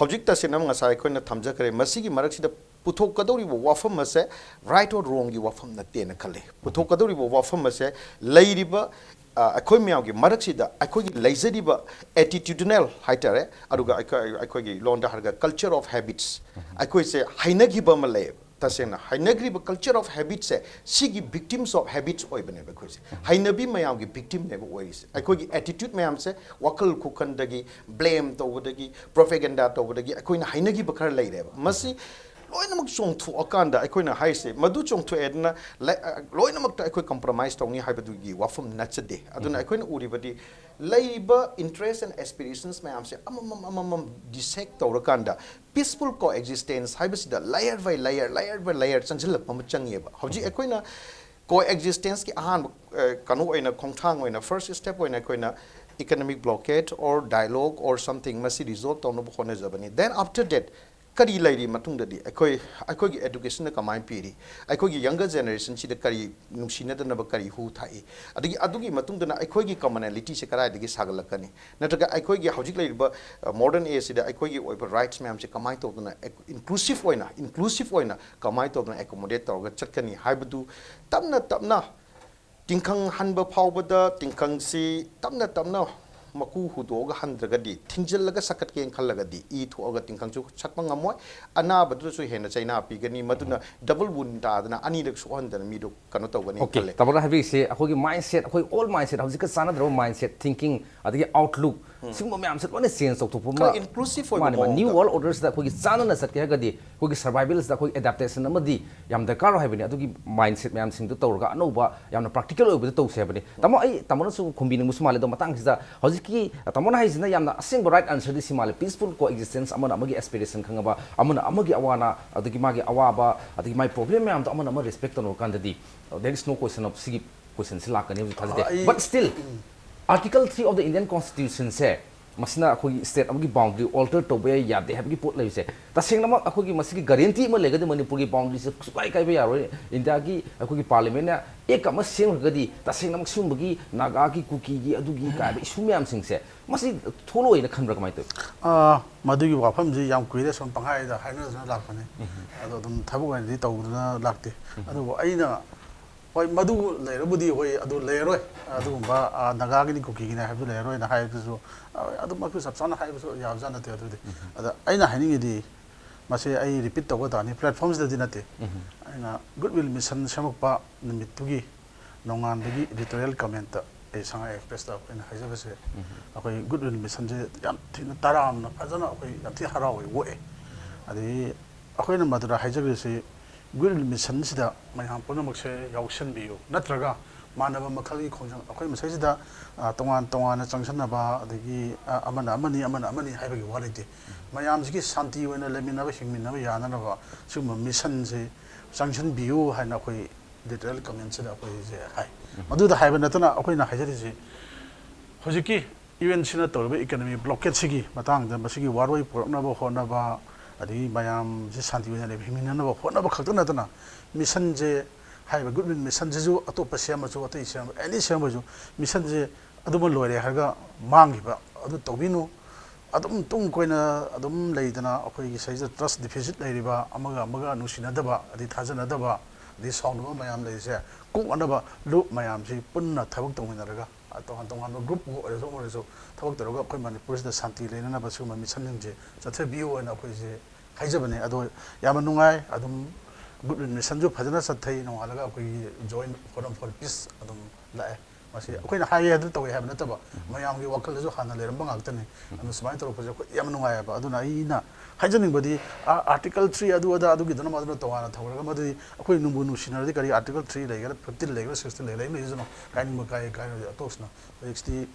ꯍꯧꯖꯤꯛ ꯇꯁꯦꯡꯅ ꯉꯁꯥꯏ ꯑꯩꯈꯣꯏꯅ ꯊꯝꯖꯈ꯭ꯔꯦ, ꯃꯁꯤꯒꯤ ꯃꯔꯛꯁꯤꯗ ꯄꯨꯊꯣꯛꯀꯗꯧꯔꯤꯕ ꯋꯥꯐꯝ ꯑꯁꯦ right or wrongꯒꯤ ꯋꯥꯐꯝ ꯅꯠꯇꯦꯅ ꯈꯜꯂꯤ꯫ ꯄꯨꯊꯣꯛꯀꯗꯧꯔꯤꯕ ꯋꯥꯐꯝ ꯑꯁꯦ ꯂꯩꯔꯤꯕ, ꯑ, ꯑꯩꯈꯣꯏ ꯃꯌꯥꯝꯒꯤ ꯃꯔꯛꯁꯤꯗ ꯑꯩꯈꯣꯏꯒꯤ ꯂꯩꯖꯔꯤꯕ attitudinal ꯍꯥꯏꯇꯥꯔꯦ, ꯑꯗꯨꯒ ꯑꯩꯈꯣꯏ, ꯑꯩꯈꯣꯏꯒꯤ ꯂꯣꯟꯗ ꯍꯥꯏꯔꯒ culture of habits, ꯑꯩꯈꯣꯏꯁꯦ ꯍꯩꯅꯈꯤꯕ ꯑꯃ ꯂꯩꯌꯦꯕ꯫ ꯇꯁꯦꯡꯅ ꯍꯩꯅꯈ꯭ꯔꯤꯕ culture of habitsꯁꯦ, ꯁꯤꯒꯤ victims of habits ꯑꯣꯏꯕꯅꯦꯕ ꯑꯩꯈꯣꯏꯁꯦ꯫ ꯍꯩꯅꯕꯤ ꯃꯌꯥꯝꯒꯤ victimꯅꯦꯕ ꯑꯣꯏꯔꯤꯁꯦ꯫ ꯑꯩꯈꯣꯏꯒꯤ attitude ꯃꯌꯥꯝꯁꯦ, ꯋꯥꯈꯜ ꯈꯨꯈꯟꯗꯒꯤ, blame ꯇꯧꯕꯗꯒꯤ, propaganda ꯇꯧꯕꯗꯒꯤ ꯑꯩꯈꯣꯏꯅ ꯍꯩꯅꯈꯤꯕ ꯈꯔ ꯂꯩꯔꯦꯕ꯫ ꯃꯁꯤ ꯂꯣꯏꯅꯃꯛ ꯆꯣꯡꯊꯣꯛꯑꯀꯥꯟꯗ ꯑꯩꯈꯣꯏꯅ ꯍꯥꯏꯁꯦ, ꯃꯗꯨ ꯆꯣꯡꯊꯣꯛꯑꯦꯗꯅ ꯂ-, ꯑ, ꯂꯣꯏꯅꯃꯛꯇ ꯑꯩꯈꯣꯏ compromise ꯇꯧꯅꯤ ꯍꯥꯏꯕꯗꯨꯒꯤ ꯋꯥꯐꯝ ꯅꯠꯆꯗꯦ꯫ ꯑꯗꯨꯅ ꯑꯩꯈꯣꯏꯅ ꯎꯔꯤꯕꯗꯤ ꯂꯩꯔꯤꯕ interest and aspirations ꯃꯌꯥꯝꯁꯦ ꯑꯃꯃꯝ ꯑꯃꯃꯝ dissect ꯇꯧꯔꯀꯥꯟꯗ peaceful coexistence ꯍꯥꯏꯕꯁꯤꯗ layer by layer, layer by layer ꯆꯪꯁꯤꯜꯂꯛꯄ ꯑꯃ ꯆꯪꯉꯦꯕ꯫ ꯍꯧꯖꯤꯛ ꯑꯩꯈꯣꯏꯅ coexistenceꯀꯤ ꯑꯍꯥꯟꯕ, ꯑ, ꯀꯩꯅꯣ ꯑꯣꯏꯅ, ꯈꯣꯡꯊꯥꯡ ꯑꯣꯏꯅ, first step ꯑꯣꯏꯅ ꯑꯩꯈꯣꯏꯅ economic blockade or dialogue or something ꯃꯁꯤ resolve ꯇꯧꯅꯕ ꯍꯣꯠꯅꯖꯕꯅꯤ꯫ Then after that, ꯀꯔꯤ ꯂꯩꯔꯤ ꯃꯇꯨꯡꯗꯗꯤ ꯑꯩꯈꯣꯏ, ꯑꯩꯈꯣꯏꯒꯤ educationꯗ ꯀꯃꯥꯏꯅ ꯄꯤꯔꯤ? ꯑꯩꯈꯣꯏꯒꯤ younger generationꯁꯤꯗ ꯀꯔꯤ ꯅꯨꯡꯁꯤꯅꯗꯅꯕ ꯀꯔꯤ ꯍꯨ ꯊꯥꯛꯏ? ꯑꯗꯒꯤ ꯑꯗꯨꯒꯤ ꯃꯇꯨꯡꯗꯅ ꯑꯩꯈꯣꯏꯒꯤ commonalityꯁꯦ ꯀꯗꯥꯏꯗꯒꯤ ꯁꯥꯒꯠꯂꯛꯀꯅꯤ? ꯅꯠꯇ꯭ꯔꯒ ꯑꯩꯈꯣꯏꯒꯤ ꯍꯧꯖꯤꯛ ꯂꯩꯔꯤꯕ, ꯑ, modern ageꯁꯤꯗ ꯑꯩꯈꯣꯏꯒꯤ ꯑꯣꯏꯕ rights ꯃꯌꯥꯝꯁꯦ ꯀꯃꯥꯏꯅ ꯇꯧꯗꯅ inclusive ꯑꯣꯏꯅ, inclusive ꯑꯣꯏꯅ ꯀꯃꯥꯏꯅ ꯇꯧꯗꯅ accommodate ꯇꯧꯔꯒ ꯆꯠꯀꯅꯤ ꯍꯥꯏꯕꯗꯨ ꯇꯞꯅ ꯇꯞꯅ ꯇꯤꯡꯈꯪ ꯍꯟꯕ ꯐꯥꯎꯕꯗ ꯇꯤꯡꯈꯪꯁꯤ ꯇꯞꯅ ꯇꯞꯅ ꯃꯀꯨ ꯍꯨꯗꯣꯛꯑꯒ ꯍꯟꯗ꯭ꯔꯒꯗꯤ, ꯊꯤꯡꯖꯤꯜꯂꯒ ꯁꯛꯀꯠꯀꯦꯅ ꯈꯜꯂꯒꯗꯤ ꯏ ꯊꯣꯛꯑꯒ ꯇꯤꯡꯈꯪꯁꯨ ꯁꯠꯄ ꯉꯝꯃꯣꯏ, ꯑꯅꯥꯕꯗꯨꯗꯁꯨ ꯍꯦꯟꯅ ꯆꯩꯅꯥ ꯄꯤꯒꯅꯤ, ꯃꯗꯨꯅ double wound ꯇꯥꯗꯅ ꯑꯅꯤꯔꯛ ꯁꯣꯛꯍꯟꯗꯅ ꯃꯤꯗꯨ ꯀꯩꯅꯣ ꯇꯧꯒꯅꯤ ꯑꯣꯀꯦ, ꯈꯜꯂꯦ꯫ ꯇꯥꯃꯣꯅ ꯍꯥꯏꯕꯤꯔꯤꯁꯦ ꯑꯩꯈꯣꯏꯒꯤ mindset, ꯑꯩꯈꯣꯏ old mindset, ꯍꯧꯖꯤꯛꯀ ꯆꯥꯟꯅꯗ꯭ꯔꯕ mindset, thinking, ꯑꯗꯒꯤ outlook, ꯁꯤꯒꯨꯝꯕ ꯃꯌꯥꯝꯁꯦ ꯂꯣꯏꯅ ꯆꯦꯟꯖ ꯇꯧꯊꯣꯛꯄ ꯑꯃ ꯈꯔ inclusive ꯑꯣꯏꯕ ꯃꯥꯅꯦ, ꯃꯥꯅꯦ꯫ ꯅ꯭ꯌꯨ ꯃꯑꯣꯡꯗ꯫ ꯋꯥꯔꯜ ꯑꯣꯔꯗꯔꯁꯤꯗ ꯑꯩꯈꯣꯏꯒꯤ ꯆꯥꯟꯅꯅ ꯆꯠꯀꯦ ꯍꯥꯏꯔꯒꯗꯤ ꯑꯩꯈꯣꯏꯒꯤ ꯁꯔꯚꯥꯏꯕꯦꯜꯁꯤꯗ ꯑꯩꯈꯣꯏ ꯑꯦꯗꯥꯞꯇꯦꯁꯟ ꯑꯃꯗꯤ ꯌꯥꯝ ꯗꯔꯀꯥꯔ ꯑꯣꯏ ꯍꯥꯏꯕꯅꯤ꯫ ꯑꯗꯨꯒꯤ ꯃꯥꯏꯟꯁꯦꯠ ꯃꯌꯥꯝꯁꯤꯡꯗꯨ ꯇꯧꯔꯒ ꯑꯅꯧꯕ ꯌꯥꯝꯅ ꯄ꯭ꯔꯥꯛꯇꯤꯀꯦꯜ ꯑꯣꯏꯕꯗ ꯇꯧꯁꯦ ꯍꯥꯏꯕꯅꯤ꯫ ꯇꯥꯃꯣ, ꯑꯩ ꯇꯥꯃꯣꯅꯁꯨ ꯈꯨꯝꯕꯤꯅꯤꯡꯕꯁꯨ ꯃꯥꯜꯂꯦ꯫ ꯑꯗꯣ ꯃꯇꯥꯡꯁꯤꯗ ꯍꯧꯖꯤꯛꯀꯤ ꯇꯥꯃꯣꯅ ꯍꯥꯏꯁꯤꯅ ꯌꯥꯝꯅ ꯑꯁꯦꯡꯕ ꯔꯥꯏꯠ ꯑꯟꯁꯔꯗꯤ ꯁꯤ ꯃꯥꯜꯂꯦ, peaceful coexistence, ꯑꯃꯅ ꯑꯃꯒꯤ ꯑꯦꯁꯄꯤꯔꯦꯁꯟ ꯈꯪꯉꯕ, ꯑꯃꯅ ꯑꯃꯒꯤ ꯑꯋꯥꯅ, ꯑꯗꯒꯤ ꯃꯥꯒꯤ ꯑꯋꯥꯕ, ꯑꯗꯒꯤ ꯃꯥꯒꯤ ꯄ꯭ꯔꯣꯕ꯭ꯂꯦꯝ ꯃꯌꯥꯝꯗꯣ ꯑꯃꯅ ꯑꯃ respect ꯇꯧꯅꯔꯀꯥꯟꯗꯗꯤ there is no question of ꯁꯤꯒꯤ ꯀꯣꯏꯁꯟꯁꯤ ꯂꯥꯛꯀꯅꯤ ꯍꯧꯖꯤꯛ ꯊꯥꯖꯗꯦ꯫ ꯑꯩ- But still, Article three of the Indian Constitutionꯁꯦ, ꯃꯁꯤꯅ ꯑꯩꯈꯣꯏꯒꯤ ꯁ꯭ꯇꯦꯠ ꯑꯃꯒꯤ ꯕꯥꯎꯟꯗꯔꯤ ꯑꯣꯜꯇꯔ ꯇꯧꯕ ꯌꯥꯏ, ꯌꯥꯗꯦ ꯍꯥꯏꯕꯒꯤ ꯄꯣꯠ ꯂꯩꯕꯁꯦ, ꯇꯁꯦꯡꯅꯃꯛ ꯑꯩꯈꯣꯏꯒꯤ ꯃꯁꯤꯒꯤ ꯒꯥꯔꯦꯟꯇꯤ ꯑꯃ ꯂꯩꯔꯒꯗꯤ ꯃꯅꯤꯄꯨꯔꯒꯤ ꯕꯥꯎꯟꯗꯔꯤꯁꯦ ꯁꯨꯛꯀꯥꯏ ꯀꯥꯏꯕ ꯌꯥꯔꯣꯏ꯫ ꯏꯟꯗꯤꯌꯥꯒꯤ ꯑꯩꯈꯣꯏꯒꯤ ꯄꯥꯔꯂꯤꯌꯥꯃꯦꯟꯅ ꯑꯦꯛ ꯑꯃ ꯁꯦꯝꯈ꯭ꯔꯒꯗꯤ ꯇꯁꯦꯡꯅꯃꯛ ꯁꯤꯒꯨꯝꯕꯒꯤ ꯅꯥꯒꯥꯒꯤ, ꯀꯨꯀꯤꯒꯤ, ꯑꯗꯨꯒꯤ ꯀꯥꯏꯕ ꯏꯁꯨ ꯃꯌꯥꯝꯁꯤꯡꯁꯦ ꯃꯁꯤ ꯊꯣꯛꯂꯛꯑꯣꯏꯅ ꯈꯟꯕ꯭ꯔꯥ, ꯀꯃꯥꯏꯅ ꯇꯧꯏ? ꯑꯥ, ꯃꯗꯨꯒꯤ ꯋꯥꯐꯝꯁꯤ ꯌꯥꯝ ꯀꯨꯏꯔꯦ ꯁꯨꯝ ꯄꯪꯍꯥꯏꯗ ꯍꯥꯏꯅꯗꯨꯅ ꯂꯥꯛꯄꯅꯤ꯫ ꯑꯗꯣ ꯑꯗꯨꯝ ꯊꯕꯛ ꯑꯣꯏꯅꯗꯤ ꯇꯧꯗꯨꯅ ꯂꯥꯛꯇꯦ꯫ ꯑꯗꯨꯕꯨ ꯑꯩꯅ, ꯍꯣꯏ, ꯃꯗꯨ ꯂꯩꯔꯕꯨꯗꯤ, ꯍꯣꯏ, ꯑꯗꯨ ꯂꯩꯔꯔꯣꯏ, ꯑꯗꯨꯒꯨꯝꯕ, ꯑꯥ, ꯅꯥꯒꯥꯒꯤꯅꯤ ꯀꯨꯀꯤꯒꯤꯅꯤ ꯍꯥꯏꯕꯗꯨ ꯂꯩꯔꯔꯣꯏꯅ ꯍꯥꯏꯕꯗꯨꯁꯨ, ꯑꯥ, ꯑꯗꯨꯃꯛꯁꯨ ꯆꯞ ꯆꯥꯅ ꯍꯥꯏꯕꯁꯨ ꯌꯥꯕꯖꯥꯠ ꯅꯠꯇꯦ꯫ ꯑꯗꯨꯗꯤ ꯑꯗ ꯑꯩꯅ ꯍꯥꯏꯅꯤꯡꯉꯤꯗꯤ, ꯃꯁꯤ ꯑꯩ ꯔꯤꯄꯤꯠ ꯇꯧꯕ ꯇꯥꯅꯤ, ꯄ꯭ꯂꯦꯠꯐꯣꯝꯁꯤꯗꯗꯤ ꯅꯠꯇꯦ꯫ ꯑꯩꯅ ꯒꯨꯗ ꯋꯤꯜ ꯃꯤꯁꯟ ꯁꯦꯝꯃꯛꯄ ꯅꯨꯃꯤꯠꯇꯨꯒꯤ ꯅꯣꯡꯉꯥꯟꯕꯒꯤ ꯏꯗꯤꯇꯣꯔꯤꯌꯦꯜ ꯀꯃꯦꯟꯇ ꯑꯩ ꯁꯉꯥꯏ ꯑꯦꯛꯁꯄ꯭ꯔꯦꯁꯇ ꯑꯩꯈꯣꯏꯅ ꯍꯥꯏꯖꯕꯁꯦ, ꯑꯩꯈꯣꯏ ꯒꯨꯗ ꯋꯤꯜ ꯃꯤꯁꯟꯁꯦ ꯌꯥꯝ ꯊꯤꯅ ꯇꯔꯥꯝꯅ ꯐꯖꯅ ꯑꯩꯈꯣꯏ ꯌꯥꯝ ꯊꯤꯅ ꯍꯔꯥꯎꯋꯦ, ꯑꯣꯛꯑꯦ꯫ ꯑꯗꯒꯤ ꯑꯩꯈꯣꯏꯅ ꯃꯗꯨꯗ ꯍꯥꯏꯖꯈ꯭ꯔꯤꯁꯤ, ꯒꯨꯗ ꯋꯤꯜ ꯃꯤꯁꯟꯁꯤꯗ ꯃꯌꯥꯝ ꯄꯨꯝꯅꯃꯛꯁꯦ ꯌꯥꯎꯁꯟꯕꯤꯌꯨ, ꯅꯠꯇ꯭ꯔꯒ ꯃꯥꯟꯅꯕ ꯃꯈꯜꯒꯤ ꯈꯣꯡꯖꯪ ꯑꯩꯈꯣꯏ ꯃꯁꯤꯗꯩꯁꯤꯗ, ꯑ, ꯇꯣꯉꯥꯟ ꯇꯣꯉꯥꯟꯅ ꯆꯪꯁꯟꯅꯕ, ꯑꯗꯒꯤ, ꯑ, ꯑꯃꯅ ꯑꯃꯅꯤ, ꯑꯃꯅ ꯑꯃꯅꯤ ꯍꯥꯏꯕꯒꯤ ꯋꯥ ꯂꯩꯇꯦ꯫ ꯃꯌꯥꯝꯁꯤꯒꯤ ꯁꯥꯟꯇꯤ ꯑꯣꯏꯅ ꯂꯩꯃꯤꯟꯅꯕ, ꯍꯤꯡꯃꯤꯟꯅꯕ ꯌꯥꯅꯅꯕ ꯁꯤꯒꯨꯝꯕ ꯃꯤꯁꯟꯁꯦ ꯆꯪꯁꯤꯟꯕꯤꯌꯨ ꯍꯥꯏꯅ ꯑꯩꯈꯣꯏ ꯏꯗꯤꯇꯣꯔꯤꯌꯦꯜ ꯀꯃꯦꯟꯁꯤꯗ ꯑꯩꯈꯣꯏꯁꯦ ꯍꯥꯏ꯫ ꯃꯗꯨꯗ ꯍꯥꯏꯕ ꯅꯠꯇꯅ ꯑꯩꯈꯣꯏꯅ ꯍꯥꯏꯖꯔꯤꯁꯤ, ꯍꯧꯖꯤꯛꯀꯤ ꯌꯨ ꯑꯦꯟ ꯁꯤꯅ ꯇꯧꯔꯤꯕ ꯏꯀꯅꯃꯤ ꯕ꯭ꯂꯣꯀꯦꯠꯁꯤꯒꯤ ꯃꯇꯥꯡꯗ, ꯃꯁꯤꯒꯤ ꯋꯥꯔꯣꯏ ꯄꯨꯔꯛꯅꯕ ꯍꯣꯠꯅꯕ, ꯑꯗꯒꯤ ꯃꯌꯥꯝꯁꯤ ꯁꯥꯟꯇꯤ ꯑꯣꯏꯅ ꯂꯩꯕ, ꯍꯤꯡꯃꯤꯟꯅꯅꯕ ꯍꯣꯠꯅꯕ ꯈꯛꯇ ꯅꯠꯇꯅ, ꯃꯤꯁꯟꯁꯦ, ꯍꯥꯏꯔꯤꯕ ꯒꯨꯗ ꯋꯤꯜ ꯃꯤꯁꯟꯁꯤꯁꯨ ꯑꯇꯣꯞꯄ ꯁꯦꯝꯃꯁꯨ, ꯑꯇꯩ ꯁꯦꯝꯃꯁꯨ, ꯑꯦꯅꯤ ꯁꯦꯝꯃꯁꯨ, ꯃꯤꯁꯟꯁꯦ ꯑꯗꯨꯃ ꯂꯣꯏꯔꯦ ꯍꯥꯏꯔꯒ ꯃꯥꯡꯈꯤꯕ ꯑꯗꯨ ꯇꯧꯕꯤꯅꯨ꯫ ꯑꯗꯨꯝ ꯇꯨꯡ ꯀꯣꯏꯅ ꯑꯗꯨꯝ ꯂꯩꯗꯅ, ꯑꯩꯈꯣꯏꯒꯤ ꯁꯤꯗꯩꯁꯤꯗ ꯇ꯭ꯔꯁ ꯗꯤꯐꯤꯁꯤꯠ ꯂꯩꯔꯤꯕ, ꯑꯃꯒ ꯑꯃꯒ ꯅꯨꯡꯁꯤꯅꯗꯕ, ꯑꯗꯩ ꯊꯥꯖꯅꯗꯕ, ꯑꯗꯩ ꯁꯥꯎꯅꯕ ꯃꯌꯥꯝ ꯂꯩꯔꯤꯁꯦ ꯀꯣꯛꯅꯅꯕ ꯂꯨꯞ ꯃꯌꯥꯝꯁꯤ ꯄꯨꯟꯅ ꯊꯕꯛ ꯇꯧꯃꯤꯟꯅꯔꯒ, ꯇꯣꯉꯥꯟ ꯇꯣꯉꯥꯟꯕ ꯒ꯭ꯔꯨꯞ ꯑꯣꯏꯔꯁꯨ, ꯑꯣꯏꯔꯁꯨ ꯊꯕꯛ ꯇꯧꯔꯒ ꯑꯩꯈꯣꯏ ꯃꯅꯤꯄꯨꯔꯁꯤꯗ ꯁꯥꯟꯇꯤ ꯂꯩꯅꯅꯕ ꯁꯤꯒꯨꯝꯕ ꯃꯤꯁꯟꯁꯤꯡꯁꯦ ꯆꯠꯊꯕꯤꯌꯨ ꯍꯥꯏꯅ ꯑꯩꯈꯣꯏꯁꯦ ꯍꯥꯏꯖꯕꯅꯦ꯫ ꯑꯗꯣ ꯌꯥꯝꯅ ꯅꯨꯡꯉꯥꯏ꯫ ꯑꯗꯨꯝ ꯒꯨꯗ ꯋꯤꯜ ꯃꯤꯁꯟꯁꯨ ꯐꯖꯅ ꯆꯠꯊꯩ꯫ ꯅꯣꯡꯉꯥꯜꯂꯒ ꯑꯩꯈꯣꯏꯒꯤ ꯖꯣꯏꯟ ꯐꯣꯔꯝ ꯐꯣꯔ ꯄꯤꯁ ꯑꯗꯨꯝ ꯂꯥꯛꯑꯦ꯫ ꯃꯁꯤ ꯑꯩꯈꯣꯏꯅ ꯍꯥꯏꯌꯦ ꯍꯥꯏꯗꯅ ꯇꯧꯋꯦ ꯍꯥꯏꯕ ꯅꯠꯇꯕ, ꯃꯌꯥꯝꯒꯤ ꯋꯥꯈꯜꯗꯁꯨ ꯍꯥꯟꯅ ꯂꯩꯔꯝꯕ ꯉꯥꯛꯇꯅꯤ꯫ ꯑꯗꯨꯅ ꯁꯨꯃꯥꯏꯅ ꯇꯧꯔꯛꯄꯁꯦ ꯑꯩꯈꯣꯏ ꯌꯥꯝ ꯅꯨꯡꯉꯥꯏꯑꯕ꯫ ꯑꯗꯨꯅ ꯑꯩꯅ ꯍꯥꯏꯖꯅꯤꯡꯕꯗꯤ, ꯑꯥꯔꯇꯤꯀꯜ ꯊ꯭ꯔꯤ ꯑꯗꯨ ꯑꯗꯥ ꯑꯗꯨꯒꯤꯗꯨꯅ ꯃꯗꯨꯅ ꯇꯣꯉꯥꯟꯅ ꯊꯝꯈ꯭ꯔꯒ, ꯃꯗꯨꯗꯤ ꯑꯩꯈꯣꯏ ꯅꯨꯡꯕꯨ ꯅꯨꯡꯁꯤꯅꯔꯗꯤ ꯀꯔꯤ ꯑꯥꯔꯇꯤꯀꯜ ꯊ꯭ꯔꯤ ꯂꯩꯒꯦꯔꯥ, ꯐꯤꯐꯇꯤꯟ ꯂꯩꯒꯦꯔꯥ, ꯁꯤꯛꯁꯇꯤꯟ ꯂꯩꯒꯦꯔꯥ, ꯑꯩ ꯂꯩꯖꯅꯨ, ꯀꯥꯏꯅꯤꯡꯕ ꯀꯥꯏ, ꯀꯥꯏꯔꯣꯏ, ꯑꯇꯣꯛꯁꯅꯨ꯫ ꯍꯧꯖꯤꯛꯇꯤ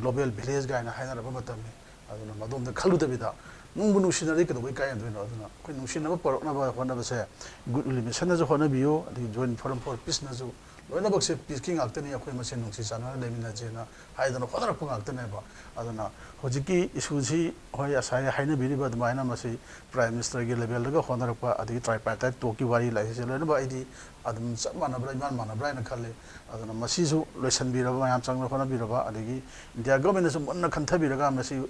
ꯒ꯭ꯂꯣꯕꯦꯜ ꯚꯤꯂꯦꯖ ꯀꯥꯏꯅ ꯍꯥꯏꯅꯔꯕ ꯃꯇꯝꯅꯤ꯫ ꯑꯗꯨꯅ ꯃꯗꯣꯝꯗ ꯈꯜꯂꯨꯗꯕꯤꯗ, ꯅꯨꯡꯕꯨ ꯅꯨꯡꯁꯤꯅꯔꯗꯤ ꯀꯩꯗꯧꯕꯩ ꯀꯥꯏꯅꯗꯣꯏꯅꯣ? ꯑꯗꯨꯅ ꯑꯩꯈꯣꯏ ꯅꯨꯡꯁꯤꯅꯕ ꯄꯨꯔꯛꯅꯕ ꯍꯣꯠꯅꯕꯁꯦ, ꯒꯨꯗ ꯋꯤꯜ ꯃꯤꯁꯟꯅꯁꯨ ꯍꯣꯠꯅꯕꯤꯌꯨ, ꯑꯗꯒꯤ ꯖꯣꯏꯟ ꯐꯣꯔꯝ ꯐꯣꯔ ꯄꯤꯁꯅꯁꯨ, ꯂꯣꯏꯅꯃꯛꯁꯦ ꯄꯤꯁꯀꯤ ꯉꯥꯛꯇꯅꯤ꯫ ꯑꯩꯈꯣꯏ ꯃꯁꯦꯟ ꯅꯨꯡꯁꯤ ꯆꯥꯟꯅꯅ ꯂꯩꯃꯤꯟꯅꯁꯦꯅ ꯍꯥꯏꯗꯅ ꯍꯣꯠꯅꯔꯛꯄ ꯉꯥꯛꯇꯅꯦꯕ꯫ ꯑꯗꯨꯅ ꯍꯧꯖꯤꯛꯀꯤ ꯏꯁꯨꯁꯤ, ꯍꯣꯏ, ꯉꯁꯥꯏ ꯍꯥꯏꯅꯕꯤꯔꯤꯕ ꯑꯗꯨꯃꯥꯏꯅ ꯃꯁꯤ ꯄ꯭ꯔꯥꯏꯝ ꯃꯤꯅꯤꯁꯇꯔꯒꯤ ꯂꯦꯚꯦꯜꯗꯒ ꯍꯣꯠꯅꯔꯛꯄ, ꯑꯗꯒꯤ ꯇ꯭ꯔꯥꯏꯄꯥꯔꯇꯥꯏꯠ ꯇꯣꯛꯀꯤ ꯋꯥꯔꯤ ꯂꯥꯛꯏꯁꯦ, ꯂꯣꯏꯅꯃꯛ ꯑꯩꯗꯤ ꯑꯗꯨꯝ ꯆꯞ ꯃꯥꯟꯅꯕ꯭ꯔꯥ, ꯏꯃꯥꯟ ꯃꯥꯟꯅꯕ꯭ꯔꯥ ꯍꯥꯏꯅ ꯈꯜꯂꯤ꯫ ꯑꯗꯨꯅ ꯃꯁꯤꯁꯨ ꯂꯣꯏꯁꯤꯟꯕꯤꯔꯕ, ꯃꯌꯥꯝ ꯆꯪꯅ ꯍꯣꯠꯅꯕꯤꯔꯕ, ꯑꯗꯒꯤ ꯏꯟꯗꯤꯌꯥ ꯒꯣꯔꯃꯦꯟꯅꯁꯨ ꯃꯨꯟꯅ ꯈꯟꯊꯕꯤꯔꯒ ꯃꯁꯤ,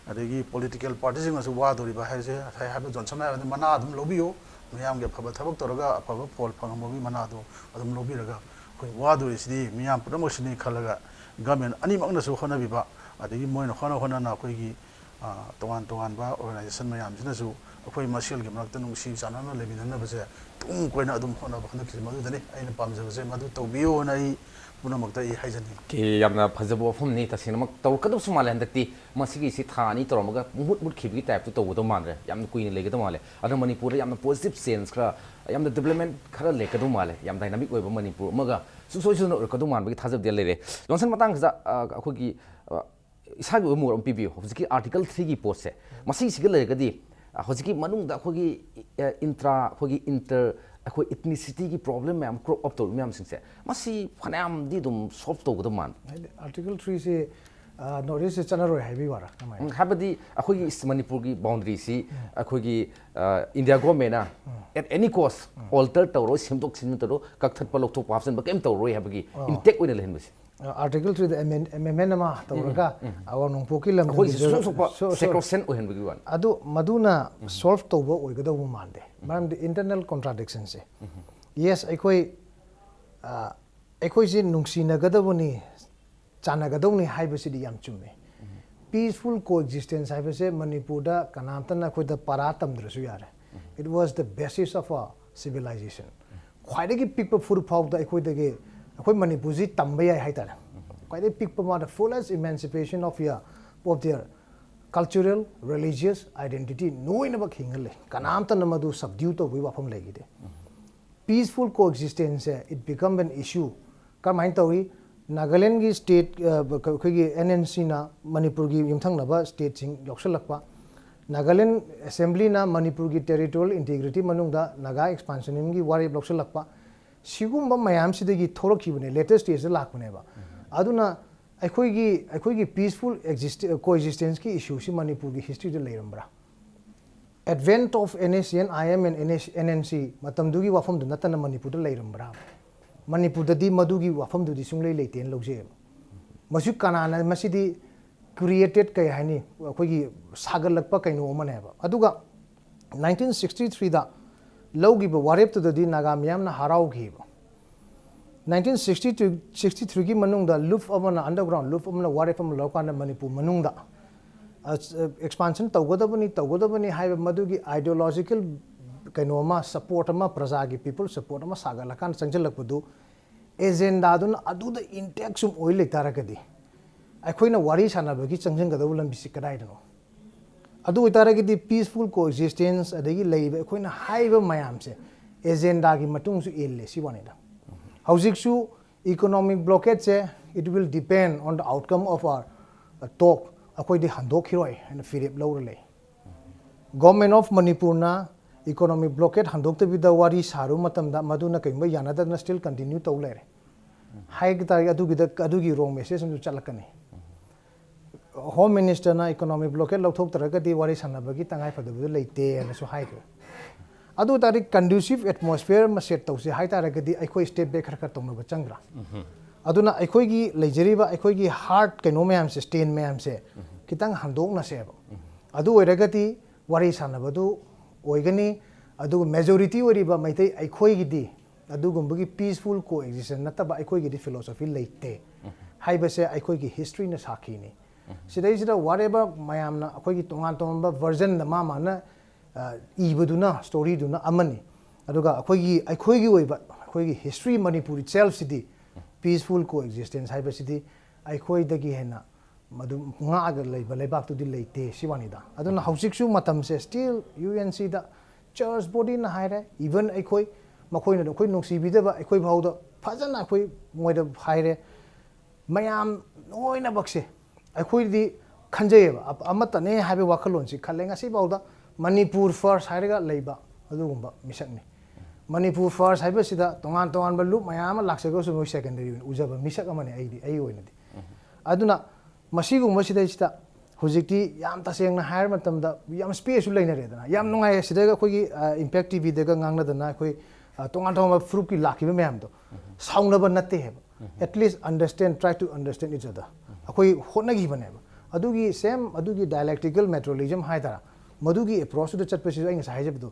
ꯑꯗꯒꯤ ꯄꯣꯂꯤꯇꯤꯀꯦꯜ ꯄꯥꯔꯇꯤꯁꯤꯡꯅꯁꯨ ꯋꯥꯗꯣꯔꯤꯕ ꯍꯥꯏꯕꯁꯦ, ꯉꯁꯥꯏ ꯍꯥꯏꯕ ꯖꯣꯟꯁꯟ ꯍꯥꯏꯕꯗꯤ ꯃꯅꯥ ꯑꯗꯨꯝ ꯂꯧꯕꯤꯌꯨ, ꯃꯌꯥꯝꯒꯤ ꯑꯐꯕ ꯊꯕꯛ ꯇꯧꯔꯒ ꯑꯐꯕ ꯐꯣꯜ ꯐꯪꯉꯝꯕꯒꯤ ꯃꯅꯥꯗꯣ ꯑꯗꯨꯝ ꯂꯧꯕꯤꯔꯒ, ꯑꯩꯈꯣꯏ ꯋꯥꯗꯣꯔꯤꯁꯤꯗꯤ ꯃꯤꯌꯥꯝ ꯄꯨꯝꯅꯃꯛꯁꯤꯅꯤ ꯈꯜꯂꯒ ꯒꯃꯦꯟ ꯑꯅꯤꯃꯛꯅꯁꯨ ꯍꯣꯠꯅꯕꯤꯕ, ꯑꯗꯒꯤ ꯃꯣꯏꯅ ꯍꯣꯠꯅ ꯍꯣꯠꯅꯅ ꯑꯩꯈꯣꯏꯒꯤ, ꯑ, ꯇꯣꯉꯥꯟ ꯇꯣꯉꯥꯟꯕ ꯑꯣꯔꯒꯅꯥꯏꯖꯦꯁꯟ ꯃꯌꯥꯝꯁꯤꯅꯁꯨ ꯑꯩꯈꯣꯏ ꯃꯁꯦꯜꯒꯤ ꯃꯔꯛꯇ ꯅꯨꯡꯁꯤ ꯆꯥꯟꯅꯅ ꯂꯩꯃꯤꯟꯅꯅꯕꯁꯦ ꯇꯨꯡ ꯀꯣꯏꯅ ꯑꯗꯨꯝ ꯍꯣꯠꯅꯕ ꯍꯣꯠꯅꯈꯤꯁꯤ꯫ ꯃꯗꯨꯗꯅꯤ ꯑꯩꯅ ꯄꯥꯝꯖꯕꯁꯦ, ꯃꯗꯨ ꯇꯧꯕꯤꯌꯣꯅ ꯑꯩ ꯄꯨꯝꯅꯃꯛꯇ ꯑꯩ ꯍꯥꯏꯖꯅꯤꯡꯉꯤ꯫ ꯀꯦ, ꯌꯥꯝꯅ ꯐꯖꯕ ꯋꯥꯐꯝꯅꯤ꯫ ꯇꯁꯦꯡꯅꯃꯛ ꯇꯧꯔꯛꯀꯗꯕꯁꯨ ꯃꯥꯜꯂꯦ꯫ ꯍꯟꯗꯛꯇꯤ ꯃꯁꯤꯒꯤꯁꯤ ꯊꯥ ꯑꯅꯤ ꯇꯧꯔꯝꯃꯒ ꯃꯨꯠ ꯃꯨꯠꯈꯤꯕꯒꯤ ꯇꯥꯏꯞꯇ ꯇꯧꯒꯗꯧ ꯃꯥꯟꯗ꯭ꯔꯦ꯫ ꯌꯥꯝꯅ ꯀꯨꯏꯅ ꯂꯩꯒꯗꯧ ꯃꯥꯜꯂꯦ꯫ ꯑꯗꯨꯅ ꯃꯅꯤꯄꯨꯔꯗ ꯌꯥꯝꯅ ꯄꯣꯖꯤꯇꯤꯚ ꯆꯦꯟꯖ ꯈꯔ, ꯌꯥꯝꯅ ꯗꯤꯕ꯭ꯂꯞꯃꯦꯟ ꯈꯔ ꯂꯩꯔꯛꯀꯗꯧ ꯃꯥꯜꯂꯦ꯫ ꯌꯥꯝ ꯗꯥꯏꯅꯥꯃꯤꯛ ꯑꯣꯏꯕ ꯃꯅꯤꯄꯨꯔ ꯑꯃꯒ ꯁꯨꯡꯁꯣꯏ ꯁꯣꯏꯗꯅ ꯑꯣꯏꯔꯛꯀꯗꯧ ꯃꯥꯟꯕꯒꯤ ꯊꯥꯖꯕꯗꯤ ꯂꯩꯔꯦ꯫ ꯖꯣꯟꯁꯟ, ꯃꯇꯥꯡꯁꯤꯗ, ꯑ, ꯑꯩꯈꯣꯏꯒꯤ, ꯑ, ꯏꯁꯥꯒꯤ ꯑꯣꯏꯕ ꯃꯣꯠ ꯑꯃ ꯄꯤꯕꯤꯌꯨ꯫ ꯍꯧꯖꯤꯛꯀꯤ ꯑꯥꯔꯇꯤꯀꯜ ꯊ꯭ꯔꯤꯒꯤ ꯄꯣꯠꯁꯦ, ꯃꯁꯤꯁꯤꯒ ꯂꯩꯔꯒꯗꯤ, ꯑ, ꯍꯧꯖꯤꯛꯀꯤ ꯃꯅꯨꯡꯗ ꯑꯩꯈꯣꯏꯒꯤ, ꯑ, ꯏꯟꯇ꯭ꯔꯥ, ꯑꯩꯈꯣꯏꯒꯤ ꯏꯟꯇꯔ, ꯑꯩꯈꯣꯏ ꯏꯊꯅꯤꯁꯤꯇꯤꯒꯤ ꯄ꯭ꯔꯣꯕ꯭ꯂꯦꯝ ꯃꯌꯥꯝ ꯀ꯭ꯔꯣꯞ ꯑꯞ ꯇꯧꯔꯤꯕ ꯃꯌꯥꯝꯁꯤꯡꯁꯦ, ꯃꯁꯤ ꯐꯅꯌꯥꯝꯗꯤ ꯑꯗꯨꯝ ꯁꯣꯜꯕ ꯇꯧꯒꯗꯕ ꯃꯥꯟꯕ꯫ ꯍꯥꯏꯗꯤ ꯑꯥꯔꯇꯤꯀꯜ ꯊ꯭ꯔꯤꯁꯤ, ꯑ, ꯅꯣꯔꯠ ꯏꯁꯁꯦ ꯆꯠꯅꯔꯣꯏ ꯍꯥꯏꯕꯒꯤ ꯋꯥꯔꯥ ꯀꯃꯥꯏꯅ? ꯎꯝ, ꯍꯥꯏꯕꯗꯤ ꯑꯩꯈꯣꯏꯒꯤ ꯏꯁ-, ꯃꯅꯤꯄꯨꯔꯒꯤ ꯕꯥꯎꯟꯗꯔꯤꯁꯤ ꯑꯩꯈꯣꯏꯒꯤ, ꯑ, ꯏꯟꯗꯤꯌꯥ ꯒꯣꯔꯃꯦꯟꯅ at any cost alter ꯇꯧꯔꯣꯏ, ꯁꯦꯝꯗꯣꯛ ꯁꯦꯝꯖꯤꯟ ꯇꯧꯔꯣꯏ, ꯀꯛꯊꯠꯄ, ꯂꯧꯊꯣꯛꯄ, ꯍꯥꯞꯆꯤꯟꯕ ꯀꯩꯝ ꯇꯧꯔꯣꯏ ꯍꯥꯏꯕꯒꯤ ꯑꯣ꯫ ꯏꯟꯇꯦꯛ ꯑꯣꯏꯅ ꯂꯩꯍꯟꯕꯁꯦ꯫ ꯑꯥꯔꯇꯤꯀꯜ ꯊ꯭ꯔꯤꯗ ꯑꯦꯃꯦꯟ-, ꯑꯃꯦꯟꯃꯦꯟ ꯑꯃ ꯇꯧꯔꯒ ꯎꯝ, ꯎꯝ꯫ ꯑꯋꯥꯡ ꯅꯣꯡꯄꯣꯛꯀꯤ ꯂꯝꯗꯝ ꯑꯩꯈꯣꯏꯒꯤ ꯔꯤꯖꯔ-, ꯁꯨꯡꯁꯣꯛ ꯁꯣꯛꯄ ꯁꯣ-, ꯁꯣ-, ꯁꯦꯀ꯭ꯔꯣꯁꯦꯟ ꯑꯣꯏꯍꯟꯕꯒꯤ ꯋꯥꯅꯤ꯫ ꯑꯗꯨ ꯃꯗꯨꯅ ꯁꯣꯜꯕ ꯇꯧꯕ ꯑꯣꯏꯒꯗꯧꯕ ꯃꯥꯟꯗꯦ꯫ ꯃꯔꯝꯗꯤ ꯏꯟꯇꯔꯅꯦꯜ ꯀꯣꯟꯇ꯭ꯔꯥꯗꯤꯛꯁꯟꯁꯦ꯫ ꯌꯦꯁ, ꯑꯩꯈꯣꯏ, ꯑ, ꯑꯩꯈꯣꯏꯁꯦ ꯅꯨꯡꯁꯤꯅꯒꯗꯕꯅꯤ, ꯆꯥꯟꯅꯒꯗꯧꯅꯤ ꯍꯥꯏꯕꯁꯤꯗꯤ ꯌꯥꯝ ꯆꯨꯝꯃꯦ꯫ ꯄꯤꯁꯐꯨꯜ ꯀꯣꯑꯦꯛꯖꯤꯁꯇꯦꯟꯁ ꯍꯥꯏꯕꯁꯦ ꯃꯅꯤꯄꯨꯔꯗ ꯀꯅꯥꯝꯇꯅ ꯑꯩꯈꯣꯏꯗ ꯄꯔꯥ ꯇꯝꯗ꯭ꯔꯁꯨ ꯌꯥꯔꯦ꯫ It was the basis of a civilization. ꯈ꯭ꯋꯥꯏꯗꯒꯤ ꯄꯤꯛꯄ ꯐꯨꯔꯨꯞ ꯐꯥꯎꯗ ꯑꯩꯈꯣꯏꯗꯒꯤ ꯑꯩꯈꯣꯏ ꯃꯅꯤꯄꯨꯔꯁꯤ ꯇꯝꯕ ꯌꯥꯏ ꯍꯥꯏꯇꯥꯔꯦ꯫ ꯈ꯭ꯋꯥꯏꯗꯩ ꯄꯤꯛꯄ ꯃꯥꯗ fullest emancipation of your of their cultural, religious identity ꯂꯣꯏꯅꯃꯛ ꯍꯤꯡꯍꯜꯂꯦ꯫ ꯀꯅꯥꯝꯇꯅ ꯃꯗꯨ subdue ꯇꯧꯕꯒꯤ ꯋꯥꯐꯝ ꯂꯩꯈꯤꯗꯦ꯫ Peaceful coexistence say it become an issue꯫ ꯀꯔꯝꯍꯥꯏꯅ ꯇꯧꯏ? ꯅꯥꯒꯥꯂꯦꯟꯒꯤ state, ꯑ, ꯑꯩꯈꯣꯏꯒꯤ N N C ꯅ ꯃꯅꯤꯄꯨꯔꯒꯤ ꯌꯨꯝꯊꯪꯅꯕ stateꯁꯤꯡ ꯌꯥꯎꯁꯜꯂꯛꯄ, ꯅꯥꯒꯥꯂꯦꯟ assembly ꯅ ꯃꯅꯤꯄꯨꯔꯒꯤ territorial integrity ꯃꯅꯨꯡꯗ ꯅꯥꯒꯥ expansionism ꯒꯤ ꯋꯥꯔꯦꯞ ꯂꯧꯁꯜꯂꯛꯄ, ꯁꯤꯒꯨꯝꯕ ꯃꯌꯥꯝꯁꯤꯗꯒꯤ ꯊꯣꯛꯂꯛꯈꯤꯕꯅꯦ, latest stage ꯇ ꯂꯥꯛꯄꯅꯦꯕ꯫ ꯑꯗꯨꯅ ꯑꯩꯈꯣꯏꯒꯤ, ꯑꯩꯈꯣꯏꯒꯤ peaceful exist-, coexistence ꯀꯤ issue ꯁꯤ ꯃꯅꯤꯄꯨꯔꯒꯤ history the ꯂꯩꯔꯝꯕ꯭ꯔꯥ? Advent of N S C N I M and N S, N N C ꯃꯇꯝꯗꯨꯒꯤ ꯋꯥꯐꯝꯗꯨ ꯅꯠꯇꯅ ꯃꯅꯤꯄꯨꯔꯗ ꯂꯩꯔꯝꯕ꯭ꯔꯥ? ꯃꯅꯤꯄꯨꯔꯗꯗꯤ ꯃꯗꯨꯒꯤ ꯋꯥꯐꯝꯗꯨꯗꯤ ꯁꯨꯡꯂꯩ ꯂꯩꯇꯦꯅ ꯂꯧꯖꯩꯑꯕ꯫ ꯃꯁꯤ ꯀꯅꯥꯅ, ꯃꯁꯤꯗꯤ created, ꯀꯩ ꯍꯥꯏꯅꯤ, ꯑꯩꯈꯣꯏꯒꯤ ꯁꯥꯒꯠꯂꯛꯄ ꯀꯩꯅꯣ ꯑꯃꯅꯦꯕ꯫ ꯑꯗꯨꯒ nineteen sixty three ꯗ ꯂꯧꯈꯤꯕ ꯋꯥꯔꯦꯞꯇꯨꯗꯗꯤ ꯅꯥꯒꯥ ꯃꯤꯌꯥꯝꯅ ꯍꯔꯥꯎꯈꯤꯕ꯫ Nineteen sixty two, sixty three ꯒꯤ ꯃꯅꯨꯡꯗ ꯂꯨꯞ ꯑꯃꯅ, underground ꯂꯨꯞ ꯑꯃꯅ ꯋꯥꯔꯦꯞ ꯑꯃ ꯂꯧꯔꯀꯥꯟꯗ ꯃꯅꯤꯄꯨꯔ ꯃꯅꯨꯡꯗ, ꯑ, expansion ꯇꯧꯒꯗꯕꯅꯤ, ꯇꯧꯒꯗꯕꯅꯤ ꯍꯥꯏꯕ ꯃꯗꯨꯒꯤ ideological ꯀꯩꯅꯣ ꯑꯃ, support ꯑꯃ, ꯄ꯭ꯔꯖꯥꯒꯤ people support ꯑꯃ ꯁꯥꯒꯠꯂꯀꯥꯟꯗ ꯆꯪꯁꯤꯜꯂꯛꯄꯗꯨ, agenda ꯗꯨꯅ ꯑꯗꯨꯗ intact ꯁꯨꯝ ꯑꯣꯏ ꯂꯩꯇꯥꯔꯒꯗꯤ, ꯑꯩꯈꯣꯏꯅ ꯋꯥꯔꯤ ꯁꯥꯟꯅꯕꯒꯤ ꯆꯪꯁꯤꯟꯒꯗꯧꯕ ꯂꯝꯕꯤꯁꯤ ꯀꯗꯥꯏꯗꯅꯣ? ꯑꯗꯨ ꯑꯣꯏꯇꯥꯔꯒꯗꯤ peaceful coexistence ꯑꯗꯒꯤ ꯂꯩꯔꯤꯕ ꯑꯩꯈꯣꯏꯅ ꯍꯥꯏꯔꯤꯕ ꯃꯌꯥꯝꯁꯦ agenda ꯒꯤ ꯃꯇꯨꯡꯁꯨ ꯏꯜꯂꯦ, ꯁꯤ ꯋꯥꯅꯤꯗ꯫ ꯍꯧꯖꯤꯛꯁꯨ economic blockade say, it will depend on the outcome of our, uh, talk, ꯑꯩꯈꯣꯏꯗꯤ ꯍꯟꯗꯣꯛꯈꯤꯔꯣꯏ ꯍꯥꯏꯅ ꯐꯤꯔꯦꯞ ꯂꯧꯔ ꯂꯩ꯫ Government of ꯃꯅꯤꯄꯨꯔꯅ economic blockade ꯍꯟꯗꯣꯛꯇꯕꯤꯗ ꯋꯥꯔꯤ ꯁꯥꯔꯨꯕ ꯃꯇꯝꯗ ꯃꯗꯨꯅ ꯀꯩꯒꯨꯝꯕ ꯌꯥꯅꯗꯅ still continue ꯇꯧ ꯂꯩꯔꯦ ꯍꯥꯏ ꯇꯥꯔꯒꯗꯤ, ꯑꯗꯨꯒꯤꯗ, ꯑꯗꯨꯒꯤ wrong message ꯑꯃꯁꯨ ꯆꯠꯂꯛꯀꯅꯤ꯫ Home Minister ꯅ economic blockade ꯂꯧꯊꯣꯛꯇ꯭ꯔꯒꯗꯤ ꯋꯥꯔꯤ ꯁꯥꯟꯅꯕꯒꯤ ꯇꯉꯥꯏ ꯐꯗꯕꯗꯨ ꯂꯩꯇꯦ ꯍꯥꯏꯅꯁꯨ ꯍꯥꯏꯈ꯭ꯔꯦ꯫ ꯑꯗꯨ ꯑꯣꯏ ꯇꯥꯔꯗꯤ conducive atmosphere ꯑꯃ set ꯇꯧꯁꯤ ꯍꯥꯏ ꯇꯥꯔꯒꯗꯤ ꯑꯩꯈꯣꯏ step back ꯈꯔ ꯈꯔ ꯇꯧꯅꯕ ꯆꯪꯗ꯭ꯔꯥ? ꯑꯗꯨꯅ ꯑꯩꯈꯣꯏꯒꯤ ꯂꯩꯖꯔꯤꯕ ꯑꯩꯈꯣꯏꯒꯤ hard ꯀꯩꯅꯣ ꯃꯌꯥꯝꯁꯦ, stand ꯃꯌꯥꯝꯁꯦ ꯈꯤꯇꯪ ꯍꯟꯗꯣꯛꯅꯁꯦꯕ꯫ ꯑꯗꯨ ꯑꯣꯏꯔꯒꯗꯤ ꯋꯥꯔꯤ ꯁꯥꯟꯅꯕꯗꯨ ꯑꯣꯏꯒꯅꯤ꯫ ꯑꯗꯨꯒ majority ꯑꯣꯏꯔꯤꯕ ꯃꯩꯇꯩ ꯑꯩꯈꯣꯏꯒꯤꯗꯤ ꯑꯗꯨꯒꯨꯝꯕꯒꯤ peaceful coexistence ꯅꯠꯇꯕ ꯑꯩꯈꯣꯏꯒꯤꯗꯤ philosophy ꯂꯩꯇꯦ ꯍꯥꯏꯕꯁꯦ ꯑꯩꯈꯣꯏꯒꯤ history ꯅ ꯁꯥꯈꯤꯅꯤ꯫ ꯁꯤꯗꯩꯁꯤꯗ whatever ꯃꯌꯥꯝꯅ ꯑꯩꯈꯣꯏꯒꯤ ꯇꯣꯉꯥꯟ ꯇꯣꯉꯥꯟꯕ version ꯗ ꯃꯥ ꯃꯥꯅ, ꯑ, ꯏꯕꯗꯨꯅ, story ꯗꯨꯅ ꯑꯃꯅꯤ, ꯑꯗꯨꯒ ꯑꯩꯈꯣꯏꯒꯤ, ꯑꯩꯈꯣꯏꯒꯤ ꯑꯣꯏꯕ ꯑꯩꯈꯣꯏꯒꯤ history ꯃꯅꯤꯄꯨꯔ itself ꯁꯤꯗꯤ peaceful coexistence ꯍꯥꯏꯕꯁꯤꯗꯤ ꯑꯩꯈꯣꯏꯗꯒꯤ ꯍꯦꯟꯅ ꯃꯗꯨ ꯉꯥꯛꯑꯒ ꯂꯩꯕ ꯂꯩꯕꯥꯛꯇꯨꯗꯤ ꯂꯩꯇꯦ, ꯁꯤ ꯋꯥꯅꯤꯗ꯫ ꯑꯗꯨꯅ ꯍꯧꯖꯤꯛꯁꯨ ꯃꯇꯝꯁꯦ still U N C ꯗ church body ꯅ ꯍꯥꯏꯔꯦ, even ꯑꯩꯈꯣꯏ, ꯃꯈꯣꯏꯅ ꯑꯩꯈꯣꯏ ꯅꯨꯡꯁꯤꯕꯤꯗꯕ ꯑꯩꯈꯣꯏ ꯐꯥꯎꯗ ꯐꯖꯅ ꯑꯩꯈꯣꯏ ꯃꯣꯏꯗ ꯍꯥꯏꯔꯦ꯫ ꯃꯌꯥꯝ ꯂꯣꯏꯅꯃꯛꯁꯦ ꯑꯩꯈꯣꯏꯗꯤ ꯈꯟꯖꯩꯌꯦꯕ, ꯑ-, ꯑꯃꯠꯇꯅꯦ ꯍꯥꯏꯕꯒꯤ ꯋꯥꯈꯜꯂꯣꯟꯁꯤ ꯈꯜꯂꯦ꯫ ꯉꯁꯤꯐꯥꯎꯗ ꯃꯅꯤꯄꯨꯔ first ꯍꯥꯏꯔꯒ ꯂꯩꯕ ꯑꯗꯨꯒꯨꯝꯕ ꯃꯤꯁꯛꯅꯤ꯫ ꯃꯅꯤꯄꯨꯔ first ꯍꯥꯏꯕꯁꯤꯗ ꯇꯣꯉꯥꯟ ꯇꯣꯉꯥꯟꯕ ꯂꯨꯞ ꯃꯌꯥꯝ ꯑꯃ ꯂꯥꯛꯆꯒꯁꯨ ꯃꯣꯏ secondary ꯑꯣꯏꯅ ꯎꯖꯕ ꯃꯤꯁꯛ ꯑꯃꯅꯤ ꯑꯩꯗꯤ, ꯑꯩꯒꯤ ꯑꯣꯏꯅꯗꯤ꯫ ꯑꯗꯨꯅ ꯃꯁꯤꯒꯨꯝꯕꯁꯤꯗꯩꯁꯤꯗ ꯍꯧꯖꯤꯛꯇꯤ ꯌꯥꯝ ꯇꯁꯦꯡꯅ ꯍꯥꯏꯔ ꯃꯇꯝꯗ ꯌꯥꯝ space ꯁꯨ ꯂꯩꯅꯔꯦꯗꯅ꯫ ꯌꯥꯝ ꯅꯨꯡꯉꯥꯏꯌꯦ꯫ ꯁꯤꯗꯒ ꯑꯩꯈꯣꯏꯒꯤ, ꯑ, Impact T V ꯗꯒ ꯉꯥꯡꯅꯗꯅ ꯑꯩꯈꯣꯏ, ꯑ, ꯇꯣꯉꯥꯟ ꯇꯣꯉꯥꯟꯕ ꯐꯨꯔꯨꯞꯀꯤ ꯂꯥꯛꯈꯤꯕ ꯃꯌꯥꯝꯗꯣ ꯁꯥꯎꯅꯕ ꯅꯠꯇꯦ ꯍꯥꯏꯕ꯫ At least understand, try to understand each other꯫ ꯑꯩꯈꯣꯏ ꯍꯣꯠꯅꯈꯤꯕꯅꯦꯕ꯫ ꯑꯗꯨꯒꯤ same, ꯑꯗꯨꯒꯤ dialectical materialism ꯍꯥꯏꯇꯥꯔꯥ, ꯃꯗꯨꯒꯤ approach ꯇꯨꯗ ꯆꯠꯄꯁꯤꯁꯨ ꯑꯩ ꯉꯁꯥꯏ ꯍꯥꯏꯖꯕꯗꯣ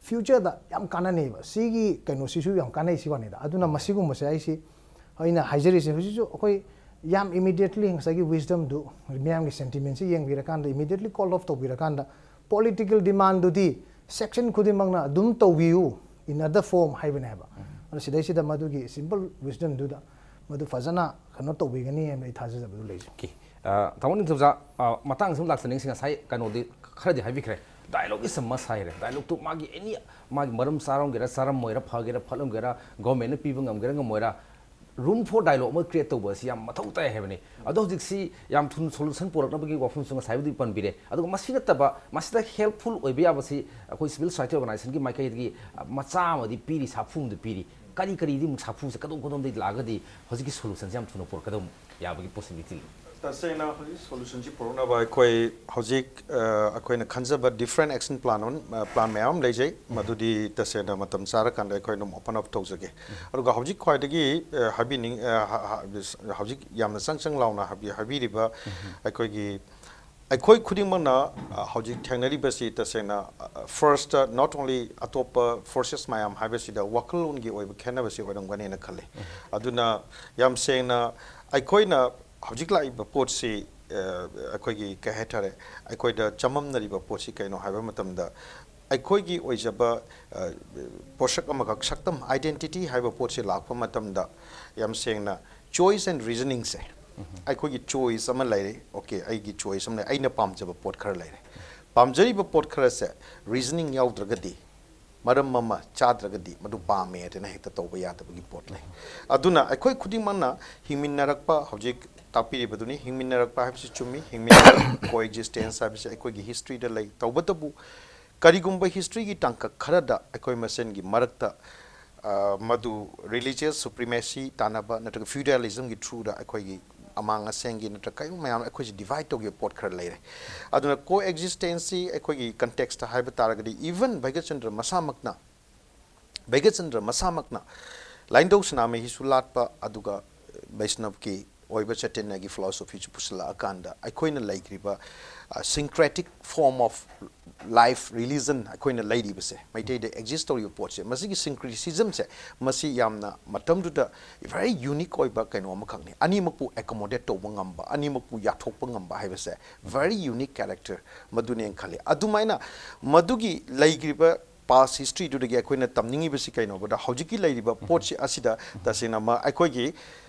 future ꯗ ꯌꯥꯝ ꯀꯥꯟꯅꯅꯦꯕ꯫ ꯁꯤꯒꯤ ꯀꯩꯅꯣꯁꯤꯁꯨ ꯌꯥꯝ ꯀꯥꯟꯅꯩ ꯁꯤ ꯋꯥꯅꯤꯗ꯫ ꯑꯗꯨꯅ ꯃꯁꯤꯒꯨꯝꯕꯁꯦ ꯑꯩꯁꯤ, ꯑꯩꯅ ꯍꯥꯏꯖꯔꯤꯁꯦ ꯍꯧꯖꯤꯛꯁꯨ ꯑꯩꯈꯣꯏ ꯌꯥꯝ immediately ꯉꯁꯥꯏꯒꯤ wisdom ꯗꯨ, ꯃꯤꯌꯥꯝꯒꯤ sentiment ꯁꯤ ꯌꯦꯡꯕꯤꯔꯀꯥꯟꯗ immediately call off ꯇꯧꯕꯤꯔꯀꯥꯟꯗ political demand ꯗꯨꯗꯤ section ꯈꯨꯗꯤꯡꯃꯛꯅ ꯑꯗꯨꯝ ꯇꯧꯕꯤꯌꯨ in other form ꯍꯥꯏꯕꯅꯦꯕ꯫ ꯑꯗꯣ ꯁꯤꯗꯩꯁꯤꯗ ꯃꯗꯨꯒꯤ simple wisdom ꯗꯨꯗ ꯃꯗꯨ ꯐꯖꯅ ꯀꯩꯅꯣ ꯇꯧꯕꯤꯒꯅꯤ ꯍꯥꯏꯅ ꯑꯩ ꯊꯥꯖꯖꯕꯗꯨ ꯂꯩꯖꯩ꯫ Okay꯫ ꯑ, ꯇꯥꯃꯣ ꯅꯤꯡꯊꯧꯖꯥ, ꯑ, ꯃꯇꯥꯡ ꯁꯨꯝ ꯂꯥꯛꯆꯅꯤꯡꯁꯤ, ꯉꯁꯥꯏ ꯀꯩꯅꯣꯗꯤ ꯈꯔꯗꯤ ꯍꯥꯏꯕꯤꯈ꯭ꯔꯦ, dialogue is a must ꯍꯥꯏꯔꯦ꯫ Dialogue ꯇꯨ ꯃꯥꯒꯤ any, ꯃꯥꯒꯤ ꯃꯔꯝ ꯆꯥꯔꯝꯒꯦꯔꯥ ꯆꯥꯔꯝꯃꯣꯏꯔꯥ, ꯐꯒꯦꯔꯥ ꯐꯠꯂꯝꯒꯦꯔꯥ, government ꯅ ꯄꯤꯕ ꯉꯝꯒꯦꯔꯥ ꯉꯝꯃꯣꯏꯔꯥ, room for dialogue ꯑꯃ create ꯇꯧꯕ ꯑꯁꯤ ꯌꯥꯝ ꯃꯊꯧ ꯇꯥꯏ ꯍꯥꯏꯕꯅꯤ꯫ ꯑꯗꯣ ꯍꯧꯖꯤꯛꯁꯤ ꯌꯥꯝ ꯊꯨꯅ solution ꯄꯨꯔꯛꯅꯕꯒꯤ ꯋꯥꯐꯝꯁꯨ ꯉꯁꯥꯏꯕꯨꯗꯤ ꯄꯟꯕꯤꯔꯦ꯫ ꯑꯗꯨꯒ ꯃꯁꯤ ꯅꯠꯇꯕ, ꯃꯁꯤꯗ helpful ꯑꯣꯏꯕ ꯌꯥꯕꯁꯤ ꯑꯩꯈꯣꯏ civil society organization ꯒꯤ ꯃꯥꯏꯀꯩꯗꯒꯤ, ꯑ, ꯃꯆꯥ ꯑꯃꯗꯤ ꯄꯤꯔꯤ, ꯁꯥꯐꯨ ꯑꯃꯗꯤ ꯄꯤꯔꯤ꯫ ꯀꯔꯤ ꯀꯔꯤꯗꯤ ꯑꯃꯨꯛ ꯁꯥꯐꯨꯁꯦ ꯀꯗꯣꯝ ꯀꯗꯣꯝꯗꯒꯤ ꯂꯥꯛꯑꯒꯗꯤ ꯍꯧꯖꯤꯛꯀꯤ solution ꯁꯦ ꯌꯥꯝ ꯊꯨꯅ ꯄꯨꯔꯛꯀꯗꯧꯕ ꯌꯥꯕꯒꯤ possibility ꯂꯩ? ꯇꯁꯦꯡꯅ ꯍꯧꯖꯤꯛ solution ꯁꯤ ꯄꯨꯔꯛꯅꯕ ꯑꯩꯈꯣꯏ ꯍꯧꯖꯤꯛ, ꯑ, ꯑꯩꯈꯣꯏꯅ ꯈꯟꯖꯕ different action plan ꯑꯃ, ꯑ, plan ꯃꯌꯥꯝ ꯑꯃ ꯂꯩꯖꯩ꯫ ꯃꯗꯨꯗꯤ ꯇꯁꯦꯡꯅ ꯃꯇꯝ ꯆꯥꯔꯀꯥꯟꯗ ꯑꯩꯈꯣꯏ ꯑꯗꯨꯝ open up ꯇꯧꯖꯒꯦ꯫ ꯑꯗꯨꯒ ꯍꯧꯖꯤꯛ ꯈ꯭ꯋꯥꯏꯗꯒꯤ, ꯑ, ꯍꯥꯏꯕꯤꯅꯤꯡ-, ꯑ, ꯍ-, ꯍ-, ꯍꯧꯖꯤꯛ ꯌꯥꯝꯅ ꯆꯪ ꯆꯪ ꯂꯥꯎꯅ ꯍꯥꯏꯕꯤ-, ꯍꯥꯏꯕꯤꯔꯤꯕ ꯑꯩꯈꯣꯏꯒꯤ, ꯑꯩꯈꯣꯏ ꯈꯨꯗꯤꯡꯃꯛꯅ, ꯑ, ꯍꯧꯖꯤꯛ ꯊꯦꯡꯅꯔꯤꯕꯁꯤ ꯇꯁꯦꯡꯅ, ꯑ, first not only ꯑꯇꯣꯞꯄ forces ꯃꯌꯥꯝ ꯍꯥꯏꯕꯁꯤꯗ ꯋꯥꯈꯜꯂꯣꯟꯒꯤ ꯑꯣꯏꯕ ꯈꯦꯠꯅꯕꯁꯤ ꯑꯣꯏꯔꯝꯒꯅꯦꯅ ꯈꯜꯂꯤ꯫ ꯑꯗꯨꯅ ꯌꯥꯝ ꯁꯦꯡꯅ ꯑꯩꯈꯣꯏꯅ ꯍꯧꯖꯤꯛ ꯂꯥꯛꯏꯕ ꯄꯣꯠꯁꯤ, ꯑ, ꯑꯩꯈꯣꯏꯒꯤ ꯀꯩ ꯍꯥꯏꯇꯥꯔꯦ, ꯑꯩꯈꯣꯏꯗ ꯆꯃꯝꯅꯔꯤꯕ ꯄꯣꯠꯁꯤ ꯀꯩꯅꯣ ꯍꯥꯏꯕ ꯃꯇꯝꯗ, ꯑꯩꯈꯣꯏꯒꯤ ꯑꯣꯏꯖꯕ ꯄꯣꯠꯁꯛ ꯑꯃꯈꯛ, ꯁꯛꯇꯝ, identity ꯍꯥꯏꯕ ꯄꯣꯠꯁꯦ ꯂꯥꯛꯄ ꯃꯇꯝꯗ, ꯌꯥꯝ ꯁꯦꯡꯅ, choice and reasoningꯁꯦ, ꯑꯩꯈꯣꯏꯒꯤ choice ꯑꯃ ꯂꯩꯔꯦ꯫ Okay, ꯑꯩꯒꯤ choice ꯑꯃ ꯂꯩ, ꯑꯩꯅ ꯄꯥꯝꯖꯕ ꯄꯣꯠ ꯈꯔ ꯂꯩꯔꯦ꯫ ꯄꯥꯝꯖꯔꯤꯕ ꯄꯣꯠ ꯈꯔꯁꯦ reasoning ꯌꯥꯎꯗ꯭ꯔꯒꯗꯤ, ꯃꯔꯝ ꯑꯃ ꯆꯥꯗ꯭ꯔꯒꯗꯤ, ꯃꯗꯨ ꯄꯥꯝꯃꯦ ꯍꯥꯏꯗꯅ ꯍꯦꯛꯇ ꯇꯧꯕ ꯌꯥꯗꯕꯒꯤ ꯄꯣꯠ ꯂꯩ꯫ ꯑꯗꯨꯅ ꯑꯩꯈꯣꯏ ꯈꯨꯗꯤꯡꯃꯛꯅ ꯍꯤꯡꯃꯤꯟꯅꯔꯛꯄ, ꯍꯧꯖꯤꯛ ꯇꯥꯛꯄꯤꯔꯤꯕꯗꯨꯅꯤ, ꯍꯤꯡꯃꯤꯟꯅꯔꯛꯄ ꯍꯥꯏꯕꯁꯤ ꯆꯨꯝꯃꯤ, ꯍꯤꯡꯃꯤꯟꯅꯔꯛꯄ, coexistence ꯍꯥꯏꯕꯁꯤ ꯑꯩꯈꯣꯏꯒꯤ historyꯗ ꯂꯩ꯫ ꯇꯧꯕꯇꯕꯨ, ꯀꯔꯤꯒꯨꯝꯕ historyꯒꯤ ꯇꯥꯡꯀꯛ ꯈꯔꯗ ꯑꯩꯈꯣꯏ ꯃꯁꯦꯟꯒꯤ ꯃꯔꯛꯇ, ꯑ, ꯃꯗꯨ religious supremacy ꯇꯥꯟꯅꯕ ꯅꯠꯇ꯭ꯔꯒ feudalismꯒꯤ throughꯗ ꯑꯩꯈꯣꯏꯒꯤ ꯑꯃꯥꯡ ꯑꯁꯦꯡꯒꯤ ꯅꯠꯇ꯭ꯔꯒ ꯀꯔꯤꯒꯨꯝꯕ ꯃꯌꯥꯝ ꯑꯩꯈꯣꯏꯁꯤ divide ꯇꯧꯈꯤꯕ ꯄꯣꯠ ꯈꯔ ꯂꯩꯔꯦ꯫ ꯑꯗꯨꯅ coexistenceꯁꯤ ꯑꯩꯈꯣꯏꯒꯤ contextꯇ ꯍꯥꯏꯕ ꯇꯥꯔꯒꯗꯤ, even ꯚꯩꯒꯆꯟꯗ꯭ꯔ ꯃꯁꯥꯃꯛꯅ, ꯚꯩꯒꯆꯟꯗ꯭ꯔ ꯃꯁꯥꯃꯛꯅ ꯂꯥꯏꯅꯤꯡꯊꯧ ꯁꯅꯥꯃꯍꯤꯁꯨ ꯂꯥꯠꯄ, ꯑꯗꯨꯒ ꯕꯩꯁꯅꯕꯀꯤ ꯑꯣꯏꯕ ꯆꯩꯇꯟꯌꯒꯤ philosophyꯁꯨ ꯄꯨꯁꯤꯜꯂꯛꯑꯀꯥꯟꯗ, ꯑꯩꯈꯣꯏꯅ ꯂꯩꯈ꯭ꯔꯤꯕ, ꯑ, syncretic form of life, religion, ꯑꯩꯈꯣꯏꯅ ꯂꯩꯔꯤꯕꯁꯦ, ꯃꯩꯇꯩꯗ exist ꯇꯧꯔꯤꯕ ꯄꯣꯠꯁꯦ, ꯃꯁꯤꯒꯤ syncretismꯁꯦ, ꯃꯁꯤ ꯌꯥꯝꯅ ꯃꯇꯝꯗꯨꯗ very unique ꯑꯣꯏꯕ ꯀꯩꯅꯣ ꯑꯃꯈꯛꯅꯤ꯫ ꯑꯅꯤꯃꯛꯄꯨ accommodate ꯇꯧꯕ ꯉꯝꯕ, ꯑꯅꯤꯃꯛꯄꯨ ꯌꯥꯊꯣꯛꯄ ꯉꯝꯕ ꯍꯥꯏꯕꯁꯦ very unique character ꯃꯗꯨꯅꯦꯅ ꯈꯜꯂꯤ꯫ ꯑꯗꯨꯃꯥꯏꯅ ꯃꯗꯨꯒꯤ ꯂꯩꯈ꯭ꯔꯤꯕ past historyꯗꯨꯗꯒꯤ ꯑꯩꯈꯣꯏꯅ ꯇꯝꯅꯤꯡꯉꯤꯕꯁꯤ ꯀꯩꯅꯣꯕꯗ, ꯍꯧꯖꯤꯛꯀꯤ ꯂꯩꯔꯤꯕ ꯄꯣꯠꯁꯤ ꯑꯁꯤꯗ ꯇꯁꯦꯡꯅ ꯃ-, ꯑꯩꯈꯣꯏꯒꯤ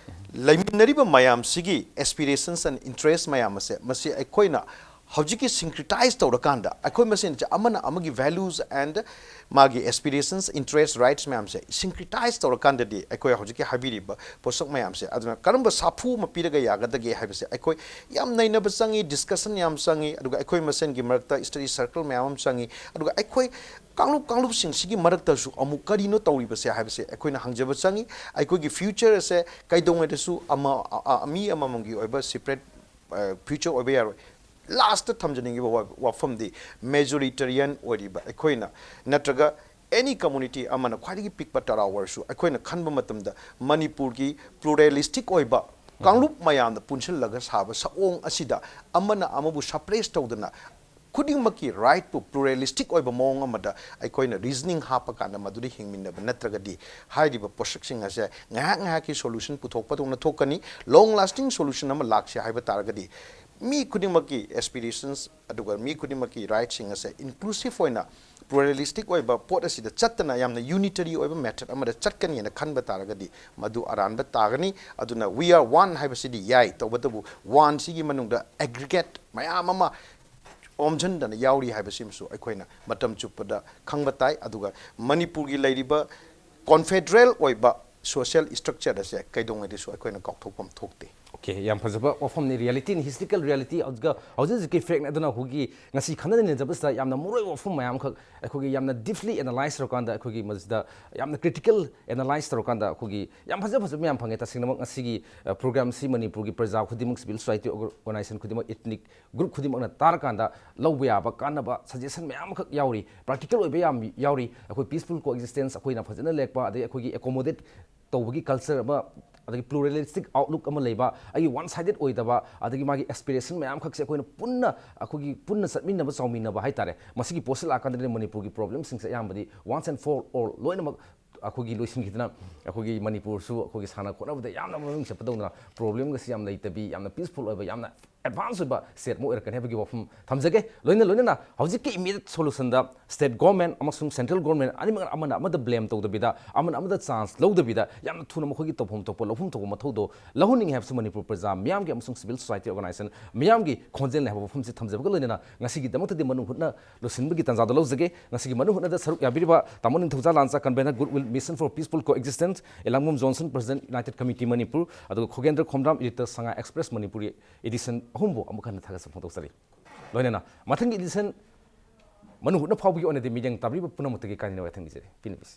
ꯂꯩꯃꯤꯟꯅꯔꯤꯕ ꯃꯌꯥꯝꯁꯤꯒꯤ aspirations and interest ꯃꯌꯥꯝ ꯑꯁꯦ, ꯃꯁꯤ ꯑꯩꯈꯣꯏꯅ ꯍꯧꯖꯤꯛꯀꯤ syncretize ꯇꯧꯔꯀꯥꯟꯗ, ꯑꯩꯈꯣꯏ ꯃꯁꯦꯟꯁꯦ ꯑꯃꯅ ꯑꯃꯒꯤ values and ꯃꯥꯒꯤ aspirations, interest, rights ꯃꯌꯥꯝꯁꯦ syncretize ꯇꯧꯔꯀꯥꯟꯗꯗꯤ, ꯑꯩꯈꯣꯏ ꯍꯧꯖꯤꯛꯀꯤ ꯍꯥꯏꯕꯤꯔꯤꯕ ꯄꯣꯠꯁꯛ ꯃꯌꯥꯝꯁꯦ, ꯑꯗꯨꯅ ꯀꯔꯝꯕ ꯁꯥꯐꯨ ꯑꯃ ꯄꯤꯔꯒ ꯌꯥꯒꯗꯒꯦ ꯍꯥꯏꯕꯁꯦ, ꯑꯩꯈꯣꯏ ꯌꯥꯝ ꯅꯩꯅꯕ ꯆꯪꯉꯤ, discussion ꯌꯥꯝ ꯆꯪꯉꯤ, ꯑꯗꯨꯒ ꯑꯩꯈꯣꯏ ꯃꯁꯦꯟꯒꯤ ꯃꯔꯛꯇ study circle ꯃꯌꯥꯝ ꯑꯃ ꯆꯪꯉꯤ, ꯑꯗꯨꯒ ꯑꯩꯈꯣꯏ ꯀꯥꯡꯂꯨꯞ, ꯀꯥꯡꯂꯨꯞꯁꯤꯡꯁꯤꯒꯤ ꯃꯔꯛꯇꯁꯨ ꯑꯃꯨꯛ ꯀꯔꯤꯅꯣ ꯇꯧꯔꯤꯕꯁꯦ ꯍꯥꯏꯕꯁꯦ ꯑꯩꯈꯣꯏꯅ ꯍꯪꯖꯕ ꯆꯪꯉꯤ꯫ ꯑꯩꯈꯣꯏꯒꯤ future ꯑꯁꯦ ꯀꯩꯗꯧꯉꯩꯗꯁꯨ ꯑꯃ, ꯑ, ꯑ, ꯃꯤ ꯑꯃꯃꯝꯒꯤ ꯑꯣꯏꯕ separate, ꯑ, future ꯑꯣꯏꯕ ꯌꯥꯔꯣꯏ꯫ Lastꯇ ꯊꯝꯖꯅꯤꯡꯉꯤꯕ ꯋꯥ-, ꯋꯥꯐꯝꯗꯤ, majoritarian ꯑꯣꯏꯔꯤꯕ ꯑꯩꯈꯣꯏꯅ, ꯅꯠꯇ꯭ꯔꯒ any community ꯑꯃꯅ, ꯈ꯭ꯋꯥꯏꯗꯒꯤ ꯄꯤꯛꯄ ꯇꯔꯥ ꯑꯣꯏꯔꯁꯨ, ꯑꯩꯈꯣꯏꯅ ꯈꯟꯕ ꯃꯇꯝꯗ ꯃꯅꯤꯄꯨꯔꯒꯤ pluralistic ꯑꯣꯏꯕ ꯀꯥꯡꯂꯨꯞ ꯃꯌꯥꯝꯅ ꯄꯨꯟꯁꯤꯜꯂꯒ ꯁꯥꯕ ꯁꯑꯣꯡ ꯑꯁꯤꯗ ꯑꯃꯅ ꯑꯃꯕꯨ suppress ꯇꯧꯗꯅ, ꯈꯨꯗꯤꯡꯃꯛꯀꯤ rightꯄꯨ pluralistic ꯑꯣꯏꯕ ꯃꯑꯣꯡ ꯑꯃꯗ ꯑꯩꯈꯣꯏꯅ reasoning ꯍꯥꯞꯄ ꯀꯥꯟꯗ ꯃꯗꯨꯗ ꯍꯤꯡꯃꯤꯟꯅꯕ ꯅꯠꯇ꯭ꯔꯒꯗꯤ, ꯍꯥꯏꯔꯤꯕ ꯄꯣꯠꯁꯛꯁꯤꯡ ꯑꯁꯦ ꯉꯥꯏꯍꯥꯛ ꯉꯥꯏꯍꯥꯛꯀꯤ solution ꯄꯨꯊꯣꯛꯄꯗꯧꯅ ꯊꯣꯛꯀꯅꯤ꯫ Long lasting solution ꯑꯃ ꯂꯥꯛꯁꯦ ꯍꯥꯏꯕ ꯇꯥꯔꯒꯗꯤ, ꯃꯤ ꯈꯨꯗꯤꯡꯃꯛꯀꯤ ꯑꯦꯁꯄꯤꯔꯦꯁꯟꯁ ꯑꯗꯨꯒ ꯃꯤ ꯈꯨꯗꯤꯡꯃꯛꯀꯤ ꯔꯥꯏꯠꯁꯤꯡ ꯑꯁꯦ ꯏꯟꯀ꯭ꯂꯨꯁꯤꯞ ꯑꯣꯏꯅ, ꯄ꯭ꯂꯨꯔꯦꯂꯤꯁꯇꯤꯛ ꯑꯣꯏꯕ ꯄꯣꯠ ꯑꯁꯤꯗ ꯆꯠꯇꯅ ꯌꯥꯝꯅ ꯌꯨꯅꯤꯇꯔꯤ ꯑꯣꯏꯕ ꯃꯦꯊꯗ ꯑꯃꯗ ꯆꯠꯀꯅꯤ ꯍꯥꯏꯅ ꯈꯟꯕ ꯇꯥꯔꯒꯗꯤ ꯃꯗꯨ ꯑꯔꯥꯟꯕ ꯇꯥꯒꯅꯤ꯫ ꯑꯗꯨꯅ "We are one" ꯍꯥꯏꯕꯁꯤꯗꯤ ꯌꯥꯏ, ꯇꯧꯕꯇꯕꯨ "one" ꯁꯤꯒꯤ ꯃꯅꯨꯡꯗ ꯑꯦꯒ꯭ꯔꯤꯒꯦꯠ ꯃꯌꯥꯝ ꯑꯃ ꯑꯣꯝꯁꯤꯟꯗꯅ ꯌꯥꯎꯔꯤ ꯍꯥꯏꯕꯁꯤꯃꯁꯨ ꯑꯩꯈꯣꯏꯅ ꯃꯇꯝ ꯆꯨꯞꯄꯗ ꯈꯪꯕ ꯇꯥꯏ꯫ ꯑꯗꯨꯒ ꯃꯅꯤꯄꯨꯔꯒꯤ ꯂꯩꯔꯤꯕ ꯀꯣꯟꯐꯦꯗꯔꯦꯜ ꯑꯣꯏꯕ ꯁꯣꯁꯤꯌꯦꯜ ꯁ꯭ꯇ꯭ꯔꯛꯆꯔ ꯑꯁꯦ ꯀꯩꯗꯧꯉꯩꯗꯁꯨ ꯑꯩꯈꯣꯏꯅ ꯀꯥꯎꯊꯣꯛꯐꯝ ꯊꯣꯛꯇꯦ꯫ ꯑꯣꯀꯦ, ꯌꯥꯝ ꯐꯖꯕ ꯋꯥꯐꯝꯅꯤ, ꯔꯤꯌꯦꯂꯤꯇꯤꯅꯤ, ꯍꯤꯁꯇꯣꯔꯤꯀꯦꯜ ꯔꯤꯌꯦꯂꯤꯇꯤ꯫ ꯍꯧꯖꯤꯛ ꯍꯧꯖꯤꯛ ꯍꯧꯖꯤꯛꯀꯤ ꯐꯦꯛꯅꯦ꯫ ꯑꯗꯨꯅ ꯑꯩꯈꯣꯏꯒꯤ ꯉꯁꯤ ꯈꯟꯅ ꯅꯩꯅꯖꯕꯁꯤꯗ ꯌꯥꯝꯅ ꯃꯔꯨꯑꯣꯏꯕ ꯋꯥꯐꯝ ꯃꯌꯥꯝ ꯑꯃꯈꯛ ꯑꯩꯈꯣꯏꯒꯤ ꯌꯥꯝꯅ ꯗꯤꯞꯂꯤ ꯑꯦꯅꯥꯂꯥꯏꯁ ꯇꯧꯔꯀꯥꯟꯗ, ꯑꯩꯈꯣꯏꯒꯤ ꯃꯁꯤꯗ ꯌꯥꯝꯅ ꯀ꯭ꯔꯤꯇꯤꯀꯦꯜ ꯑꯦꯅꯥꯂꯥꯏꯁ ꯇꯧꯔꯀꯥꯟꯗ, ꯑꯩꯈꯣꯏꯒꯤ ꯌꯥꯝ ꯐꯖ ꯐꯖꯕ ꯃꯌꯥꯝ ꯐꯪꯉꯦ꯫ ꯇꯁꯦꯡꯅꯃꯛ ꯉꯁꯤꯒꯤ ꯄ꯭ꯔꯣꯒ꯭ꯔꯥꯝꯁꯤ ꯃꯅꯤꯄꯨꯔꯒꯤ ꯄ꯭ꯔꯖꯥ ꯈꯨꯗꯤꯡꯃꯛ, ꯁꯤꯚꯤꯜ ꯁꯣꯁꯥꯏꯇꯤ ꯑꯣꯔꯒꯅꯥꯏꯖꯦꯁꯟ ꯈꯨꯗꯤꯡꯃꯛ, ꯏꯊꯅꯤꯛ ꯒ꯭ꯔꯨꯞ ꯈꯨꯗꯤꯡꯃꯛꯅ ꯇꯥꯔꯀꯥꯟꯗ ꯂꯧꯕ ꯌꯥꯕ ꯀꯥꯟꯅꯕ ꯁꯖꯦꯁꯟ ꯃꯌꯥꯝ ꯑꯃꯈꯛ ꯌꯥꯎꯔꯤ, ꯄ꯭ꯔꯦꯛꯇꯤꯀꯦꯜ ꯑꯣꯏꯕ ꯌꯥꯝ ꯌꯥꯎꯔꯤ꯫ ꯑꯩꯈꯣꯏ ꯄꯤꯁꯐꯨꯜ ꯀꯣ ꯑꯦꯛꯖꯤꯁꯇꯦꯟꯁ, ꯑꯩꯈꯣꯏꯅ ꯐꯖꯅ ꯂꯦꯛꯄ, ꯑꯗꯩ ꯑꯩꯈꯣꯏꯒꯤ ꯑꯦꯀꯣꯃꯣꯗꯦꯠ ꯇꯧꯕꯒꯤ ꯀꯜꯆꯔ ꯑꯃ, ꯑꯗꯒꯤ ꯄ꯭ꯂꯨꯔꯦꯂꯤꯁꯇꯤꯛ ꯑꯥꯎꯠꯂꯨꯛ ꯑꯃ ꯂꯩꯕ, ꯑꯩꯒꯤ ꯋꯥꯟ ꯁꯥꯏꯗꯦꯠ ꯑꯣꯏꯗꯕ, ꯑꯗꯒꯤ ꯃꯥꯒꯤ ꯑꯦꯁꯄꯤꯔꯦꯁꯟ ꯃꯌꯥꯝꯈꯛꯁꯦ ꯑꯩꯈꯣꯏꯅ ꯄꯨꯟꯅ, ꯑꯩꯈꯣꯏꯒꯤ ꯄꯨꯟꯅ ꯆꯠꯃꯤꯟꯅꯕ, ꯆꯥꯎꯃꯤꯟꯅꯕ ꯍꯥꯏꯇꯥꯔꯦ꯫ ꯃꯁꯤꯒꯤ ꯄꯣꯠꯁꯤ ꯂꯥꯛꯀꯥꯟꯗꯗꯤ ꯃꯅꯤꯄꯨꯔꯒꯤ ꯄ꯭ꯔꯣꯕ꯭ꯂꯦꯝꯁꯤꯡꯁꯦ ꯑꯌꯥꯝꯕꯗꯤ once and for all ꯂꯣꯏꯅꯃꯛ ꯑꯩꯈꯣꯏꯒꯤ ꯂꯣꯏꯁꯤꯟꯈꯤꯗꯅ, ꯑꯩꯈꯣꯏꯒꯤ ꯃꯅꯤꯄꯨꯔꯁꯨ ꯑꯩꯈꯣꯏꯒꯤ ꯁꯥꯟꯅ ꯈꯣꯠꯅꯕꯗ ꯌꯥꯝꯅ ꯃꯃꯤꯡ ꯆꯠꯄꯗꯧꯅ ꯄ꯭ꯔꯣꯕ꯭ꯂꯦꯝꯒꯁꯤ ꯌꯥꯝ ꯂꯩꯇꯕꯤ, ꯌꯥꯝꯅ ꯄꯤꯁꯐꯨꯜ ꯑꯣꯏꯕ, ꯌꯥꯝꯅ ꯑꯦꯗꯚꯥꯟꯁ ꯑꯣꯏꯕ ꯁ꯭ꯇꯦꯠ ꯑꯃ ꯑꯣꯏꯔꯛꯀꯅꯤ ꯍꯥꯏꯕꯒꯤ ꯋꯥꯐꯝ ꯊꯝꯖꯒꯦ꯫ ꯂꯣꯏꯅ ꯂꯣꯏꯅꯅ ꯍꯧꯖꯤꯛꯀꯤ ꯏꯃꯤꯗꯤꯌꯦꯠ ꯁꯣꯂꯨꯁꯟꯗ ꯁ꯭ꯇꯦꯠ ꯒꯣꯔꯃꯦꯟ ꯑꯃꯁꯨꯡ ꯁꯦꯟꯇ꯭ꯔꯦꯜ ꯒꯣꯔꯃꯦꯟ ꯑꯅꯤꯃꯛꯅ ꯑꯃꯅ ꯑꯃꯗ ꯕ꯭ꯂꯦꯝ ꯇꯧꯗꯕꯤꯗ, ꯑꯃꯅ ꯑꯃꯗ ꯆꯥꯟꯁ ꯂꯧꯗꯕꯤꯗ, ꯌꯥꯝꯅ ꯊꯨꯅ ꯃꯈꯣꯏꯒꯤ ꯇꯧꯐꯝ ꯊꯣꯛꯄ, ꯂꯧꯐꯝ ꯊꯣꯛꯄ ꯃꯊꯧꯗꯣ ꯂꯧꯍꯟꯅꯤꯡꯉꯤ ꯍꯥꯏꯕꯁꯤ ꯃꯅꯤꯄꯨꯔ ꯄ꯭ꯔꯖꯥ ꯃꯤꯌꯥꯝꯒꯤ ꯑꯃꯁꯨꯡ ꯁꯤꯚꯤꯜ ꯁꯣꯁꯥꯏꯇꯤ ꯑꯣꯔꯒꯅꯥꯏꯖꯦꯁꯟ ꯃꯤꯌꯥꯝꯒꯤ ꯈꯣꯟꯖꯦꯜꯅꯤ ꯍꯥꯏꯕ ꯋꯥꯐꯝꯁꯤ ꯊꯝꯖꯕꯒ ꯂꯣꯏꯅꯅ ꯉꯁꯤꯒꯤꯗꯃꯛꯇꯗꯤ ꯃꯅꯨꯡ ꯍꯨꯠꯅ ꯂꯣꯏꯁꯤꯟꯕꯒꯤ ꯇꯥꯟꯖꯥꯗꯣ ꯂꯧꯖꯒꯦ꯫ ꯉꯁꯤꯒꯤ ꯃꯅꯨꯡ ꯍꯨꯠꯅꯗ ꯁꯔꯨꯛ ꯌꯥꯕꯤꯔꯤꯕ ꯇꯥꯃꯣ Ningthouja Lancha, convener, Goodwill Mission for Peaceful Coexistence, Elangbam Johnson, president, United Committee Manipur, ꯑꯗꯨꯒ Khogendra Khomdram, editor, Sangai Express Manipuri edition ꯑꯍꯨꯝꯕꯨ ꯑꯃꯨꯛ ꯍꯟꯅ ꯊꯥꯒꯠꯆꯕ ꯐꯣꯡꯗꯣꯛꯆꯔꯤ꯫ ꯂꯣꯏꯅꯅ ꯃꯊꯪꯒꯤ ꯑꯦꯗꯤꯁꯟ ꯃꯅꯨꯡ ꯍꯨꯠꯅ ꯐꯥꯎꯕꯒꯤ ꯑꯣꯏꯅꯗꯤ ꯃꯤꯠꯌꯦꯡ ꯇꯥꯕꯤꯔꯤꯕ ꯄꯨꯝꯅꯃꯛꯇꯒꯤ ꯀꯥꯏꯅꯅ ꯋꯥꯏꯊꯪ ꯅꯤꯖꯔꯤ꯫ ꯄꯤꯅꯕꯤꯁꯤ꯫